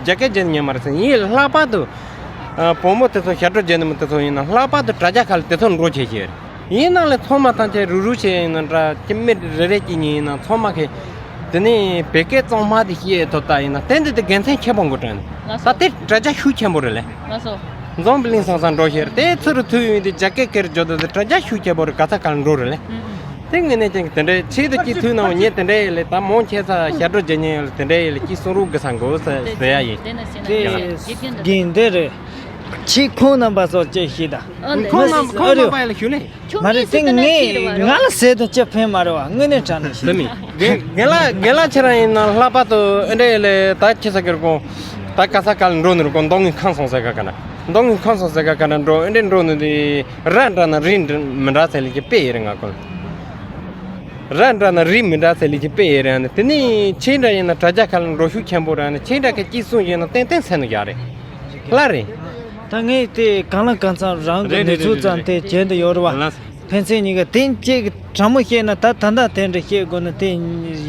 རྒྱ་སྐད་རྒྱག་ནི་ཉེ་མ་རེད་ཟེར། ཡིན་ལྷག་པར་དུ་བུ་མོ་དེ་ཚོ་ཞབས་བྲོ་རྒྱག་ནི་མོ་དེ་ཚོ་ཡིན་ན་ལྷག་པར་དུ་དྲ་རྒྱ་ཁ་ལ་དེ་ཚོ་འགྲོ་ཆེ་ཤེས་རེད། ཡིན་ནའང་ལས་ཚང་མ་ཐམས་ཅད་རུ་རུ་བྱས་ཡིན་ན་འདྲ་ཅི་མི་རེ་རེ་ཅི་ཉིན་ཡིན་ན་ཚང་མ་གི་དེ་ནས་བོད་སྐད་གཙང་མ་དེ་ཤེས་ཐུབ་ད་ཡིན་ན་དེ་འདི་དེ་དགེ་མཚན་ཆེན་པོ་འགོ་དྲན། ལགས་ད་སོ། དེ་དྲ་རྒྱ་ཤུགས་ཆེན་པོ་རེད་ལེ། ལགས་སོ། འཛོམས་པའི་གླིང་སང་སང་འགྲོ་ཤེར་དེ་ཚུར་ཐུག་ཡོང་དེ་རྒྱ་སྐད་ཀེར་འཇོག་དུ་དེ་དྲ་རྒྱ་ཤུགས་ཆེན་པོ་རེད། ག་ས་ག་ལ་འགྲོ་རེད་ལེ། ཨུ་ཨུ། དེ་ངས་ནས་ཀྱང་དེ་འདྲའི་ཆེད་དུ་སྐྱིད་ཐུག་ནའང་ཉེ་དེ་འདྲའི་ལས་ད་མོང་ཁྱེད་ཚ་ཞབས་བྲོ་རྒྱག་ཉེ་ལ་དེ་འདྲའི་ལས་སྐྱིད་གསུང་རོགས་དགོས་ས་དགོས་ཟེར་ཡ་ཡིན། དེ་དགེ་འདི་རེད། ཁྱེད་ཁོང་རྣམ་པ་ཚོ་ཅེས་ཤེས་ད། ཁོང་རྣམ་ཁོང་རྣམ་པ་ཡ་ལ་ཞུ་ལེ། ཁྱོད་ངའི་སེམས་ནང་ཁྱེད་རེད་བ། ང་ལ་ཟེར་དུ་ཅི་ཕན་མ་རེད་བ། དངོས་གནས་དྲང་ནས་ཤེས། དེ་མིན། རྒན་ལགས་རྒན་ལགས་ཁྱེད་རང་ཡིན་ན་ལྷག་པར་དུ་ཨེ་འདྲའི་ལས་ད་ཁྱེད་ས་ཀེར་ཀོ། ད་ག་ས་ག་ལ་འགྲོ་ནི་རུ་ཀོ་མདོ་དབུས་ཁམས་གསུམ་ཟེར་ག་ག་ན། མདོ་དབུས་ཁམས་གསུམ་ཟེར་ག་ག་ན་འགྲོ་ཨེ་འདྲའི་འགྲོ་ནི་དེ་ར་འདྲ་ན་རི་མི་འདྲ་ཟེར་ལི་ཀྱི་དཔེ་ཡིན་རེད་ང་ཀོ། ར་འདྲ་ན་རི་མི་འདྲ་ཟེར་ལི་ཀྱི་དཔེ་ཡིན་རེད་ནི། དེ་ནི་ཁྱེད་འདྲ་ཡིན་ན་དྲ་རྒྱ་ཁ་ལ་འགྲོ་ཤུགས་ཆེན་པོ་རེད་ནི། ཁྱེད་འདྲ་གི་སྐྱིད་སྲུང་ཡིན་ན་ཏན་ཏན་ཟེར་ནི་ཡག་རེད། ལ་རེད། ད་ངས་དེ་གང་ལ་གང་འཚམ་རང་གི་རེད་གནས་ཚུལ་རེད་རེད་ཙམ་རེད། དེ་བྱས་འདི་ཡོད་རེད་བ། ལགས། ཕན་ཚུན་གཉིས་ཀ་དེ་གཅིག་དྲང་མོ་བཤད་ན་ད་ད་ལྟ་དེ་འདྲ་བཤད་དགོས་ན་དེ་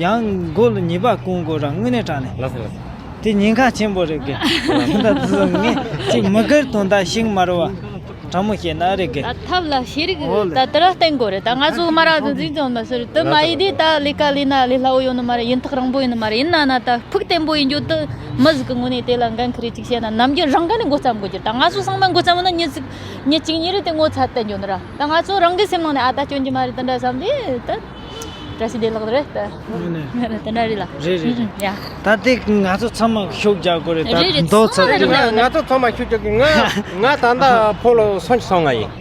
ཡང་མགོ་ལ་ཉེས་པ་སྐོང་དགོས་ར་དངོས་གནས་དྲང་ནས། ལགས་སོ་ལགས་སོ། དེ་ཉེན་ཁ་ཆེན་པོ་རེད་གི། ད་ད་ངས་ཅིག་མི་སྒེར་དོན་དག་ཞིག་མ་རེད་བ། དྲང་མོ་བཤད་ན་རེད་གི། ད་ཐབས་ལ་ཤེས་རིག་ཨོ་ལེ། ད་དེ་ར་བསྟན་དགོས་རེད། ད་ང་ཚོ་མ་ར་འཛིན་འཛིན་ཙམ་མ་ཟེར་དེ་མ་ཡིན་དེ་ད་ལས་ཀ་ལས་ན་ལས་སླ་བོ་ཡོད་ནི་མ་རེད། ཡིན་ཐག་རིང་པོ་ཡིན་ནི་མ་རེད། ཡིན་ན་ན་ད་ཕུགས་བརྟན་པོ་ཡིན་རྒྱུ་དེ་མི་ཟིག་གི་ངོས་ནས་དེ་ལ་འགན་ཁུར་རེ་ཅིག་བཤད་ན་ནམ་རྒྱུན་རང་ག་ནས་འགོ་བརྩམ་དགོས་རྒྱུ། ད་ང་ཚོ་ཚང་མ་འགོ་བརྩམས་ན་མྱི་ཟིག་མྱི་གཅིག་གཉིས་རེ་དེ་ངོ་ཚ་བསྟན་རྒྱུ་ནི་ར། ད་ང་ཚོ་རང་གི་སེམས་ནང་ནས་ཨ་ད་སྐྱོན་གྱི་མ་རེད་དེ་འདྲ་བསམ་དེ་ད་བཀྲ་ཤིས་བདེ་ལེགས་རེད་ད། ངོས་ནས་དེ་འདྲ་རེད་ལ། རེད་རེད་རེད། ཡ། ད་དེ་ང་ཚོ་ཚང་མ་ཤུགས་རྒྱག་དགོས་རེད་ད། རེད་རེད། མདོ་ཚོ་ཚང་མ་རེད་ལ། ང་ང་ཚོ་ཚང་མ་ཤུགས་རྒྱག་གི། ང་ང་ད་ལྟ་ཕོ་ལོ་སོན་སོང་ང་ཡིན།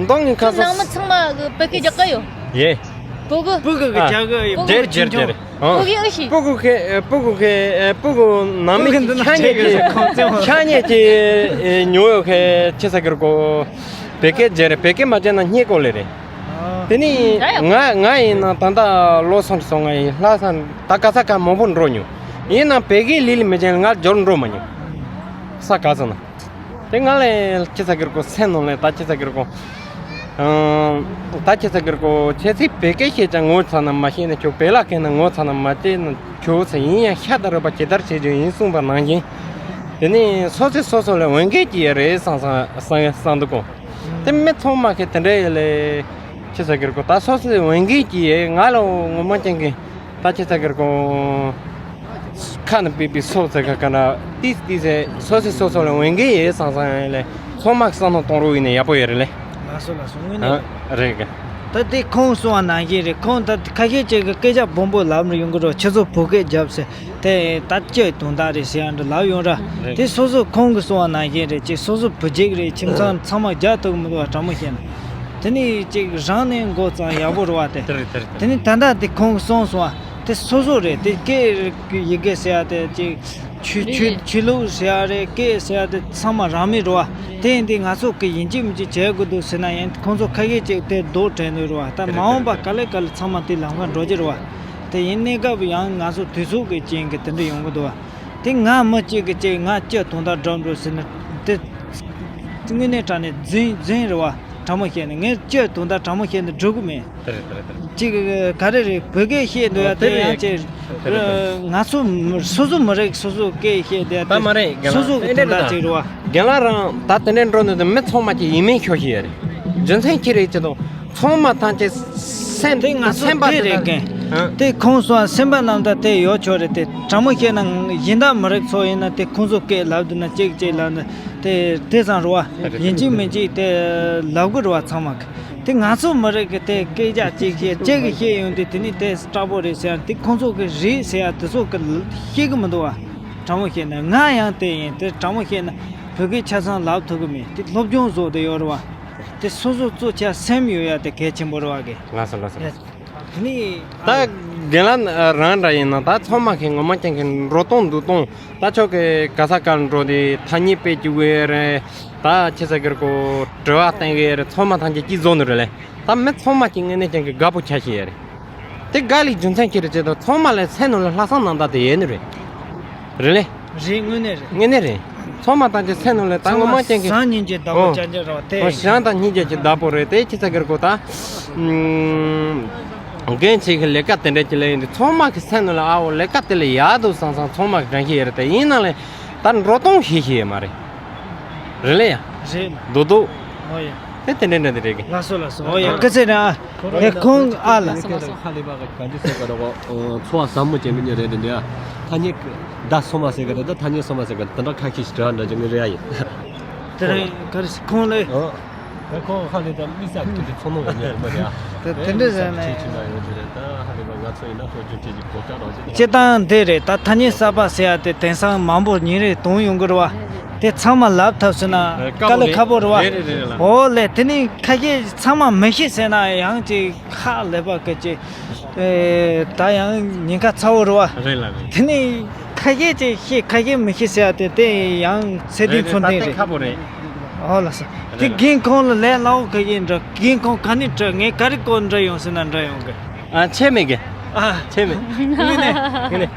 མདོ་ངའི་ཁ་ཁྱོད་ནང་མི་སང་ཚང་མ་གི་བོད་སྐད་རྒྱག་གི་ཡོད། ཡེ། སྤུ་གུ། སྤུ་གུ་གི་ཨ། རྒྱ་གི་སྤུ་གུ་རྒྱལ་རྒྱལ་རྒྱལ། ཨ། སྤུ་གུ་ཨ་ཤི། སྤུ་གུ་ཁེ་སྤུ་གུ་ཁེ་སྤུ་གུ་ནང་མི་སྤུ་གུ་འདི་ན་ཆ་ཉེ་ཆེ་གི་གི་ཁོང་ཚོ། ཆ་ཉེ་ཆེ་ཉོ་ཡོད་ཁེ་ཆེ་ས་གི་རུ་གོ། བོད་སྐད་རྒྱལ་རེད། བོད་སྐད་མ་རྒྱལ་ན་སྙད་གོ་ལེ་རེད། ཨ། དེ་ནི་ང་ང་ཡིན་ན་ད་ལྟ་ལོ་སོང་སོང་ང་ཡིན། ལྷ་ས་ད་ག་ས་ག་མང་པོ་འགྲོ་མྱོང་། ཡིན་ན་བོད་སྐད་ལི་ལི་མི་རྒྱལ་ང་འབྱོར་འགྲོ་མ་མྱོང་། ས་ག་ས་ན། དེ་ང་ལས་ཁྱེད་ས་གི་རུ་གོ་སེམས་ནང་ལས་ད་ཁྱེད་ས་གི་རུ་གོ། ཨང་། ད་ཁྱེད་ས་གི་རུ་གོ་ཁྱེད་ཚིག་བོད་སྐད་བཤད་ཀྱང་ངོ་ཚ་ན་མ་ཤེས་ན་ཁྱོད། བོད་ལ་སྐད་ན་ངོ་ཚ་ན་མ་བལྟས་ན་ཁྱོད་ཚ། ཡིན་ཡང་ཤ་དང་རུས་པ་ཇི་ལྟར་བྱེད་རྒྱུ་ཡིན་གསུངས་པ་ནང་བཞིན། དེ་ནི་སོ་སོས་སོ་སོ་ལ་འོས་འགན་གྱི་ཡ་རེད་བསམ་བསམ་བསམ་བསམ་འདུག་གོ། དེ་མི་ཚང་མ་གི་དེ་འདྲ་ཡ་ལས་ཁྱེད་ས་གི་རུ་གོ་ད་སོ་སོའི་འོས་འགན་གྱི་ཡ་ང་ལ་ངོ་མ་ཅན་གི། ད་ཁྱེད་ཚ་གིར་ཀོང་ཁ་ནས་པི་པི་སོགས་ཚ་ག་ག་ན་ཏིས་ཏིས་ཟེ་སོ་སི་སོ་སོ་ལ་འོས་འགན་ཡོད་སང་སང་ཡིན་ལེ། ཚང་མ་བསམ་བློ་གཏོང་རོགས་ཡིན་ནས་ཡག་པོ་ཡོད་རེད་ལེ། ལགས་སོ་ལགས་སོ། དངོས་གནས་ཨ་རེད་གི། ད་དེ་ཁོང་གསུང་བ་ནང་བཞིན་རེད། ཁོང་ད་ཁ་ཤས་ཅིག་གི་སྐད་ཆ་སྦོམ་པོ་ལབ་ནས་ཡོང་གི་རོ། ཁྱེད་ཚོ་བོད་སྐད་རྒྱབ་ཟེར་དེ་ད་སྤྱི་དོན་དག་རེད་ཟེར་ཡང་འདྲ་ལབ་ཡོང་ར། རེད། དེ་སོ་སོ་ཁོང་གི་གསུང་བ་ནང་བཞིན་རེད། ཅིག་སོ་སོ་བུ་རྒྱུག་རེད། ཁྱིམ་ཚང་ཨ་ཚང་མ་རྒྱག་ཐུབ་མི་འདུག་བ། དྲང་མོ་བཤད་ན། དེ་ནས་ཅིག་རང་ནས་འགོ་བརྩམས་ཡག་པོ་རེད་བ་དེ། དེ་རེད་དེ་རེད་དེ། དེ་ནས་ད་ལྟ་དེ་ཁོང་གིས་གསུངས་སོང་བ་དེ་སོ་སོ་རེད། དེ་སྐད་ཡི་གེ་ཟེར་ཡ་དེ་ཅིག་ཆོས་ཆོས་ཆོས་ལུགས་ཟེར་ཡ་རེད། སྐད་ཟེར་ཡ་དེ་ཚང་མ་རང་མོས་རེད་བ། དེ་ཡིན་དུས་ང་ཚོ་གི་ཡིན་གཅིག་མིན་གཅིག་བྱེད་དགོས་འདུག་ཟེར་ན་ཡང་ཁོང་ཚོ་ཁ་ཤས་ཅིག་དེ་རྡོག་དྲན་འདུག་རེད་བ། ད་མ་འོངས་པ་ག་ལེ་ག་ལེ་ཚང་མ་དེ་ལམ་ཁ་འགྲོ་རྒྱུ་རེད་བ། དེ་ཡིན་གནས་སྐབས་ཡང་ང་ཚོ་དུས་ཚོད་ཀྱི་རྐྱེན་གྱིས་དེ་འདྲ་ཡོང་གི་འདུག་བ། དེ་ང་མི་གཅིག་གིས་གཅིག་ང་སྤྱི་དོན་དག་སྒྲུབ་འགྲོ་ཟེར་ན་དེ་དངོས་གནས་དྲང་ནས་རྫུན་རྫུན་རེད་བ། དྲང་མོ་བཤད་ན་ངས་སྤྱི་དོན་དག་དྲང་མོ་བཤད་ན་སྒྲུབ་གི་མེད། དེ་རེད་དེ་རེད་དེ་རེད། གཅིག་ག་རེ་རེད། བོད་སྐད་བཤད་འདོད་ཡ་ཨོ་དེ་དེ་ཡང་རེད། ཅིག་དེ་རེད་དེ་རེད། ང་ཚོ་མི་སོ་སོ་མི་རིགས་སོ་སོ་སྐད་བཤད་བསྡད་ད་མ་རེད། རྒན་ལགས་སོ་སོ་གི་ཨེ་འདྲ་དོན་དག་རེད་ད། ཅིག་རེད་བ། རྒན་ལགས་རང་ད་དེ་འདྲ་འགྲོ་ནས་དུ་མི་ཚང་མ་གི་ཡིན་མིན་ཤོད་ཤེས་ཡ་རེད། རྒྱུ་མཚན་ཁྱེད་རེད་ཅེ་དང་། ཚང་མ་ཐམས་ཅད་སེམས་དེ་ང་ཚོ་སེམས་པ་དེ་དེ་རེད་དང་གན། ཨ། དེ་ཁོང་ཚོ་སེམས་པ་རྣམ་དག་དེ་ཡོད་ཆོག་རེད་དེ། དྲང་མོ་བཤད་ན་གཞན་དག་མི་རིགས་ཚོ་ཡིན་ན་དེ་ཁོང་ཚོ་སྐད་ལབ་འདུག་ན་གཅིག་གཅིག་ལབ་འདུག་དེ་དེ་ཙམ་རེད་བ། ཡིན་གཅིག་མིན་གཅིག་དེ་ལབ་དགོས་རེད་བ་ཚང་མ་གི། དེ་ང་ཚོ་མི་རིགས་ཀྱི་དེ་སྐད་ཆ་གཅིག་བཤད་གཅིག་གིས་བཤད་ཡོང་དུས་དེ་ནི་དེ་དྲག་པོ་རེད་ཟེར་ཡ་དེ་ཁོང་ཚོ་གི་རེད་ཟེར་ཡ་དེ་ཚོ་གི་ཤེས་གི་མི་འདུག་བ། དྲང་མོ་བཤད་ན་ང་ཡང་དེ་ཡིན། དེ་དྲང་མོ་བཤད་ན་བོད་སྐད་ཆ་ཚང་ལབ་ཐུབ་གི་མེད། དེ་སློབ་སྦྱོང་བཟོ་དེ་ཡོད་རེད་བ། དེ་སོ་སོ་གཙོ་ཆེ་སེམས་ཡོད་ཡ་དེ་གལ་ཆེན་པོ་རེད་བ་གི། ལགས་སོ་ལགས་སོ། ཡ། དེ་ནི་ད་རྒན་ལགས་རང་འདྲ་ཡིན་ན་ད་ཚང་མ་གི་ངོ་མ་ཅན་གི་འགྲོ་སྟངས་འདུག་སྟངས་ད་ཆོག་གི། ག་ས་ག་འགྲོ་དེ་ཐ་སྙད་དཔེ་བཅུག་གི་རེད། ད་ཁྱེད་ས་གིར་ཀོ་དྲི་བ་བསྟན་གི་རེད། ཚང་མ་ཐམས་ཅད་ཅིག་བཟོ་ནི་རེད་ལེ། ད་མི་ཚང་མ་གི་ངོས་ནས་ཅན་གི་དགའ་པོ་ཆ་ཤེས་ཡ་རེད། དེ་དགའ་ལི་རྒྱུ་མཚན་ཁྱེད་རེད་ཅེ་ད་ཚང་མ་ལ་སེམས་ནང་ལ་ལྷག་བསམ་རྣམ་དག་དེ་ཡོད་ནི་རེད། རེད་ལེ། རེད། དངོས་གནས་རེད། དངོས་གནས་རེད། ཚང་མ་ཐམས་ཅད་སེམས་ནང་ལ་ད་ངོ་མ་ཅན་གྱི་སང་ཉིན་གྱི་བདག་པོ་ཨོ། ཅན་ཅན་རེད་བ་དེ། ཨོ་ཞང་དང་སྙིང་རྗེ་གྱི་བདག་པོ་རེད་དེ། ཁྱེད་ཚ་གིར་གོ་ད། ཨམ། རྒན་ཆེ་གི་ལས་ཀ་དེ་འདྲ་ཅིག་ལས་ཡིན་དུས་ཚང་མ་གི་སེམས་ནང་ལ་ཨ་འོ་ལས་ཀ་དེ་ལས་ཡག་འདུག་བསམ་བསམ་ཚང་མ་གི་དྲན་ཤེས་ཡོད་རེད་དེ། ཡིན་ན་ལས་ད་འགྲོ་སྟངས་ཤེས་ཤེས་ཡོད་མ་རེད། རེད་ལེ་ཡ། རེད། རྡོག་རྡོག་ཨོ་ཡ། དེ་དེ་འདྲ་འདྲ་དེ་རེད་གི། ལགས་སོ་ལགས་སོ། ཨོ་ཡ། སྐུ་ཚེ་རིང་ཨ། ཡ་ཁོང་ཨ་ལ། ཁ་ལས་པ་ག་འདྲ་ཟེར་ག་རོགས། འཚོ་བ་ཟབ་མོ་ཅན་གི་ཉིན་རེད་དེ་འདྲ། ཐ་སྙད་ཀྱི་ད་སོ་མ་ཟེར་ག་རེད། ད་ཐ་སྙད་སོ་མ་ཟེར་ག་རེད། ད་འདྲ་ཁ་ཤས་ཤིག་དྲི་བ་འདྲ་ཅིག་ངས་རེད་ཡ་ཡིན། དེ་རིང་ག་རེ་ཁོང་ལས། ཨོ། ད་ཁོང་ཁ་ལས་ད་མི་ས་ཁྱོད་ཚོ་ཚོ་མོ་ག་ཉེ་རེད་མ་རེད་ཨ། དེ་དེ་འདྲ་ཟེར་ནས། ཁྲིད་ཅིག་ན་ཡོད་ཀྱི་རེད། ད་ཧ་ལས་པ་ང་ཚོ་ཡིན་ན་སློབ་སྦྱོང་ཁྲིད་ཀྱི་གོ་སྐབས་རག་ཅིག་སྤྱིར་བཏང་འདི་རེད། ད་ཐ་སྙད་གསར་པ་ཟེར་ཡ་དེ་དེང་སང་མང་པོ་ཉིན་རེ་གཏོང་ཡོང་གི་རེད་བ། དེ་ཚང་མ་ལབ་ཐབས་ཟེར་ན་དཀའ་ལས་ཁག་པོ་རེད་བ། རེད་རེད་རེད་ལ། འོ་ལེ། དེ་ནི་ཁ་ཤས་ཚང་མ་མི་ཤེས་ཟེར་ན་ཡང་ཅིག་ཧ་ལས་པ་གི་ཅིག་ཨེ། ད་ཡང་ཉེན་ཁ་ཚ་བོ་རེད་བ། རེད་ལ་རེད། དེ་ནི་ཁ་ཤས་ཅིག་ཤེས་ཁ་ཤས་མི་ཤེས་ཟེར་ཡ་དེ་དེ་ཡང་ཚད་ལྡན་ཚོད་ལྡན་རེད། ཁག་པོ་རེད། ཨོ་ལགས་སོ། དེ་རྒན་ཁོང་ལ་ལས་སླ་བོ་ག་ཡིན་འདྲ། རྒན་ཁོང་ག་ནས་དྲི། ངས་ག་རེ་བསྐུར་འདྲ་ཡོང་ཟེར་ན་འདྲ་ཡོང་གི། ཨ། ཆད་མེད་གི། ཨ། ཆད་མེད། དངོས་གནས། དངོས་གནས།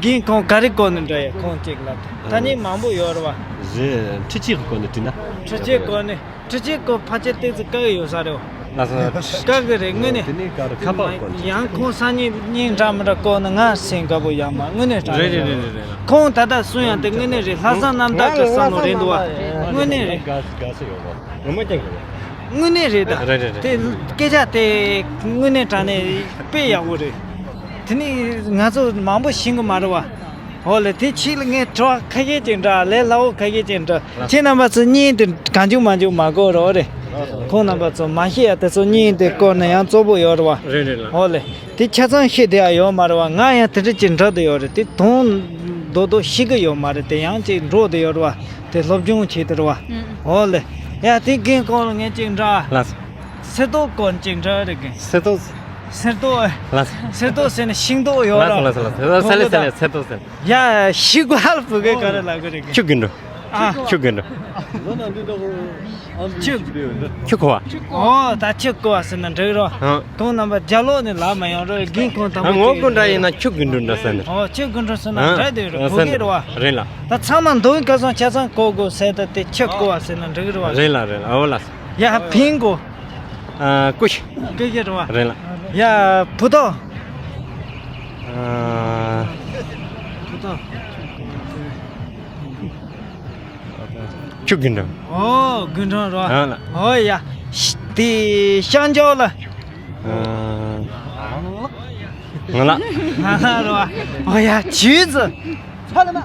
རྒན་ཁོང་ག་རེ་བསྐུར་ནས་འདྲ་ཡ། ཁོང་གཅིག་ལ་ཐ་སྙད་མང་པོ་ཡོད་རེད་བ། རེད། འཕྲུལ་ཆས་ཀྱི་སྐོར་ནས་དྲིས་ན། འཕྲུལ་ཆས་སྐོར་ནས། འཕྲུལ་ཆས་སྐོར་ཕལ་ཆེར་ཏོག་ཙམ་དཀའ་གི་ཡོད་ས་རེད་བ། ལགས་སོ། དཀའ་གི་རེད་དངོས་གནས། དེ་ནས་ག་རེ་ཁ་པར་སྐོར་ནས། ཡང་ཁོང་སང་ཉིན་སྙིང་འདྲ་མི་འདྲ་བསྐུར་ན་ང་སེམས་དགའ་པོ་ཡོད་མ། དངོས་གནས་དྲང་། རེད་རེད་རེད་རེད། ཁོང་ད་ལྟ་གསུང་ཡང་དེ་དངོས་གནས་རེད། ལྷག་བསམ་རྣམ་དག་གི་བསམ་བློ་རེད་འདུག་བ། དངོས་གནས་རེད། དགའ་དགའ་ས་ཡོད་པ། ངོ་མ་ཀྱང་གི། དངོས་གནས་རེད་ད། རེད་རེད་རེད། དེ་སྐད་ཆ་དེ་དངོས་གནས་དྲང་གནས་དཔེ་ཡག་པོ་རེད། དེ་ནི་ང་ཚོ་མང་པོ་ཤེས་གི་མ་རེད་བ། འོ་ལེ། དེ་ཕྱིས་ལ་ངས་དྲི་བ་ཁ་ཤས་ཅིག་འདྲི། ལས་སླ་བོ་ཁ་ཤས་ཅིག་འདྲི། ཁྱེད་རྣམ་པ་ཚོ་བརྙན་དེ་གང་བྱུང་མང་བྱུང་མ་བཀོད་རོགས་རེད། ཁོང་རྣམ་པ་ཚོ་མ་ཤེས་ཡ་དེ་ཚོ་བརྙན་དེ་བཀོད་ན་ཡང་བཙོག་པོ་ཡོད་རེད་བ། རེད་རེད་ལགས། འོ་ལེ། དེ་ཆ་ཚང་ཤེས་བསྡད་ཡ་ཡོད་མ་རེད་བ། ང་ཡང་དེ་འདྲ་ཅིག་འདྲི་བསྡད་ཡོད་རེད། དེ་དོན་རྡོག་རྡོག་ཤེས་གི་ཡོད་མ་རེད། དེ་ཡང་ཅིག་འགྲོ་བསྡད་ཡོད་རེད་བ། དེ་སློབ་སྦྱོང་བྱེད་དེ་རེད་བ། ཨུམ། འོ་ལེ། ཡ་དེ་རྒན་ཁོང་ལ་ངས་ཅིག་འདྲི། ལགས་སོ། སེར་ཏོག་སྐོར་ཅིག་འདྲི་རེད་གི། སེར་ཏོག་སེར་ཏོག་ཨེ། ལགས་སོ། སེར་ཏོག་ཟེར་ན་ཤིང་ཏོག་ཡོད་ར། ལགས་སོ་ལགས་སོ་ལགས་སོ། སེར་ལེ་སེར་ལེ་སེར་ཏོག་སེར། ཡ་ཤི་གུ་ཧལ་བུ་གེ་ག་རེ་ལ་གི་རེད་གི། ཁྱུ་དགུན་འགྲོ། ཨ། ཁྱུ་དགུན་འགྲོ། ཁྱུ། ཁྱུ་གོ་བ། ཨོ་ད་ཁྱུ་གོ་བ་ཟེར་ན་འགྲིག་རོ། ཨ། དོན་རྣམ་པ་རྒྱ་ལོག་ནས་ལ་མ་ཡོང་རོ། རྒན་ཁོང་དང་པོ། ངོ་དགུན་འདྲ་ཡིན་ན་ཁྱུ་དགུན་འགྲོ་འདྲ་ཟེར་ནི། ཨོ་ཁྱུ་དགུན་འགྲོ་ཟེར་ན་འདྲ་དེ་རོ། ཨ་གོ་གི་རོ། རེད་ལ། ད་ཚང་མ་འདོན་ག་སོང་ཆ་ཚང་གོ་དགོས་ཟེར། ད་དེ་ཁྱུ་གོ་བ་ཟེར་ན་འགྲིག་རོ། རེད་ལ་རེད་ལ། ཨོ་ལ། ཡ་ཕིང་གོ། ཨ། ཀུ་ཤུ། ཀུ་ཤུ་རེད་བ། རེད་ལ། ཡ་བུ་ཏོ། ཨ། བུ་ཏོ། ཁྱུ་དགུན་འགྲོ། ཨོ་དགུན་འགྲོ་རེད་བ། ཨ་ལ། ཨོ་ཡ། དེ་ཤང་ཇོ་ལ། ཨ། ང་ལ། ང་ལ་རེད་བ། ཨོ་ཡ་ཇུས་ཙི། ཚ་ལ་མ།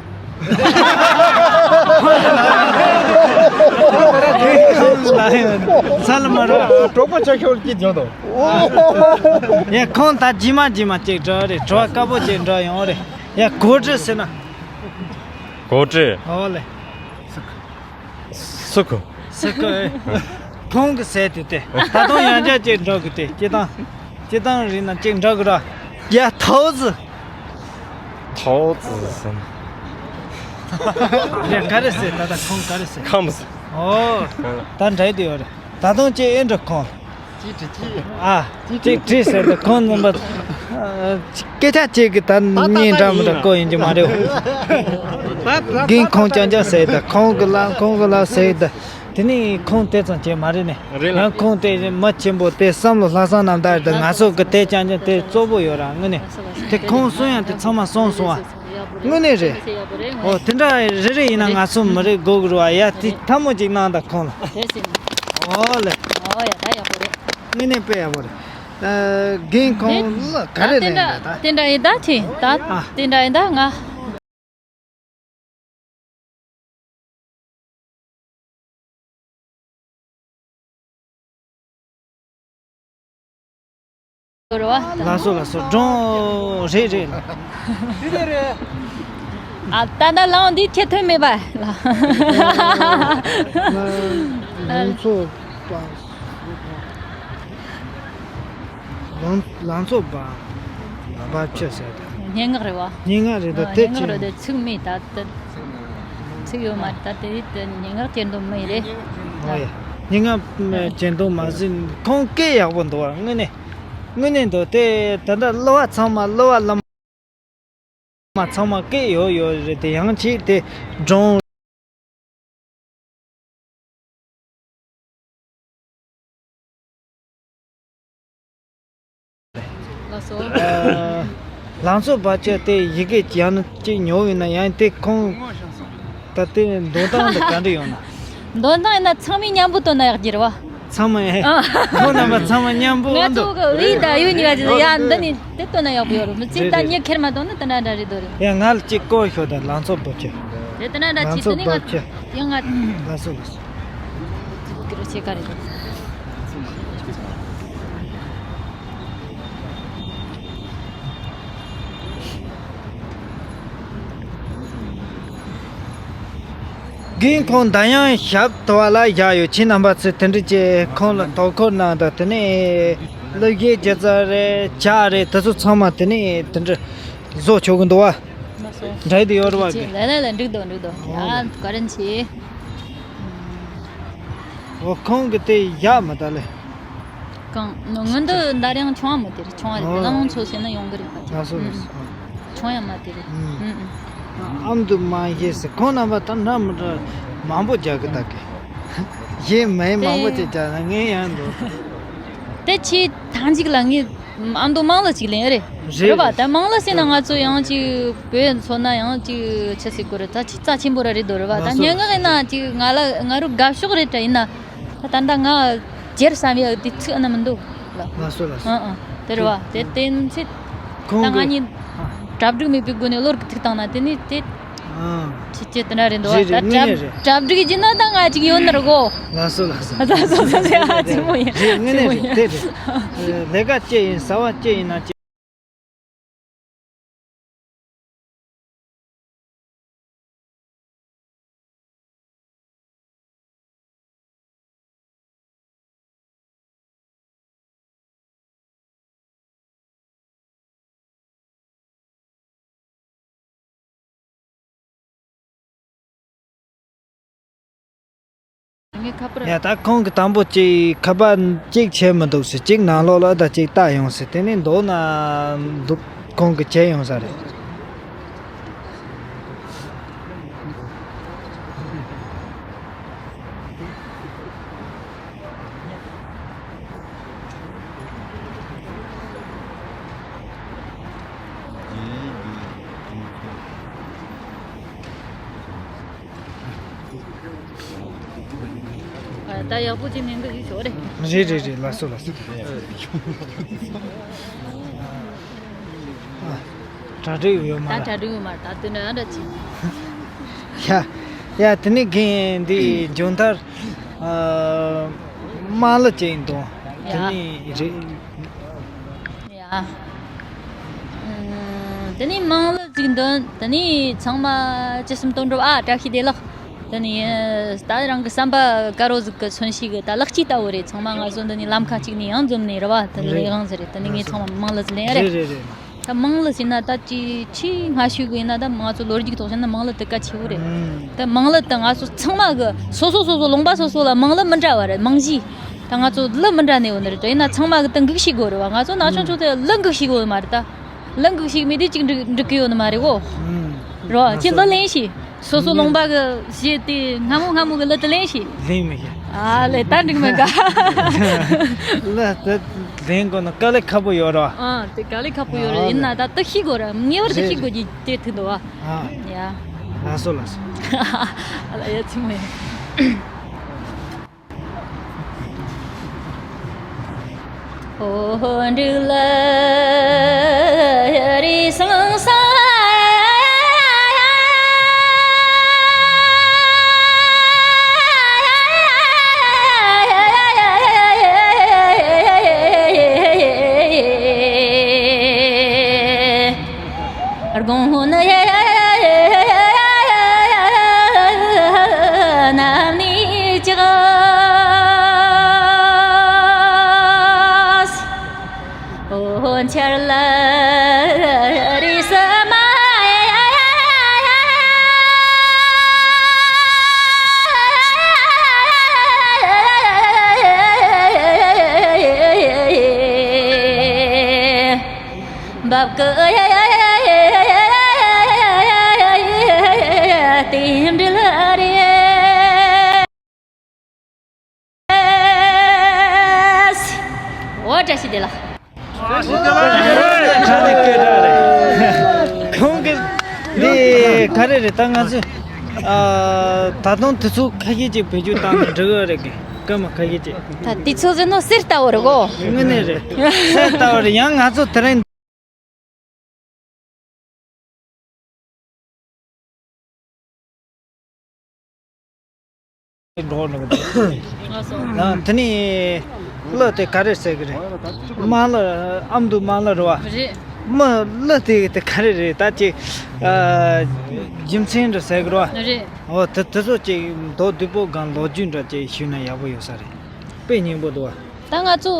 ཚ་ལ་མ་རོ། གྲོགས་པོ་ཆ་ཁྱོད་ཀྱིས་སྦྱོང་དང་། ཡ་ཁོང་ད་ཇི་མ་ཇི་མ་ཅིག་འགྲོ་རེད། གྲོགས་དཀར་པོ་ཅིག་འགྲོ་ཡོང་རེད། ཡ་གོ་ཁྲི་ཟེར་ན། གོ་ཁྲི། ཨོ་ལེ། སུ་ཁོ། སུ་ཁོ། ཁོང་གི་ཟས་དེ་དེ། ད་དུང་ཡང་བསྐྱར་ཅིག་འགྲོ་གི་དེ་སྤྱི་བཏང་། སྤྱི་བཏང་རིག་ན་ཅིག་འགྲོ་གི་ར། ཡ་ཐའོ་ཙི། ཐའོ་ཙི་ཟེར་ན། ཡ་ག་རེ་ཟེར། ད་ད་ཁོང་ག་རེ་ཟེར། ཁམས། ཨོ། ད་འདྲ་དེ་ཡོད་རེད། ད་དུང་ཅིག་ཨེ་འགྲོ་ཁོང་། ཅིག་དྲི་ཅིག་ཨ། ཅིག་དྲི་ཟེར་ད་ཁོང་རྣམ་པ། སྐད་ཆ་ཅིག་གི་ད་ད་ད་སྙིང་འདྲ་མི་འདྲ་ད་ཡིན་ན། བསྐོ་ཡིན་གྱི་མ་རེད། ད་ད་རྒན་ཁོང་ཅང་ཅང་ཟེར་ད་ཁོང་གི་ལ་ཁོང་གི་ལ་ཟེར་ད། དེ་ནི་ཁོང་དེ་ཙམ་བྱེད་མ་རེད་ནས། རེད་ལ། ཡང་ཁོང་དེ་མ་ཆེན་པོ་དེ་བསམ་བློ་ལྷག་བསམ་རྣམ་དག་རེད། ད་ང་ཚོ་གི་དེ་ཅང་ཅང་དེ་གཙོ་བོ་ཡོད་ར་དངོས་གནས། དེ་ཁོང་གསུང་ཡང་དེ་ཚང་མ་གསུངས་སོང་ཨ། དངོས་གནས་རེད། ཨོ་དེ་འདྲ་རེ་རེ་ཡིན་ན་ང་ཚོ་མི་རེ་དགོས་གི་རེད་བ། ཡ་དེ་ཐལ་མོ་ཅིག་གནང་དང་ཁོང་ལ། དེ་ཟིན། ཨོ་ལེ། ཨོ་ཡ་ད་ཡག་པོ་རེད། དངོས་གནས་དཔེ་ཡག་པོ་རེད། ཨ། རྒན་ཁོང་ལ་ག་རེ་ལེན་ད། དེ་འདྲ་ཡིན་ད་ཁྱེད་ད། ཨ། དེ་འདྲ་ཡིན་ད་ང་། རེད་བ། ལགས་སོ་ལགས་སོ། སྒྲུང་རེད་རེད། ཨ་ད་ལྟ་ལངས་འདི་ཁྱེད་ཐོན་མེད་པ་ལ། ལང་ཚོ་པ། ལང་ལང་ཚོ་པ། པ་ཆེ་ཟེར་ད། སྙན་ངག་རེད་བ། སྙན་ངག་རེད་ད། ཨ། དེ་སྙན་ངག་ཆེ་རེད་དེ་ཚིག་མེད་ད་དེ། ཚིག་ཡོད་མ་རེད་ད་དེ་དེ་སྙན་ངག་གྱེར་འདོན་མི་རེད། ཨོ་ཡ། སྙན་ངག་གྱེར་འདོན་མ་ཟིན་ཁོང་སྐད་ཡག་པོ་འདུག་བ། དངོས་གནས། དངོས་གནས་འདུག་དེ་ད་ལྟ་གླུ་བ་ཚང་མ་གླུ་བ་བླ་མ་ཚང་མ་སྐད་ཡོད་ཡོད་རེད་དེ་ཡང་ཅིག་དེ་སྒྲུང་། ལགས་སོ། ཨ། ལང་ཚོ་པ་ཆེ་དེ་ཡི་གེ་ཡང་ན་ཅིག་ཉོ་ཡིན་ན་ཡང་དེ་ཁོང་ད་དེ་འདོན་སྟངས་འདི་ག་འདྲ་ཡོང་ན། འདོན་སྟངས་ཡིན་ན་ཚང་མས་མཉམ་པོ་བཏོན་ན་ཡག་གི་རེད་བ། ཚང་མ་ཨེ། ཨ། ཁོང་རྣམ་པ་ཚང་མ་མཉམ་པོ་ང་འོང་དུ། ཚོ་གི་ཝི་ད་ཡུ་ཉི་བ་ཅི་ཡ་འདི་ནི་དེ་བཏོན་ན་ཡག་པོ་ཡོད་རེད། མི་ཚེ་ད་རེད་རེད། ཉི་ཁེར་མ་བཏོན་ན་དེ་འདྲ་འདྲ་རེད་དོ་རེད། ཡ་ང་ལ་ཅིག་བསྐུར་ཤོག་ད་ལང་ཚོ་པ་ཆེ། དེ་དེ་འདྲ་འདྲ་ལང་ཅིག་ཚོ་དེ་ནི་པ་ང་ཆེ། ཡང་ང་། ལགས་སོ་ལགས་སོ། ཀི་རུ་ཆེ་ག་རེད་དོ། རྒན་ཁོང་འདི་ཡང་ཞབས་དུ་བ་ལ་བཞག་ཡོད། ཁྱེད་རྣམ་པ་ཚོས་དེ་འདྲ་ཅིག་ཁོང་ལ་དོ་ཁུར་གནང་དང་། དེ་ནས་གླུ་གཞས་སྒྱུ་རྩལ་རེད། ཇ་རེད། དེ་ཚོ་ཚང་མ་དེ་ནས་དེ་འདྲ་བཟོ་ཆོག་གི་འདུག་བ། མ་སོང་། འདྲ་དེ་ཡོད་རེད་བ། ལ་ལ་ལ་འགྲིག་འདུག་འགྲིག་འདུག་ཨོ་ཡ་ལེ། བཀའ་དྲིན་ཆེ། འོ་ཁོང་གི་དེ་ཡག་མ་ད་ལེ། གང་། ང་འདི་འདར་ཡང་ཆུང་བ་མོ་དེ་རེད། ཆུང་བ་རེད། ཨོ་ལང་ཚོ་ཟེར་ན་ཡོང་གི་རེད་པ་དེ། ལགས་སོ་ལགས་སོ། ཆུང་ཡང་མ་དེ་རེད། ཨུམ། ཨུམ། ཨ་མདོ་མང་ཞེས་ཟེར། ཁོང་རྣམ་པ་ད་འདྲ་མི་འདྲ་མང་པོ་རྒྱག་གི་ད་གི། གཞས་མེད་མང་པོ་ཅིག་རྒྱག་ན་ངས་ཡང་འདུག་དེ་ཆེ་ཐང་ཅིག་ལ་ངས་ཨ་མདོ་དམངས་གླུ་ཅིག་ལེན་རེད། རེད་རེད་པ། ད་དམངས་གླུ་ཟེར་ན་ང་ཚོ་ཡང་ཅིག་བོད་མཚོན་ན་ཡང་ཅིག་ཆི་ཟེར་དགོས་རེད། ད་ཅིག་རྩ་ཆེན་པོ་ར་རེད་འདུག་རེད་པ། ད་ལགས་སོ་སྙན་ངག་ཡིན་ན་ཅིག་ང་ལ་ང་རུ་དགའ་ཕྱོགས་རེད་དྲ། ཡིན་ན་ད་ད་ལྟ་ང་སྒེར་བསམ་ཡག་དེ་ཚིག་ཨ་ན་མི་འདུག་ལ། ལགས་སོ་ལགས་སོ། ཨ་ཨ་དེ་རེད་པ། དེ་དེ་ཚེ་ད་ཁོང་ང་གི་གཉིས་ཨ་གྲ་སྒྲིག་མེད་པའི་སྒོ་ནས་བློར་གི་ཐུག་བཏང་ན་དེ་ནི་དེ། ཨ། ཆི་ཆི་དེ་འདྲ་རེད་འདུག་རེད་རེད། ད་དངོས་གནས་རེད། གྲ་སྒྲིག་བགྱིས་ན་ད་ང་ཅིག་ཡོད་ན་ར་གོ། ལགས་སོ་ལགས་སོ། ལགས་སོ་ལགས་སོ། ཨ་ཙི་མོ་ཡིན། རེད། དངོས་གནས་རེད། དེ་རེད། ལས་ཀ་ཅི་ཡིན་ཟ་བ་ཅི་ཡིན་ན་ཅི། ངས་ཁ་པར། ཡ་ད་ཁོང་གི་དང་པོ་གཅིག་ཁ་པར་གཅིག་བྱས་མི་འདུག་ཟེར། གཅིག་ནང་ལོགས་ལ་ད་གཅིག་བལྟ་ཡོང་ཟེར། དེ་ནས་མདོར་ན་འདུག་ཁོང་གི་བྱས་ཡོང་ས་རེད། ད་ཡག་པོ་ཅིག་ནས་འདུག་ཞུ་ཆོག་རེད། རེད་རེད་རེད། ལགས་སོ་ལགས་སོ། གྲ་སྒྲིག་ཡོད་མ་ད་རེད། གྲ་སྒྲིག་ཡོད་མ་རེད། ད་དེ་འདྲ་འདྲ་ཅིག་ཡ་ཡ། དེ་ནས་རྒན་འདི་མཇུག་མཐར་དམངས་གླུ་ཅིག་འདོན། དེ་ཡ་ནས་རེད། ཡ། ཨུམ། དེ་ནས་དམངས་གླུ་ཅིག་འདོན། དེ་ནས་ཚང་མ་ཅི་སུམ་སྟོན་འགྲོ། ཨ། བཀྲ་ཤིས་བདེ་ལེགས། དེ་ནས་ད་རང་གི་བསམ་པ་དཀར་པོ་ཟིག་གི་མཚོན་བྱེད་གི་ད་ལེགས་སྐྱེས་ལྟ་བུ་རེད། ཚང་མ་ང་ཚོ་འདི་ནས་ལམ་ཁ་གཅིག་ནས་ཡང་འཛོམས་ནས་རེད་བ། དེ་ལས་རེད། དབང་ཟེར་རེད། དེ་ནས་ངས་ཚང་མ་དམངས་གླུ་ཟིག་ལེན་རེད། རེད་རེད་རེད། ད་དམངས་གླུ་ཟེར་ན་ད་ཅི་ཆེས་སྔ་ཤོས་གི་ཡིན་ན་ད་ང་ཚོ་ལོ་རྒྱུས་ཐོག་བཤད་ན་དམངས་གླུ་དེ་གལ་ཆེ་བོ་རེད། ཨུམ། ད་དམངས་གླུ་དེ་ང་ཚོ་ཚང་མ་གི་སོ་སོ་སོ་སོ་ལུང་པ་སོ་སོ་ལ་དམངས་གླུ་མི་འདྲ་བ་རེད། རྨང་གཞི། ད་ང་ཚོ་གླུ་མི་འདྲ་ནས་ཡོད་ནི་རེད། དེ་ཡིན་ན་ཚང་མ་གི་ད་འགུག་ཤེས་དགོས་རེད་བ། ང་ཚོ་ན་ཆུང་ཆུང་དེ་གླུ་འགུག་ཤེས་དགོས་ནི་མ་རེད་ད། གླུ་འགུག་ཤེས་མེད་དེ་གཅིག་འགྲིག་འགྲིག་གི་ཡོད་ནི་མ་རེད་གོ། ཨུམ། རོ། ཁྱེད་གླུ་ལེན་ཤེས། སོ་སོ་ལུང་པ་གི་གཞས་དེ་སྔ་མོ་སྔ་མོ་གི་གླུ་དེ་ལེན་ཤེས། ལེན་མི་ཤེས། ཨ་ལེ། ད་འགྲིག་མེད་ག་གླུ་དེ་ལེན་དགོས་ན་དཀའ་ལས་ཁག་པོ་ཡོད་རེད་བ། ཨ། དེ་དཀའ་ལས་ཁག་པོ་ཡོད་རེད། ཨ་ཡིན་ན་ད་དེ་ཤེས་དགོས་རེད། ངེས་པར་དུ་ཤེས་དགོས་ཀྱི་དེ་ཐུག་འདུག་བ། ཨ། ཡ། ལགས་སོ་ལགས་སོ། ཨ་ལ་ཡ་ཆི་མོ་ཡ། ཨོ་འབྲུག་ལ་རི་སང་ས། དགོང་ནི་ནམ་ནི་ཅིག་འོ་འཆར་ལ་རི་ས་མ། འབབ་ཀི་རྟེན་འབྲེལ་རེད། འོ་བཀྲ་ཤིས་བདེ་ལེགས། ཁོང་གི་འདི་ག་རེ་རེད། ད་ང་ཚོས་ཨ་ད་དུང་དུས་ཚོད་ཁ་ཤས་ཅིག་བེད་སྤྱོད་བཏང་ན་འགྲིག་གི་རེད་གི། སྐར་མ་ཁ་ཤས་ཅིག་ད་དུས་ཚོད་ཟེར་ནོ་གསེར་ལྟ་བུ་རེད་གོ། དངོས་གནས་རེད། གསེར་ལྟ་བུ་རེད། ཡང་ང་ཚོ་དེ་རིང་འགྲོ་འགྲོ་གི་འདུག་ང་སོང་། ཡང་དེ་ནས་གླུ་དེ་ག་རེ་ཟེར་གི་རེད། དམངས་གླུ། ཨ་མདོའི་དམངས་གླུ་རེད་བ། རེད། མི་གླུ་དེ་དེ་ག་རེ་རེད། ད་ཅིག་ཨ། རྒྱུ་མཚན་འདྲ་ཟེར་གི་རོ། རེད། འོ་དེ་དེ་ཚོ་ཅིག་མདོར་བསྡུས་པོ་གང་ལོ་རྒྱུས་འདྲ་ཅིག་ཞུས་ན་ཡག་པོ་ཡོད་ས་རེད། དཔེ་སྙིང་པོ་འདུག་བ། ད་ང་ཚོ་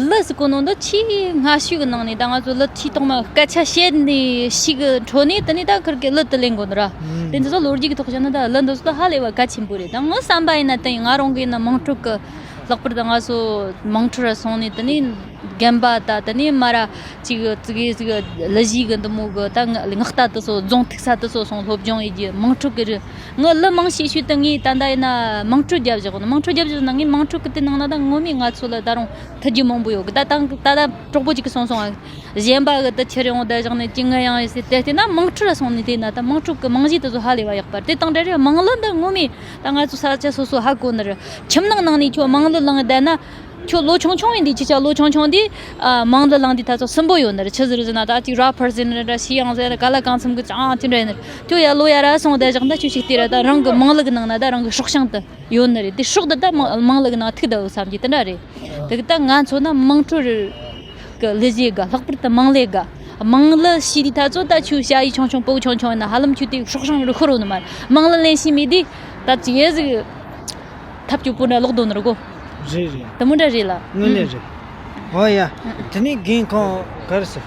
གླུ་ཟེར་གོ་ནོ་འདི་ཆེས་སྔ་ཤོས་ཀྱི་ནང་ནས། ད་ང་ཚོ་གླུ་ཆེས་ཐོག་མ་སྐད་ཆ་བཤད་ནས་ཤིག་གི་འཕྲོ་ནས་དེ་ནས་ད་ཁིར་གི་གླུ་དེ་ལེན་གོ་ནི་ར། ཨང་། དེ་ཚོ་ལོ་རྒྱུས་ཀྱི་ཐོག་བཤད་ན་ད་གླུ་འདི་ཚོ་ད་ཧ་ལས་པ་གལ་ཆེན་པོ་རེད། ད་ངའི་བསམ་པ་ཡིན་ན་དེ་ང་རང་གི་ཡིན་ན་དམངས་ཁྲོད་ཀྱི། ལྷག་པར་དུ་ང་ཚོ་དམངས་ཁྲོད་ར་སོང་ནས་དེ་ནས་རྒན་པ་ད་དེ་ནས་མ་ར་ཅིག་ཙི་གེ་ཙི་གེ་གླུ་གཞས་གི་འདི་མོ་གི་ད་ངག་རྟ་དེ་ཚོ་རྫོང་ཐུག་ས་དེ་ཚོ་སོང་སློབ་སྦྱོང་ཡེད་རྒྱུ། དམངས་ཁྲོད་ཀྱི་རེད། ངའི་གླུ་མང་ཤས་ཤོས་དེ་ངས་ད་ལྟ་ཡིན་ན་དམངས་ཁྲོད་རྒྱབ་བཞག་གོ་ནི། དམངས་ཁྲོད་རྒྱབ་བཞག་ན་ངས་དམངས་ཁྲོད་ཀྱི་དེ་ནང་ན་ད་ངོ་མས་ང་ཚོ་ལ་ད་རུང་ཐུག་རྒྱུ་མང་པོ་ཡོད་གི། ད་ད་ད་ད་གྲོགས་པོ་ཅིག་གིས་གསུངས་སོང་ཨ། གཞན་པ་གི་དེ་ཁྱེར་ཡོང་བསྡད་བཞག་ནས་ཅི་ངུ་ཡང་ཡོད་ཟེར། དེ་བལྟས་ན་དམངས་ཁྲོད་ལ་སོང་ནས་བལྟས་ན་ད་དམངས་ཁྲོད་ཀྱི་རྨང་གཞི་དེ་ཚོ་ཧ་ལས་པ་ཡག་པ་རེད། དེ་དང་འབྲེལ་རེད། དམངས་གླུ་འདི་ངོ་མས་ད་ང་ཚོ་ས་ཆ་སོ་སོ་ཧ་གོ་ནི་རེད། ཁྱིམ་ནང་ནང་ནས་ཁྱོད་དམངས་གླུ་བླངས་བསྡད་ན། ཁྱོད་ལོ་ཆུང་ཆུང་ཡིན་དུས། ཁྱེད་ཅག་ལོ་ཆུང་ཆུང་དུས་ཨ་དམངས་གླུ་བླངས་དུས་ད་ཚོ་སུན་པོ་ཡོད་ནི་རེད། ཆི་ཟེར་ཟེར་ན་ད་ཅིག་ར་ཕར་ཟེར་ནི་རེད། ཤི་ཡང་ཟེར་ན་ག་ལ་གང་འཚམ་གི་ཅང་ཅི་འདྲ་ཡིན་ནི་རེད། ཁྱོད་ཡར་ལོ་ཡར་ར་སོང་བསྡད་བཞག་ན་ད་ཁྱོད་ཤིག་དེ་ར་ད་རང་གི་དམངས་གླུ་གི་ནང་ན་ད་རང་གི་སྲོག་ཤིང་དེ་ཡོད་ནི་རེད། དེ་སྲོག་དེ་ད་དམངས་དམངས་གླུ་གི་ནང་ཐུག་བསྡད་ཡོད་བསམ་གྱི་དེ་འདྲ་རེད། དེ་གི་ད་ང་མཚོན་ན་དམངས་ཁྲོད་གི་གླུ་གཞས་དགའ། ལྷག་པར་དུ་དམངས་གླུ་དགའ། དམངས་གླུ་ཤེས་དུས་ད་ཚོ་ད་ཁྱོད་ཞ་ཡི་ཆུང་ཆུང་སྤོ་བོ་ཆུང་ཆུང་ཡིན་ན་ཧ་ལམ་ཁྱོད་དེ་སྲོག་ཤིང་རུ་ཤོར་ཡོད་ནི་མ་རེད། དམངས་གླུ་ལེན་ཤེས་མེད་དུས་ད་ཅི་ཡེ་ཟིག་ཐབས་སྐྱོ་པོ་འདྲ་ལོག་འདོད་ནི་རེད་གོ། རེད་རེད། དེ་མོ་འདྲ་རེད་ལ། དངོས་གནས་རེད། ཨོ་ཡ། དེ་ནས་རྒན་ཁོང་ག་རེ་ཟེར།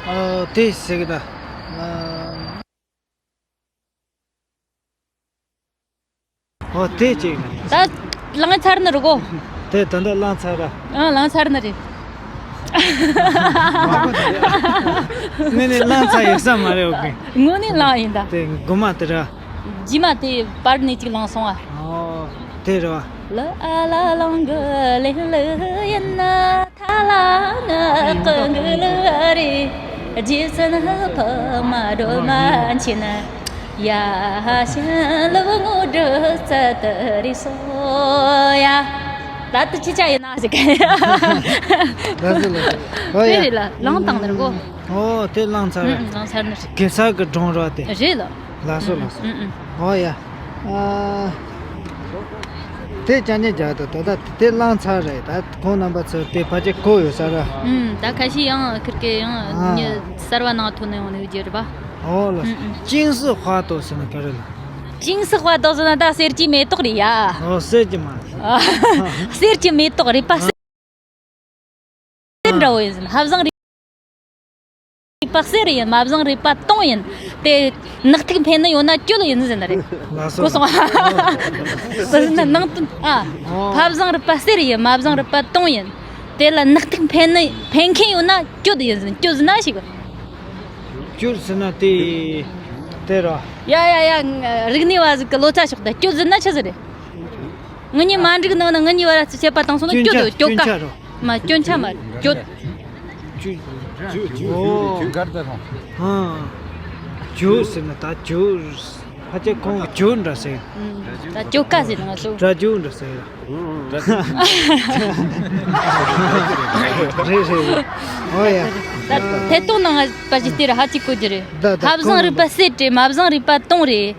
ཨོ་དེ་ཟེར་གི་ད། ཨོ་དེ་ཅིག་ནས། ད་ལངས་ཚར་ནི་རེད་གོ། དེ་ད་ལྟ་ལངས་ཚར་ར། ཨ་ལངས་ཚར་ནི་རེད། དངོས་གནས་ལངས་ཚར་ཡོད་ས་མ་རེད་འོ་གི། དངོས་གནས་ལངས་ཡིན་ད། དེ་མགོ་མ་དེ་ར། རྗེས་མ་དེ་པར་ནས་ཅིག་ལངས་སོང་ཨ། ཨོ་དེ་རེད་བ། ལ་ཨ་ལ་ལང་གི་ལེན་ལི་ཡིན་ན། ཐ་ལ་ང་ཀུན་གི་ལི་རེད། རྗེས་ཟིན་ཕ་མ་འགྲོ་མ་ཕྱིན་ན། ཡ་ཤན་ལུ་ངོ་འདྲི་ཙ་ཏི་རི་སོ་ཡ། ད་དུ་ཅི་ཅག་ཡིན་ན་ཟེར་གི། ལགས་སོ་ལགས་སོ། ཨོ་ཡ། དེ་རེད་ལ་ལངས་བཏང་ནི་རེད་གོ། ཨོ་དེ་ལངས་ཚར་རེད། ཨང་ལངས་ཚར་ནི་རེད། གེ་སར་གི་སྒྲུང་རོ་དེ། རེད་ལ། ལགས་སོ་ལགས་སོ། ཨང་ཨང་། ཨོ་ཡ། ཨ། དེ་ཅང་ཉེ་རྒྱག་ཏུ་ད་ལྟ་དེ་བླངས་ཚར་རེད། ད་ཁོང་རྣམ་པ་ཚོ་དེ་ཕལ་ཆེར་གོ་ཡོད་ས་ར། ཨུམ། ད་ཁ་ཤས་ཡང་ཁིར་ཀེ་ཡང་ཨ། མྱི་གསར་བ་ནང་ཐོན་ནས་ཡོང་ནས་ཡོད་རྒྱུ་རེད་པ། ཨོ་ལ། ཨུམ་ཨུམ། ཅིང་སི་ཧྭ་ཏོ་ཟེར་ན་ག་རེ་ལ། ཅིང་སི་ཧྭ་ཏོ་ཟེར་ན་ད་གསེར་གྱི་མེ་ཏོག་རེད་ཡ། ཨོ་གསེར་གྱི་མ། གསེར་གྱི་མེ་ཏོག་རེད་པ། གསེར་འདྲ་བོ་ཡིན་ཟིན། ཧ་བཟང་རེད་པ་གསེར་ཡིན། མ་བཟང་རེད་པ་དུང་ཡིན། དེ་ནག་ཐིག་འཕེན་ནི་ཡོད་ན་གྱོད་ཡིན་ཟིན་རེད། ལགས་སོ། གོ་སོང་ཨ། ཟིན་ན་ནང་དོན་ཨ། ཨོ། ཕ་བཟང་རེད་པ་གསེར་ཡིན། མ་བཟང་རེད་པ་དུང་ཡིན། དེ་ལ་ནག་ཐིག་འཕེན་ནི་འཕེན་མཁན་ཡོད་ན་གྱོད་ཡིན་ཟིན། གྱོད་ཟིན་ན་ཞིག་གྱོད་ཟིན་ན་དེ་དེ་ར། ཡ་ཡ་ཡ། རིག་གནས་བ་ཟིག་གི་ལོ་ཙཱ་ཤོག་ད་གྱོད་ཟིན་ན་ཆི་ཟིག་རེད། ངེད་གཉིས་མ་འགྲིག་ནང་ན་ངེད་གཉིས་བར་ཆད་པ་བཏང་སོང་ན་སྐྱོ་དོ་སྐྱོ་ཀ། སྐྱོན་ཆ་རོ། མ་སྐྱོན་ཆ་མ་སྐྱོ། ཅུ་ཅུ་ཅུ་ཅུ་གར་ད་རོ། ཧང་། ཅུ་ཟེར་ན་ད་ཅུ། ཕལ་ཆེར་ཁོང་གི་ཅུ་འདྲ་ཟེར། ད་སྐྱོ་ཀ་ཟེར་ང་ཚོ། སྒྲ་ཅུ་འདྲ་ཟེར། རེད་རེད་རེད། ཨོ་ཡ། ད་ཐད་གཏོང་ནང་པ་ཞིག་དེ་ར་ཧ་ཅིག་གོ་རྒྱུ་རེད། ད་ད་ཕ་བཟང་རིག་པ་གསེར་རེད། མ་བཟང་རིག་པ་དུང་རེད།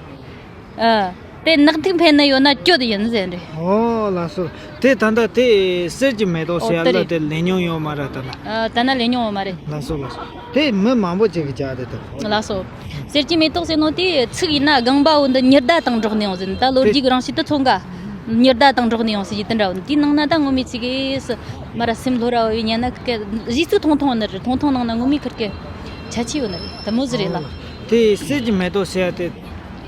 ཨ། དེ་ནག་ཐིག་འཕེན་ན་ཡོད་ན་གྱོད་ཡིན་ཟེར་རེད། ཨོ་ལགས་སོ། དེ་ད་ལྟ་དེ་གསེར་གྱི་མེ་ཏོག་ཟེར་ཡ་ལ་དེ་ལེན་མྱོང་ཡོད་མ་རེད་ད་ལ། ཨ། ད་ན་ལེན་མྱོང་ཡོད་མ་རེད། ལགས་སོ་ལགས་སོ། དེ་མི་མང་པོ་ཅིག་གིས་བྱ་དེ་ད། ལགས་སོ། གསེར་གྱི་མེ་ཏོག་ཟེར་ནོ་དེ་ཚིག་ཡིན་ན་སྒང་པ་བོ་འདི་ཉི་ཟླ་དང་འགྲོགས་ནས་ཡོང་ཟེར། ད་ལོ་རྒྱུས་ཀྱི་རང་བཞིན་དུ་མཚོན་ག་ཉི་ཟླ་དང་འགྲོགས་ནས་ཡོང་ཟེར་གྱི་དེ་འདྲ་བོ། དེའི་ནང་ན་ད་ངོ་མའི་ཚིག་གིས་མ་ར་སེམས་ལྷོ་ར་བའི་ཉན་ན་ཁིར་ཀེ་གཞས་ཚིག་ཐུང་ཐུང་ནི་རེད། ཐུང་ཐུང་ནང་ན་ངོ་མའི་ཁིར་ཀེ་ཁྱད་ཆོས་ཡོད་ནི་རེད། དེ་མོ་ཟིག་རེད་ལ། དེ་གསེར་གྱི་མེ་ཏོག་ཟེར་ཡ་དེ།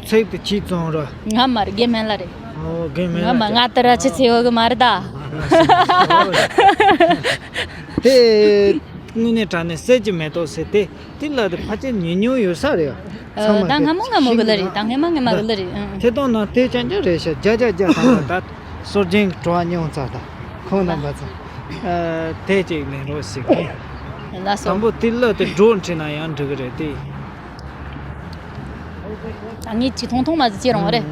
ཚིག་དེ་ཅིག་བཙོང་རོགས། ང་མ་རེད། དགེ་སྨན་བླ་རེད། ཨོ་དགེ་སྨན་བླ། ང་མ་ང་ལྟར་ར་ཆི་ཚེ་ཡོད་གི་མ་རེད་ད། དེ་དངོས་གནས་དྲང་གནས་གསེར་གྱི་མེ་ཏོག་ཟེར་དེ་དེ་ལ་དེ་ཕལ་ཆེར་ཉན་མྱོང་ཡོད་ས་རེད། ཨ། ཚང་མ་ད་དེ་སྔ་མོ་སྔ་མོ་གི་གླུ་རེད། ད་སྔ་མ་སྔ་མ་གི་གླུ་རེད། ཨང་། ཐད་གཏོང་ནང་དེ་ཅང་ཅང་རེད་ཤག་བརྒྱ་ཆ་བརྒྱ་ཐམ་པ་ད་སྲོལ་རྒྱུན་གྱི་བྲོ་བ་མྱོང་ཚར་ད་ཁོང་རྣམ་པ་ཚོ། ཨ། དེ་ཅིག་ལེན་རོགས་ཞིག་ལགས་སོ། དང་པོ་དེ་གླུ་དེ་འགྲོ་འཁྲིད་ན་ཡང་འགྲིག་གི་རེད་དེ། ད་ངས་ཅིག་ཐུང་ཐུང་མ་ཟིག་བྱེད་རུང་བ་རེད།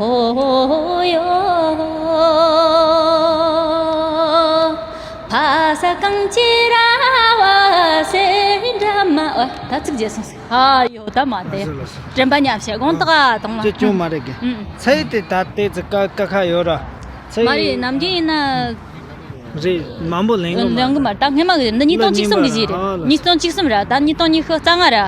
ཨོ་ཡོ། ཕ་ས་གངས་ཅན་ར་བ་སེ་འདྲ་མ། ཨོ། ད་ཚིག་བརྗེད་སོང་ཟིག་ཨ་ཡོ། ད་མ་དེ། ལགས་སོ། ལགས་སོ། དྲན་པ་ཉམས་ཤེས་དགོངས་དག་དང་། ཅི་ཅུང་མ་རེད་གི། ཨུམ། ཚེ་དེ་ད་ལྟའི་ཚེ་ཀ་ཀ་ཁ་ཡོད་ར། ཚེ། མ་རེད། ནམ་རྒྱུན་ཡིན་ན། རེད། མང་པོ་ལེན་གི་མ་ལེན་གི་མ་རེད། ད་སྔས་མ་གི་འདི་ཉིས་སྟོང་བཅུ་གསུམ་གི་གཞས་རེད། ཨ་ལ། ཉིས་སྟོང་བཅུ་གསུམ་ར། ད་ཉིས་སྟོང་ཉི་ཤུ་རྩ་ལྔ་ར། ཨ།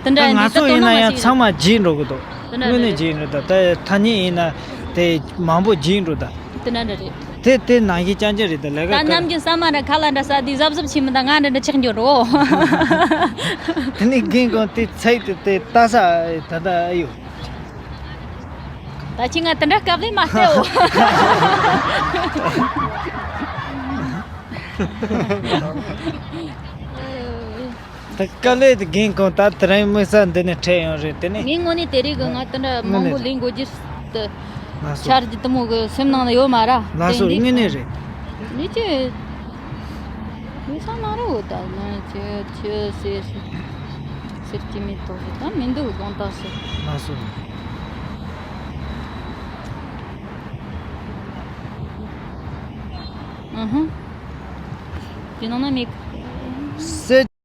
དེ་འདྲ་ད་ང་ཡིན་དུས་ཚོད་ཚོད་ཡིན་ན་ནང་མ་ཡང་ཞིག་ཚང་མ་བརྗེད་འགྲོ་གི་འདུག་དེ་འདྲ་དངོས་གནས་རེད། བརྗེད་འགྲོ། ད་ད་ཐ་སྙད་ཡིན་ན་དེ་མང་པོ་བརྗེད་འགྲོ་ད། དེ་འདྲ་འདྲ་རེད། དེ་དེ་ནང་བཞིན་རྐྱང་རྐྱང་རེད། ད་ལས་ཀ། ད་ནམ་རྒྱུན་ཟ་མ་ར་ཁ་ལག་འདྲ་ཟ་དུས་གཟབ་གཟབ་བྱེད་མི་ད་ང་འདྲ་འདྲ་ཆགས་འགྱོ་རོ། དེ་ནས་རྒན་ཁོང་དེ་ཚིག་དེ་དེ་ལྟ་ས་ད་ད་ཨེ་ཡོད། ད་ཁྱེད་ང་དེ་འདྲ་དཀའ་ལས་མ་སྤྲད་འོ། ད་དཀའ་ལས་དེ་རྒན་ཁོང་ད་དེ་རིང་དམིགས་བསལ་འདི་ནས་འཕྲད་ཡོང་རེད། དེ་ནས། ངའི་ངོས་ནས་དེ་རིགས་གི་ང་དེ་འདྲ་མང་པོ་ལེན་དགོས་རྒྱུ་དེ། ལགས་སོ། འཆར་གཞི་དེ་མོ་གི་སེམས་ནང་ལ་ཡོད་མ་ར། ལགས་སོ། དེ་འདི་དངོས་གནས་རེད། འདི་ཅི། མི་ཚང་ནང་ར་འོ། ད་ང་ཅི་ཅི་ཟེར་ཟེར་གྱི་མེད་དོ། ད་མི་འདུག་དགོངས་དག་ཟེར། ལགས་སོ། ཨ་ཧུ། དེ་ནང་ན་མེད་གི། སེ།